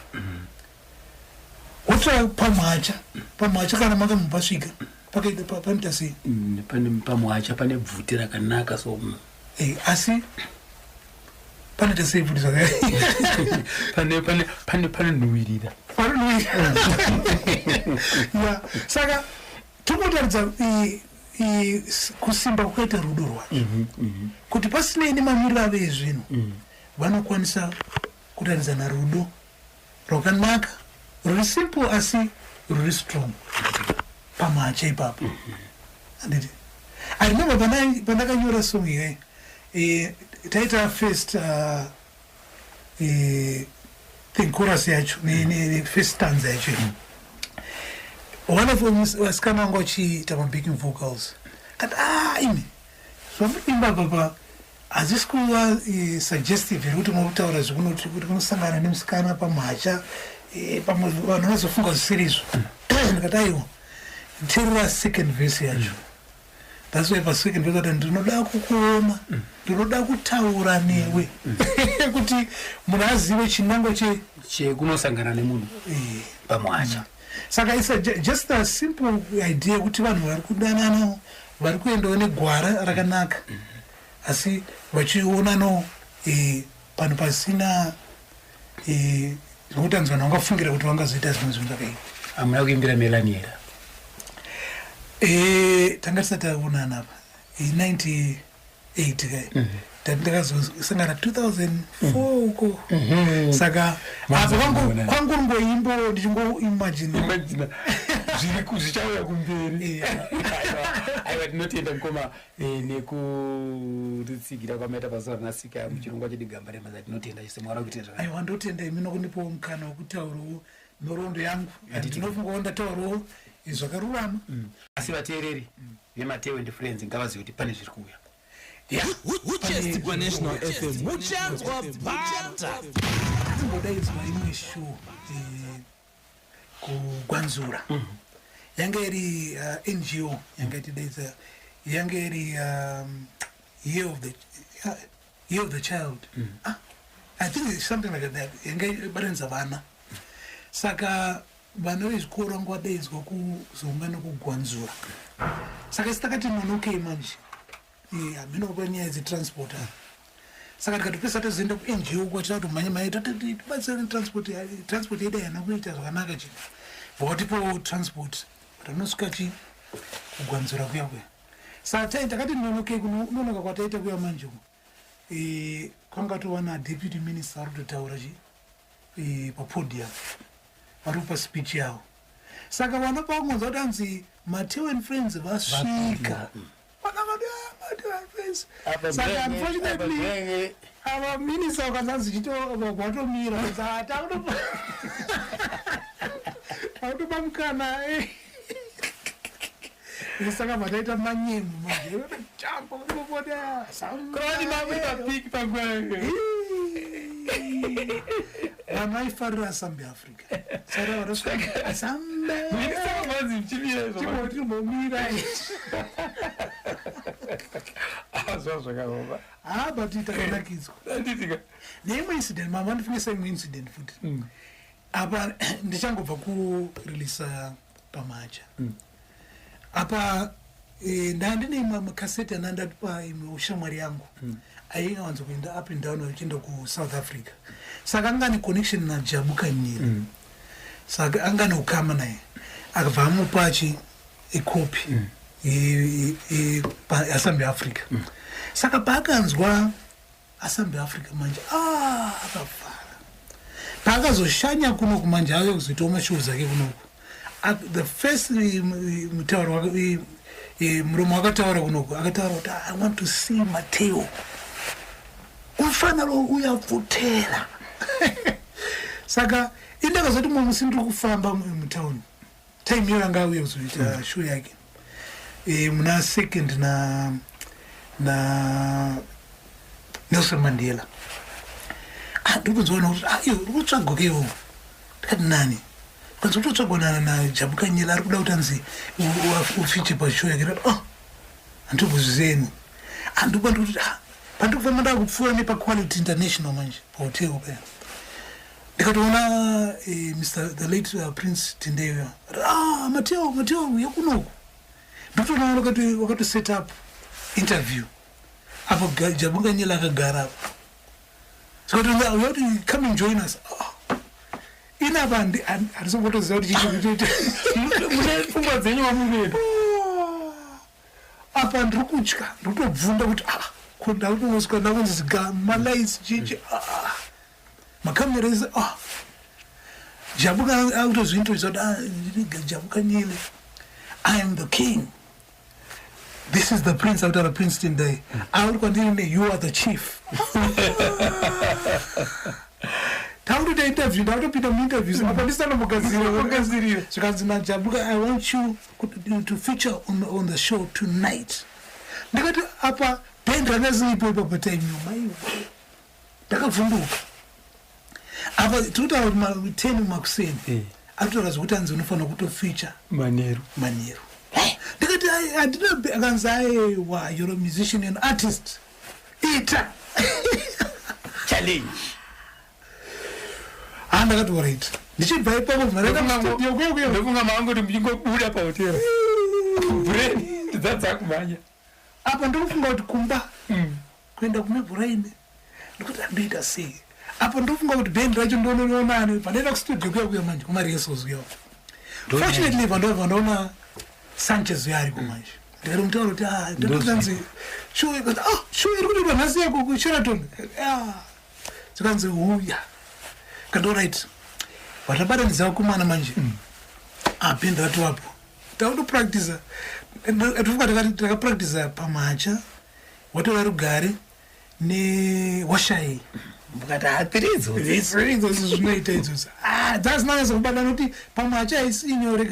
wotora pamhacha. Pamhacha kana manga mubasvika pakaita panoita sei? Pane pamwacha pane bvute rakanaka so. Asi panoita sei bvute zvaka Pane nhuwirira. Ya, saka tokotaridza kusimba kwakaita rudo rwacho, kuti pasinei nemamiriro avo ezvinhu, vanokwanisa kutaridzana rudo rwakanaka, ruri simple asi ruri strong pamhacha ipapo, handiti? I remember pandakanyora song iyoyi, taita first thing, chorus yacho ne first stanza yacho. One of vasikana vangu vachiita mabacking vocals kati, "Ah, imi zvamuri kuimba papa hazvisi kuva suggestive here kuti muri kutaura zvekunoti kuti kunosangana nemusikana pamhacha, pamwe vanhu vazofunga zvisiri izvo?" Ndikati, "Aiwa, teerera second verse yacho." That's why pasecond verse ati, "Ndinoda kukuona, ndinoda kutaura newe," kuti munhu azive chinangwa che Chekunosangana nemunhu pamwacha. Saka it's just a simple idea yekuti vanhu vari kudanana vari kuendawo negwara rakanaka, asi vachionanawo panhu pasina zvekuti anzi vanhu vangafungira kuti vangazoita zvimwe zvinhu zvakaipa. Hamuna kuimbira Melanie here? Tanga tisati taonana apa, 98 kai. Tati ndakazosangana 2004 uko. Saka apa kwangu ringoimbo ndichingoimagine. Imagine zviri zvichauya kumberi. Aiwa, tinotenda mukoma nekutitsigira kwamaita pazuva rinasika muchirongwa chedu Gamba Remaza. Tinotenda chose, Mwari wakuitira zvakanaka. Aiwa, ndotenda imi nokundipawo mukana wekutaurawo nhoroondo yangu. Ndinofungawo ndataurawo zvakarurama. Asi vateereri veMatewe and Friends ngavazive kuti pane zviri kuuya. Uchest paNational FM muchanzwa bhata. Timbodaidzwa imwe show kuGwanzura, yanga iri NGO yanga itidaidza, yanga iri year of the child, ah, I think it's something like that, yanga ibatanidza vana. Saka vana vezvikoro vanga vadaidzwa kuzoungana kuGwanzura. Saka isi takati nonokei manje, hameno panyaya dzetransport. Saka tikatopesa tozoenda kuNGO kwatira kuti mhanye mhanye, tatibatsira netransport, transport yedu haina kuita zvakanaka. Chii. Vakatipawo transport tanosvika chi kugwanzura kuya kuya. Saka takati nonokei kunonoka kwataita kuya manje uku, kwanga towana deputy minister ari kutotaura chi papodium, vari kupa speech yavo. Saka vana pavangonzwa kuti anzi Mateo and Friends vasvika, vana vati, "Ah, Mateo and Friends." Saka unfortunately ava minista vakanzanzi chito vatomira, takutopa mukana. Saka vataita manyemu manje, jamba kuboda. Kurani mamwe mapiki panguva. Vanhu vaifarira Asambe Africa, saka vatasvika Asambe. Minista vamanzi muchimira izvo. Timbomira. Ah, zva zvakaoma. Ha, but takanakidzwa. Anditika. Neimwe incident, mama, ndifungisa imwe incident futi. Apa ndichangobva kureleasa pamacha apa, ndaa ndine imwe makaseti ana ndatipa imwe ushamwari yangu aiwanza kuenda up and down achienda kuSouth Africa. Saka anga ane connection naJabu Kanyira, saka anga ane ukama naye, akabva amupa chi ikopi Asambe Africa. Saka paakanzwa Asambe Africa manje, ah, akafara. Paakazoshanya kunoku manje, ave kuzoitawo mashows ake kunoku, the first mutauro muromo wakataura kunoku, akataura kuti, "I want to see Mateo, umfana lo uyapfutela." Saka indakazoti mumwe musi ndiri kufamba mutauni, time iyo yanga auya kuzoita show yake, muna second na Nelson Mandela. Ah, ndiri kuti, ah, iyo uri kutsvagwa keiwo. Ndikati, "Nani?" Kanzi, "Kutotsvagwa naJabu Kanyela, ari kuda kuti anzi ufeature pashow yake." Ndikati, "Oh, handitombozvizeni." Andipa ndikuti, ah, pandiri kufamba ndakupfuura nepaQuality International manje, pahotel paya, ndikatoona Mr the late Prince Tendeyo. "Ah, Mateo, Mateo, yekunoku." Ndotoona wakati set up interview apo, Jabu Kanyela akagara apo. Saka kuti, "Come and join us." Ah. Inapa handisombotoziva kuti chichikutoita. Mune pfungwa dzenyu wamureda. Apa ndiri kutya, ndiri kutobvunda kuti, ah, ko ndakutonosvika ndakunzi malights chichi, ah, makamera ese, ah, Jabu akutozviintroduce kuti, "Ah, ndini Jabu Kanyele, I am the king, this is the prince." Akutaura Prince Tendai auri kwandiri ne, "You are the chief." Takutoita interview, ndakutopinda muinterviews apa ndisana. Zvikanzi naJabuka, "I want you to feature on the show tonight." Ndikati, apa band ranga ziripo ipapo time yo, maiwe, ndakavhunduka. Apa tirikutaura kuti ma10 makuseni, arikutaura zvekuti anzi unofanira kutofeature manheru. Manheru. Ndikati, "Ai, handina." Akanzi, "Aiwa, you're a musician and artist, ita challenge." Ha, ndakati alright. Ndichibva ipapo maraenda mustudio kuya kuya. Ndofunga maangoti muchingobuda pahotera, brain dzadzakumhanya. Apa ndikufunga kuti kumba kuenda kumebhuraini, ndikuti andoita sei? Apa ndofunga kuti bhendi racho ndononionani? Pandaenda kustudio kuya kuya manje, kumarehearsals kuya, fortunately pandobva ndaona Sanchez uyo ariko manje. Ndikati mutaura kuti, "Ah, ndototanzi show." Ikati, "Ah, show iri kutoitwa nhasi yako kuSheraton." Ah, zikanzi, "Huya." Kati, "Alright." Vatabatanidza vakomana manje. Ah, bhendi ratovapo, takutopractisa. Tofunga takapractisa pamacha, watora rugare newashai. Mukati hatiridzo. Idzodzo zvinoita idzodzo. Ah, dzazinanyatsa kubata nokuti pamacha haisi nyore.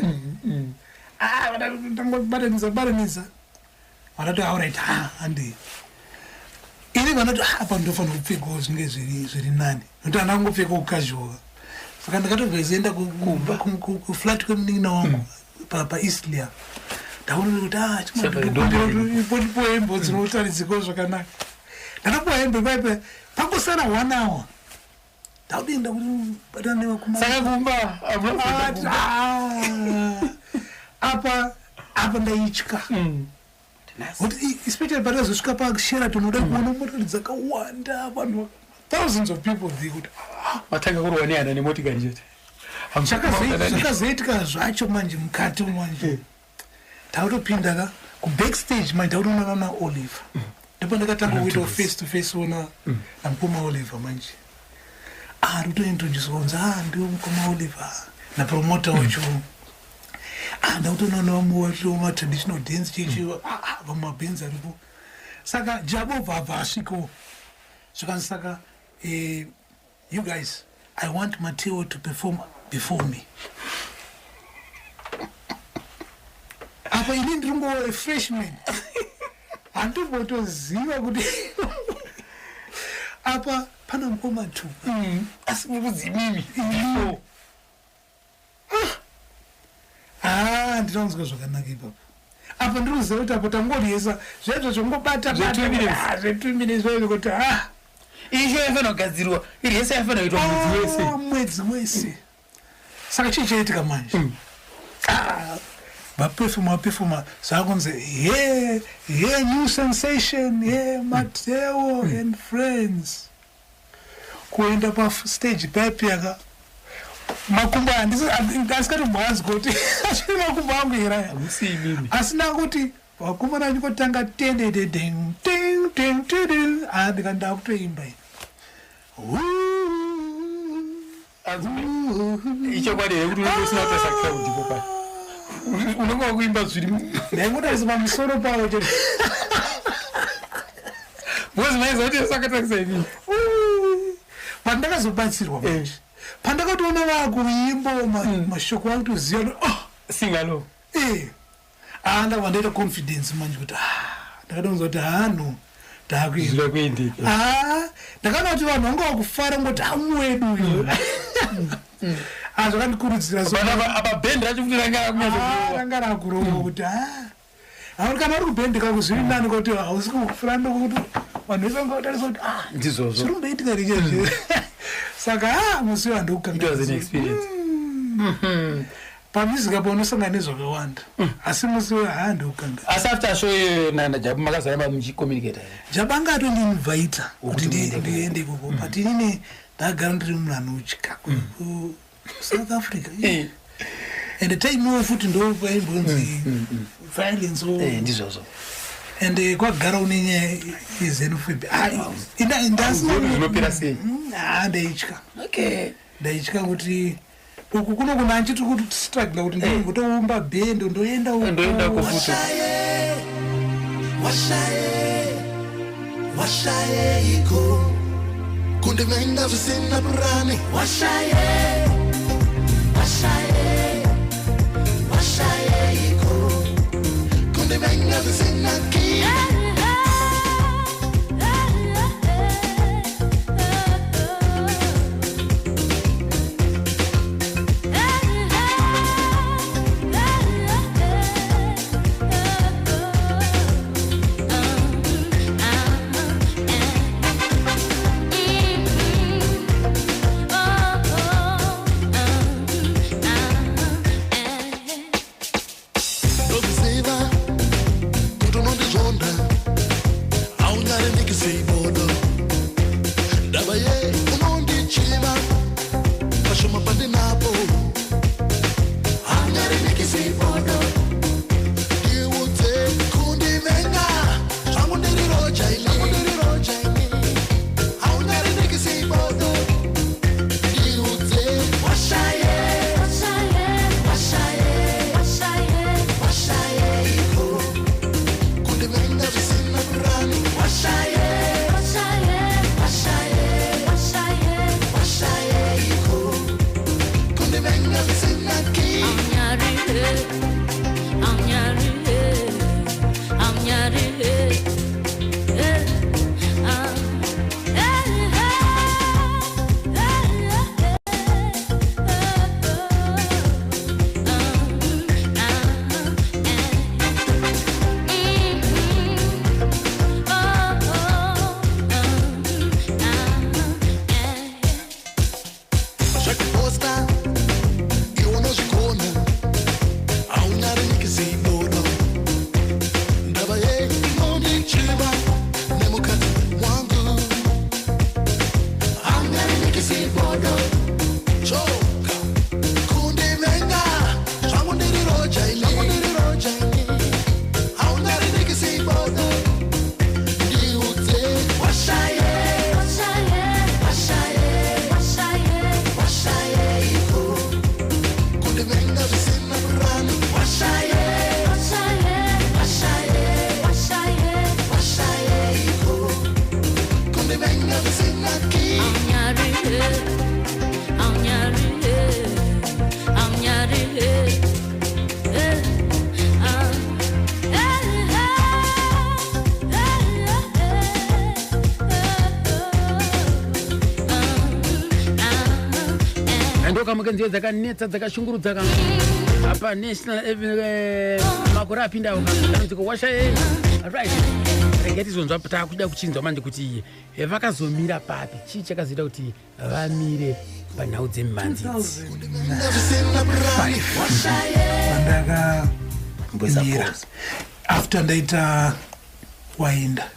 Ah, tangobatanidza batanidza, vanati, "Alright, ha, handei." Ini vanoti, "Ah, apa ndofanira kupfekawo zvinenge zviri nani," nokuti handina kungopfekawo casual. Saka ndakatobva izoenda kuflat kwemunin'ina wangu paEastleigh. Ndaona kuti, ah, chipotipo hembe dzinotaridzikawo zvakanaka. Ndatopuwa hembe paipa, pangosara one hour ndakudenda kuti batana nevakomana. Saka kumba hamuna kuzoenda kumba. Ah, apa ndaitya kuti especially patazosvika paSheraton, uda kuona motokari dzakawanda, vanhu, thousands of people there, kuti, ah, Matanga kurwa nehana nemotikari chete. Zvakazoitika zvacho manje mukati manje takutopinda ka kubackstage manje, takutoonana naOliver. Ndipo ndakatanga kuitawo face to face ona namukoma Oliver. Manje ari kutointroduce kunzi, "Ah, ndiwo mukoma Oliver," napromota wacho. Ah, ndakutoona vamwe vacho matraditional dance chechi, vamwe mabhenzi aripo. Saka Jabo bva abva asvikawo, zvikanzi, "Saka you guys, I want Mateo to perform before me." Apa ini ndiri ngova freshman, handombotoziva kuti apa pana mukoma Tuka. Asi mukudzi imimi? Ah, ndinonzwa zvakanaka ipapo. Apa ndiri kuziva kuti apo tangoriyesa zvaizvo zvongobata Zve 2 minutes. Zve2 minutes zvaizvo kuti ah. Iyi show yafanira kugadzirwa iri yese, yafanira kuitwa mwedzi wese. Ah, mwedzi wese. Saka chii chaitika manje? Ah, vapefuma, vapefuma, zvakunzi, "He he, new sensation, he Mateo and friends." Kuenda pastage paipiyaka makumbo asikatombwanzi kuti achiri makumbo angu here aya. Hamusi imimi. Asina kuti vakomana vachingotanga tendededeng ting ting tiding, ah, ndikati ndakutoimba ini. Ichokwadi here kuti unenge usina kutarisa crowd ipo pa unenge wakuimba zviri? Ndaingotarisa pamusoro pavo chete. Because maiziva kuti sakatarisa imimi. Pandakazobatsirwa manje, pandakatoona vakuimba mashoko, vakutoziva kuti, oh, singalo. Eh, ah, ndakabva ndaita confidence manje kuti, ah, ndakatonzwa kuti hano ndakuimba. Zvida kuendeka. Ah, ndakaona kuti vanhu vanga vakufara ngoti amu wedu uyu. Ah, zvakandikurudzira. Apa bhendi racho futi ranga Ah, rakunyatsokurova. Ranga rakurova kuti ah, hauri kana uri kubhendi kako zviri nani kuti hausi kufuranda, kuti vanhu vese vanga vatarisa kuti ah, Ndizvozvo. zviri kumboitika richezve. Saka ah, musi It was an experience. Pamusic apo unosangana nezvakawanda, asi musi we haa ndokukanga. Asi after show iyoyo naJabu makazoramba muchicommunicata here? Jabu anga atondiinvita kuti Kuti muende. Ndiende ikoko, but inini ndagara ndiri munhu anotya kuSouth Africa. And time futi ndo paimbonzi violence Ndizvozvo. And kwagara une nyaya yexenophobia. Hauzivi zvinopera sei. Ndaitya. Ndaitya kuti uku kuno kuna anchiti kuti struggle kuti ndimbotoumba bhendo ndoenda uku. Ndoenda kufuti. Washaye, washayeiko kundivenga zvisina purani? Washaye, washaye, washayeiko kundivenga zvisina ki? kenziyo dzakanetsa dzakashungurudza ka apa national eh, makore apindawo kanonzi washa right. Regai tizonzwa, takuda kuchinzwa manje kuti vakazomira papi, chii chakazoita kuti vamire panhau dzemimhanzi idzi? Pandakamira after ndaita Wainda,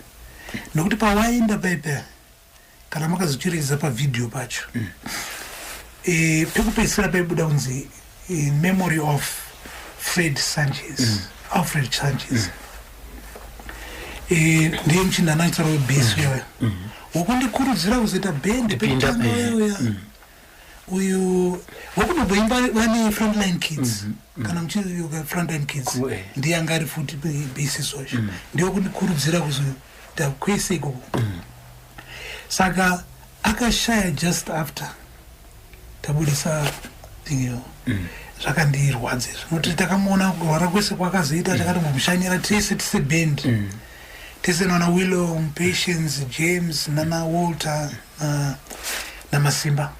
nokuti paWainda paipa, kana makazochiridza pavhidhiyo pacho, pekupedzisira paibuda kunzi "In memory of Fred Sanchez, Alfred Sanchez." Ndiye muchinda anaitaura webass uyoyo wokundikurudzira kuzoita bhendi. Kupinda, pekutanga uyoya uyu wekunomboimba vane Frontline Kids, kana muchiuka Frontline Kids, ndiye anga ari futi bassist wacho, ndiye wokundikurudzira kuzoita kwese ikoko. Saka akashaya just after tabudisa thingiyo. Zvakandirwadza izvo, nokuti takamuona kurwara kwese kwakazoita, takatombomushanyira tese tise band tese, nana Willow, Patience, James, nana Walter naMasimba.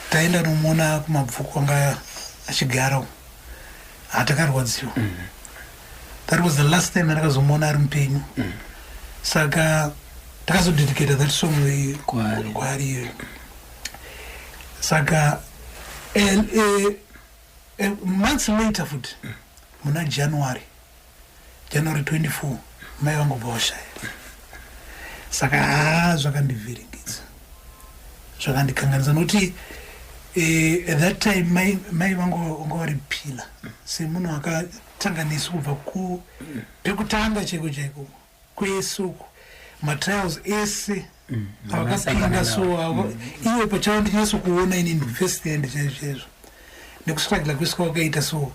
Taenda nomuona kuMabvuku anga achigara, hatakarwadziwa. That was the last time andakazomuona ari mupenyu. Saka takazodedicata that song Kwaari. Kwaari iyoyo. Saka months later futi, muna January, January 24, mai vangu bva vashaya. Saka haa, zvakandivhiringidza, zvakandikanganisa, nokuti at that time mai vangu vanga vari pillar, semunhu akatanga nesu kubva pekutanga chaiko chaiko kwese uku, matrials ese avakapinda. So ivo pachavo ndinyatso kuona inini first hand chaizvo chaizvo nekustrugla kwese kwakaita. So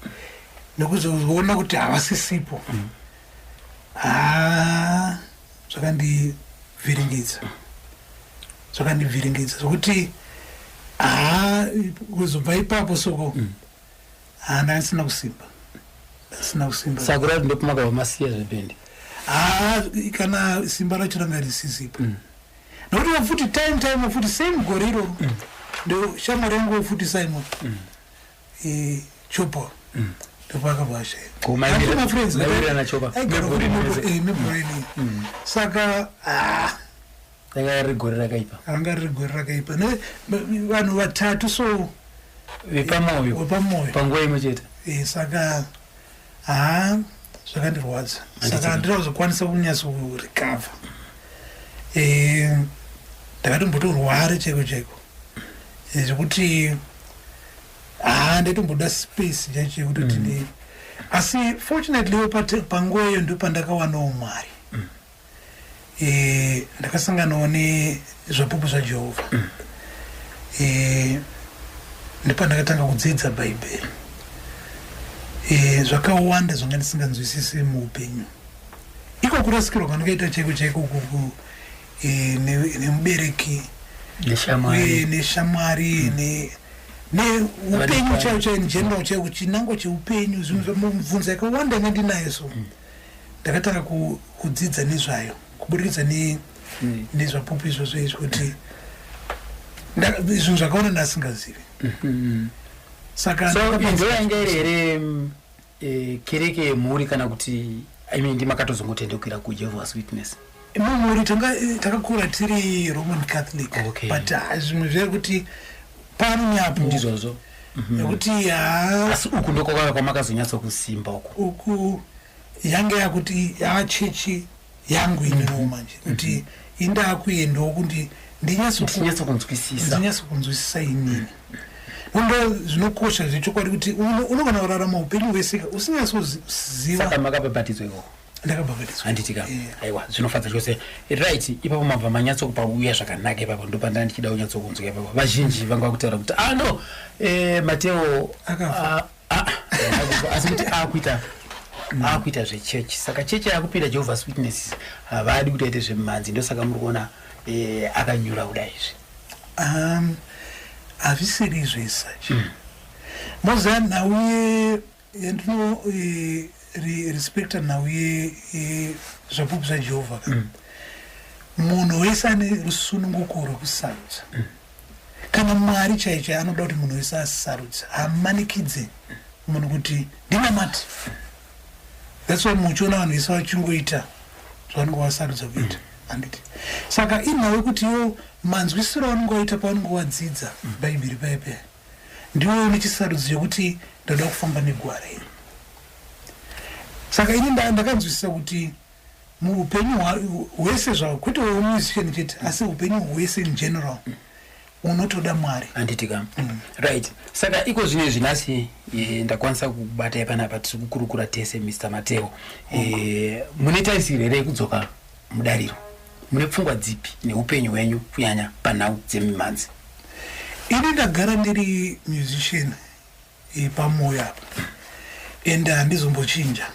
nekuzoona kuti havasisipo, ha, zvakandivhiringidza, zvakandivhiringidza zvokuti ha, kuzobva ipapo soko, ha, ndandisina kusimba, ndasina kusimba. Saka kurati ndopamakabva masiya zvebhendi? Ha, kana simba racho ranga risisipo, nokuti futi time futi same gore iroro, ndo shamwari yangu futi Simon Chopa, ndopaakabva ashaya. Ko, maiwirirana Chopa? Aigara futi Mebhureni? Mebhureni. Saka ah, Ranga riri gore rakaipa. Ranga riri gore rakaipa. Vanhu vatatu so vepamwoyo. Vepamwoyo. Panguva imwe chete. Saka ha, zvakandirwadza. Saka handina kuzokwanisa kunyatsorecover. Ndakatombotorwara chaiko chaiko, zvekuti ha, ndaitomboda space chaicho yekutoti asi fortunately panguva iyo ndo pandakawanawo Mwari. Ndakasanganawo neZvapupu zvaJehovha. Ndopandakatanga kudzidza Bhaibheri. Zvakawanda zvanga ndisinganzwisisi muupenyu, iko kurasikirwa kwandakaita chaiko chaiko kuku nemubereki neshamwari. Uye neshamwari, neupenyu chaivo chaivo in general chaiko, chinangwa cheupenyu, zvinhu mubvunzo yakawanda yanga ndinayo. So ndakatanga kudzidza nezvayo kuburikidza nezvapupu izvozvo izvi, kuti zvinhu zvakaona ndasingazivi. Saka So ndakabva- ndo yanga iri here kereke yemhuri, kana kuti, I mean, ndimakatozongotendekera kuJehovah's Witness? Mumhuri takakura tiri Roman Catholic. But zvimwe zvekuti pano neapo. Ndizvozvo. Nekuti ha. Asi uku ndokwakava kwamakazonyatsokusimba uku? Uku yange yakuti yachechi yangu ininiwo manje, kuti indakuendawo kuti ndinyatsokunzwisisa. Ndinyatsokunzwisisa inini. Ndo zvinokosha zvechokwadi kuti unogona kurarama upenyu hwese usinyatsoziva. Saka makabhabhatidzwa ikoko? Ndakabhabhatidzwa. Handitika? Aiwa, zvinofadza chose. Right, ipapo mabva manyatsokupa zvakanaka. Ipapo ndopanda ndichida kunyatsokunzwa. Ipapo vazhinji vanga vakutaura kuti, ah no, Mateo Akafa. Ah, ah, asi kuti akuita zvechechi, saka chechi akupinda Jehovah's Witnesses, havadi kuti aite zvemumhanzi, ndosaka muri kuona akanyura kudai izvi. Hazvisiri zvesachi. Moziva nhau yandino respecta, nhau yeZvapupu zvaJehovha ka, munhu wese ane rusununguko rwekusarudza. Kana Mwari chaiye chaiye anoda kuti munhu wese asarudze, haamanikidze munhu kuti ndinamate. That's why muchiona vanhu vese vachingoita zvavanenge vasarudza kuita, handiti? Saka inhau yekuti iwo manzwisiro aunenge waita paunenge wadzidza Bhaibheri paya paya, ndiwe une chisarudzo chekuti ndoda kufamba negwara iri. Saka ini ndakanzwisisa kuti muupenyu hwese zvavo, kwete hwemusician chete, asi upenyu hwese in general, unotoda Mwari. Handiti ka? Right, saka iko zvino izvi nhasi ndakwanisa kukubatai panapa, tiri kukurukura tese. Mr Mateo, mune tarisiro here yekudzoka mudariro? Mune pfungwa dzipi neupenyu hwenyu, kunyanya panhau dzemimhanzi? Ini ndagara ndiri musician pamwoyo apa, and handizombochinja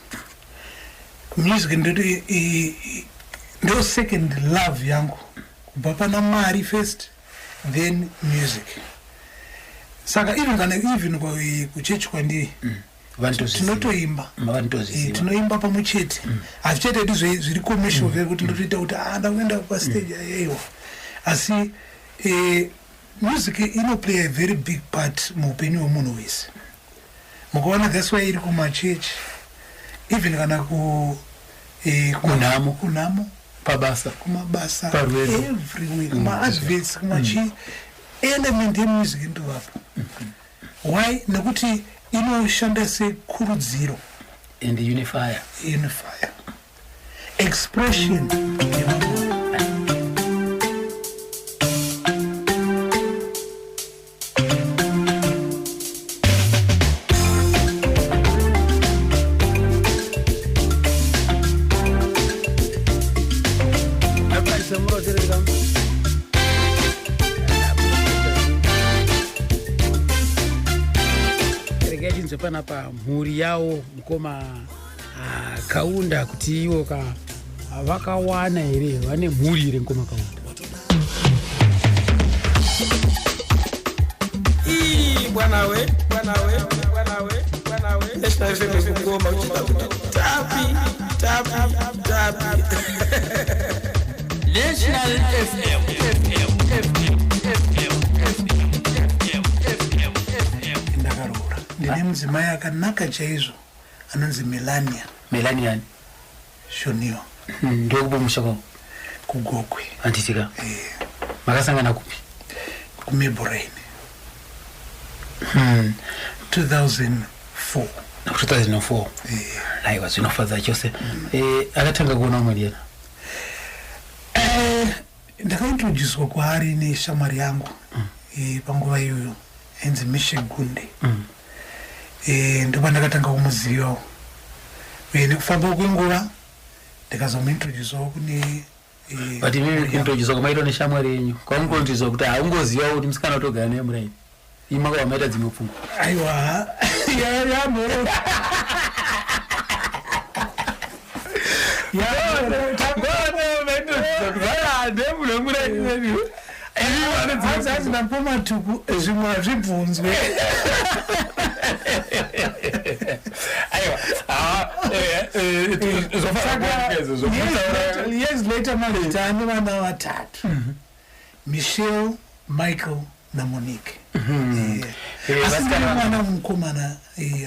music. Ndoti ndo second love yangu kubva pana Mwari first, then music. Saka even kana even kuchechi kwandiri, tinotoimba. Vanotozviziva. Tinoimba pamwe chete. Hazvichaita kuti zviri commercial vere kuti ndotoita kuti ah, ndakuenda pastage, aiwa. Asi music inoplay a very big part muupenyu hwemunhu wese. Mukaona, that's why iri kumachechi, even kana ku Kunhamo. Kunhamo. Pabasa. Kumabasa. Parwendo. Everywhere, kumaadverts, kumachi, element yemusic inotovapo. Why? Nekuti inoshanda sekurudziro. And unifier. Unifier, expression yevanhu. Regai tinzwe panapa mhuri yawo mukoma Kaunda, kuti iwo ka vakawana here, vane mhuri here, mukoma Kaunda? Ii, bwana we, bwana we, bwana we, bwana we. National FM kugoma uchiita kuti tapi tapi tapi. National FM, FM, FM, FM, FM, FM, FM, FM. Ndakaroora, ndine mudzimai akanaka chaizvo anonzi Melania. Melania Shoniwa. Ndokupa musha kwavo? KuGokwe. Handitika? Makasangana kupi? KuMabelreign, 2004. 2004. Aiwa, zvinofadza chose. Akatanga kuona umwe ndiana? Ndakaintroducwa kwaari neshamwari yangu panguva iyoyo ainzi Mishe Gunde. Ndopandakatanga kumuzivawo, uye nekufamba kwenguva ndikazomuintroducawo kune But imimi kuintroducwa kwamaitwa neshamwari yenyu, kwamungointroducwa kuti haungozivawo kuti musikana utogara naye muraini, imi makabva maita dzimwe pfungwa? Aiwa, yamhoro. Hanzi napomatuku, zvimwe hazvibvunzwe. Aiwa. Saka, years later manje taane vana vatatu, Michelle, Michael naMonique. Asi Vasikana ndine mwana mukomana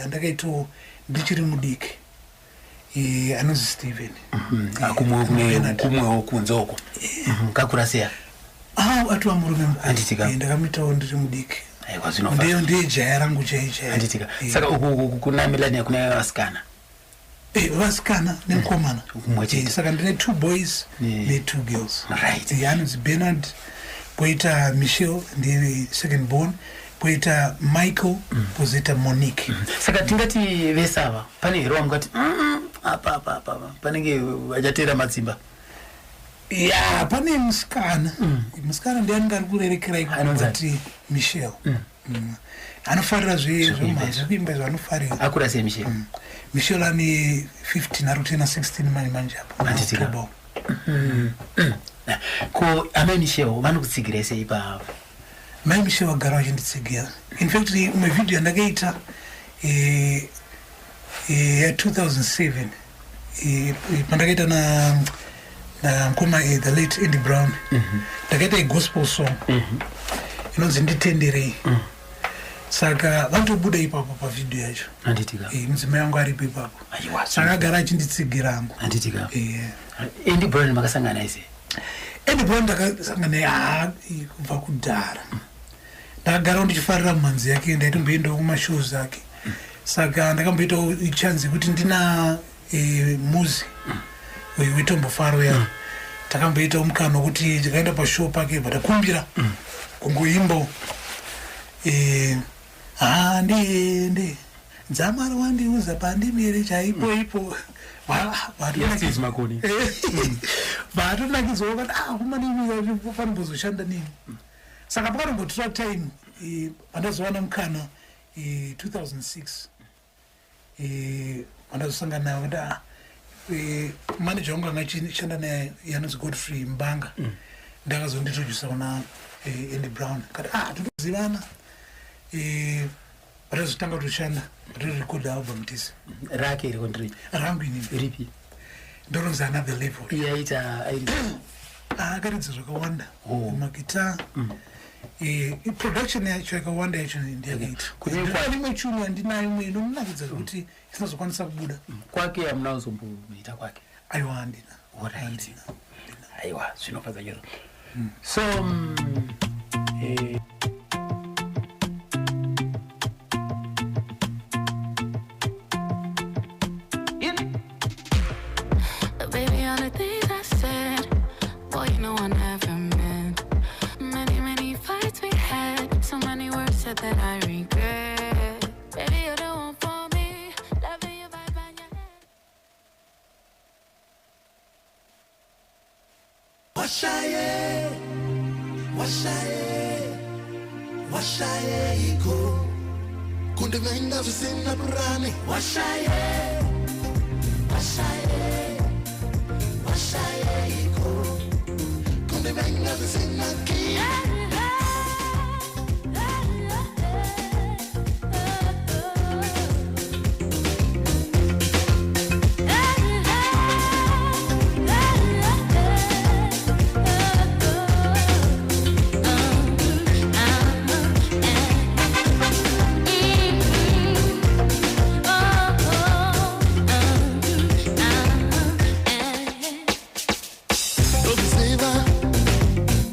andakaitawo ndichiri mudiki, anonzi Steven. Kumwewo kunze uko kakura seya? Ah, atova murume mukuru. Handitika. Ndakamuitawo ndiri mudiki. Aiwa, zvinofadza. Ndiye jaya rangu chai chai. Handitika? Saka uku kuna Melania kuna vasikana? Vasikana nemukomana. Mumwe chete. Saka ndine two boys ne-two girls. Anonzi Bernard, poita Michelle, ndiye second born, poita Michael, pozoita Monique. Saka tingati vese ava pane here wamukati, apa apa apa apa, panenge vachateera matsimba"? Ya, pane musikana. Musikana ndiye anenge ari kurerekera. Anonzi Ikoti Michelle. Anofarira zvekuimba izvo, anofarira. Akura sei Michelle? Michelle ane 15, ari kutena 16 manje manje apo. Handitika. October. Ko amai Michelle vanokutsigirai sei pavo? Mai Michelle vagara vachinditsigira. In fact, imwe vhidhiyo yandakaita ya2007 pandakaita na mukoma the late Andy Brown, ndakaita igospel song. Inonzi Nditenderei. Saka vatobuda ipapo pavhidhiyo yacho. Handitika. Mudzimai wangu aripo ipapo. Aiwa. Saka agara achinditsigira hangu. Handitika. Andy Brown makasangana ise? Andy Brown ndakasangana naye haa kubva kudhara. Ndakagara ndichifarira mhanzi yake, ndaitomboendawo kumashows ake. Saka ndakamboitawo chance yekuti ndina Muzi wetombofaro ya takamboitawo mukana wekuti tikaenda pashow pake, bva takumbira kungoimbawo handiende dzamari wandiudza pandimire chaipo ipo. Yes, Makoni. Vatonakidzwawo vati, ah, kumani panombozoshanda nini. Saka pakatombotora time pandazowana mukana 2006 pandazosangana naye kuti ah, manager wangu anga achishanda naye yanonzi Godfrey Mbanga, ndakazondintrodusa kuna Andy Brown. Kati ah, totozivana. Patazotanga kutoshanda, patorekodha album tese. Rake iri kondiri? Rangu inini. Ripi? Ndoronzi Another Level. Iye aita airi? Akaridza zvakawanda, magita. Production yacho yakawanda yacho ndiyakaita. Rimwe tune yandinayo imwe inonakidza zvekuti isinazokwanisa kubuda. Kwake hamuna kuzomboita kwake? Aiwa, handina. Alright, aiwa, zvinofadza chaizvo. So Baby, all the things I said, boy, you know I never meant. Many, many fights we had, so many words said that I regret. Baby, you're the one for me, loving your vibe and your Washaye, washaye, washaye iko kundivenga zvisina purani. Washaye, washaye, washaye iko kundivenga zvisina ki. Ndozviziva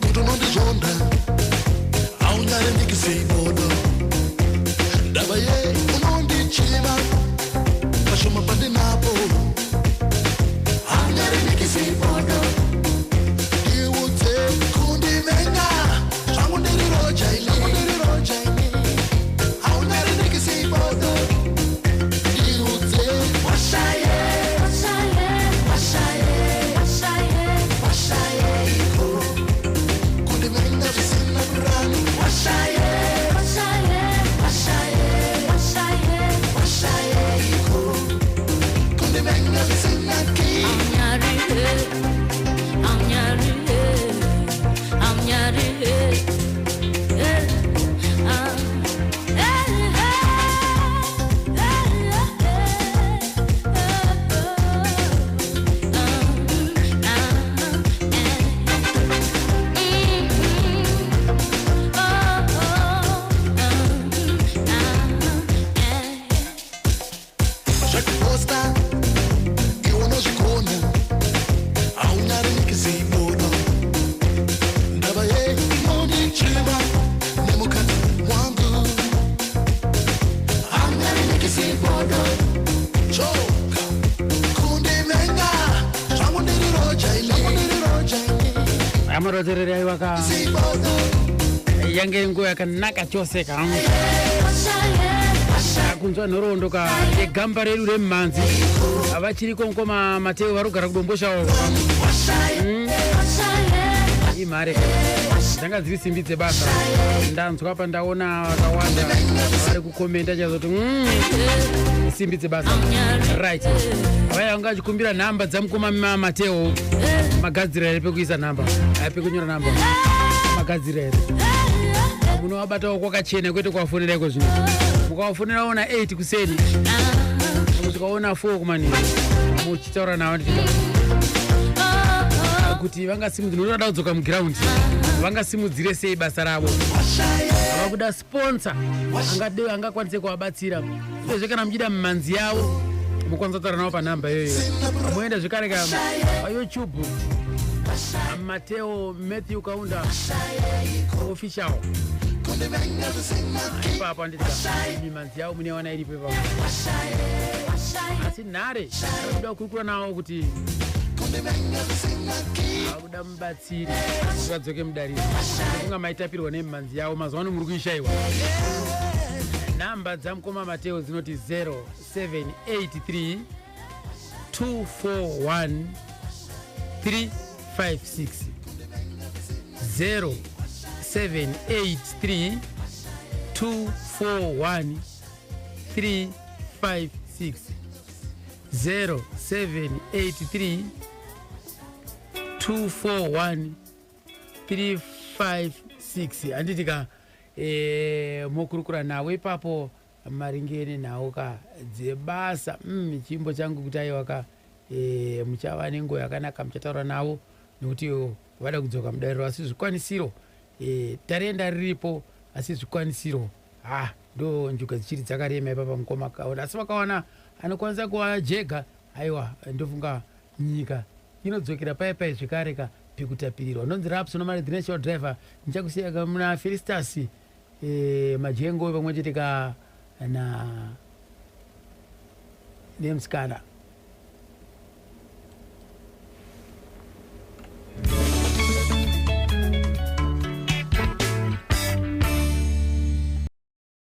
kuti unondizvonda, haunyare ndikisibodo ndava ye unondichiva pashoma pandinapo. Haunyare ndikisibodo, ndiudze kundivenga zvangu ndiri roja ini. Haunyare ndikisibodo, ndiudze. Washaye, washaye, washaye iko kundivenga zvisina purani. Washaye, washaye, washaye iko kundivenga zvisina ki. Zvekuposta iwe unozvigona, haunyari nikisibodo ndava ye inondichiva nemukadzi wangu. Haunyari nikisibodo, choka kundivenga zvangu ndiri roja ini. Amarotereri, aiwaka, yange nguva yakanaka chose ka kunzwa nhoroondo ka yegamba redu remumhanzi. Vachiriko mukoma Mateo vari kugara kuDomboshawo. Imhare dzanga dziri simbi dzebasa. Ndanzwa pa ndaona vakawanda vari kukomenda chazoti simbi dzebasa. Right, vaya vanga vachikumbira nhamba dzamukoma Mateo, magadzira here pekuisa nhamba, pekunyora nhamba? Magadzira here? Munovabatawo kwakachena, kwete kuvafonera iko zvino. Mukavafonerawo na 8 kuseni kusvikaona 4 kumanheru muchitaura navo, ndichita Kuti vangasimudzire, nokuti vada kudzoka mugiraundi, vangasimudzire sei basa ravo? Vakuda sponsor angade angakwanise kuvabatsira. Uyezve kana muchida mimhanzi yavo, mukwanisa kutaura navo panhamba iyoyo. Moenda zvekare ka paYouTube, Mateo Matthew Kaunda Official. Ipapo anditika mimhanzi yavo munewana iripo ipapo. Asi nhare kuda kukurukura navo kuti vakuda mubatsiri kuti vadzoke mudariro, kunga maitapirwa nemimhanzi yavo, mazuva ano muri kuishayiwa. Nhamba dzamukoma Mateo dzinoti 0783 241 356, 0783 241 356, 0783 241 356. Handiti ka mokurukura nawo ipapo maringe nenhau ka dzebasa. Chimbo changu kuti aiwa ka muchava nenguva yakanaka muchataura navo, nekuti vada kudzoka mudariro, asi zvikwanisiro, tarenda riripo, asi zvikwanisiro ha ndo njuga dzichiri dzakarema ipapa mukoma Kaunda. Asi vakawana anokwanisa kuvajega, aiwa, ndofunga nyika inodzokera pai pai zvekare ka pekutapirirwa. Ndonzi Raps nomari the national driver. Ndichakusiya muna Felistas Majengo pamwe chete ka na nemusikana.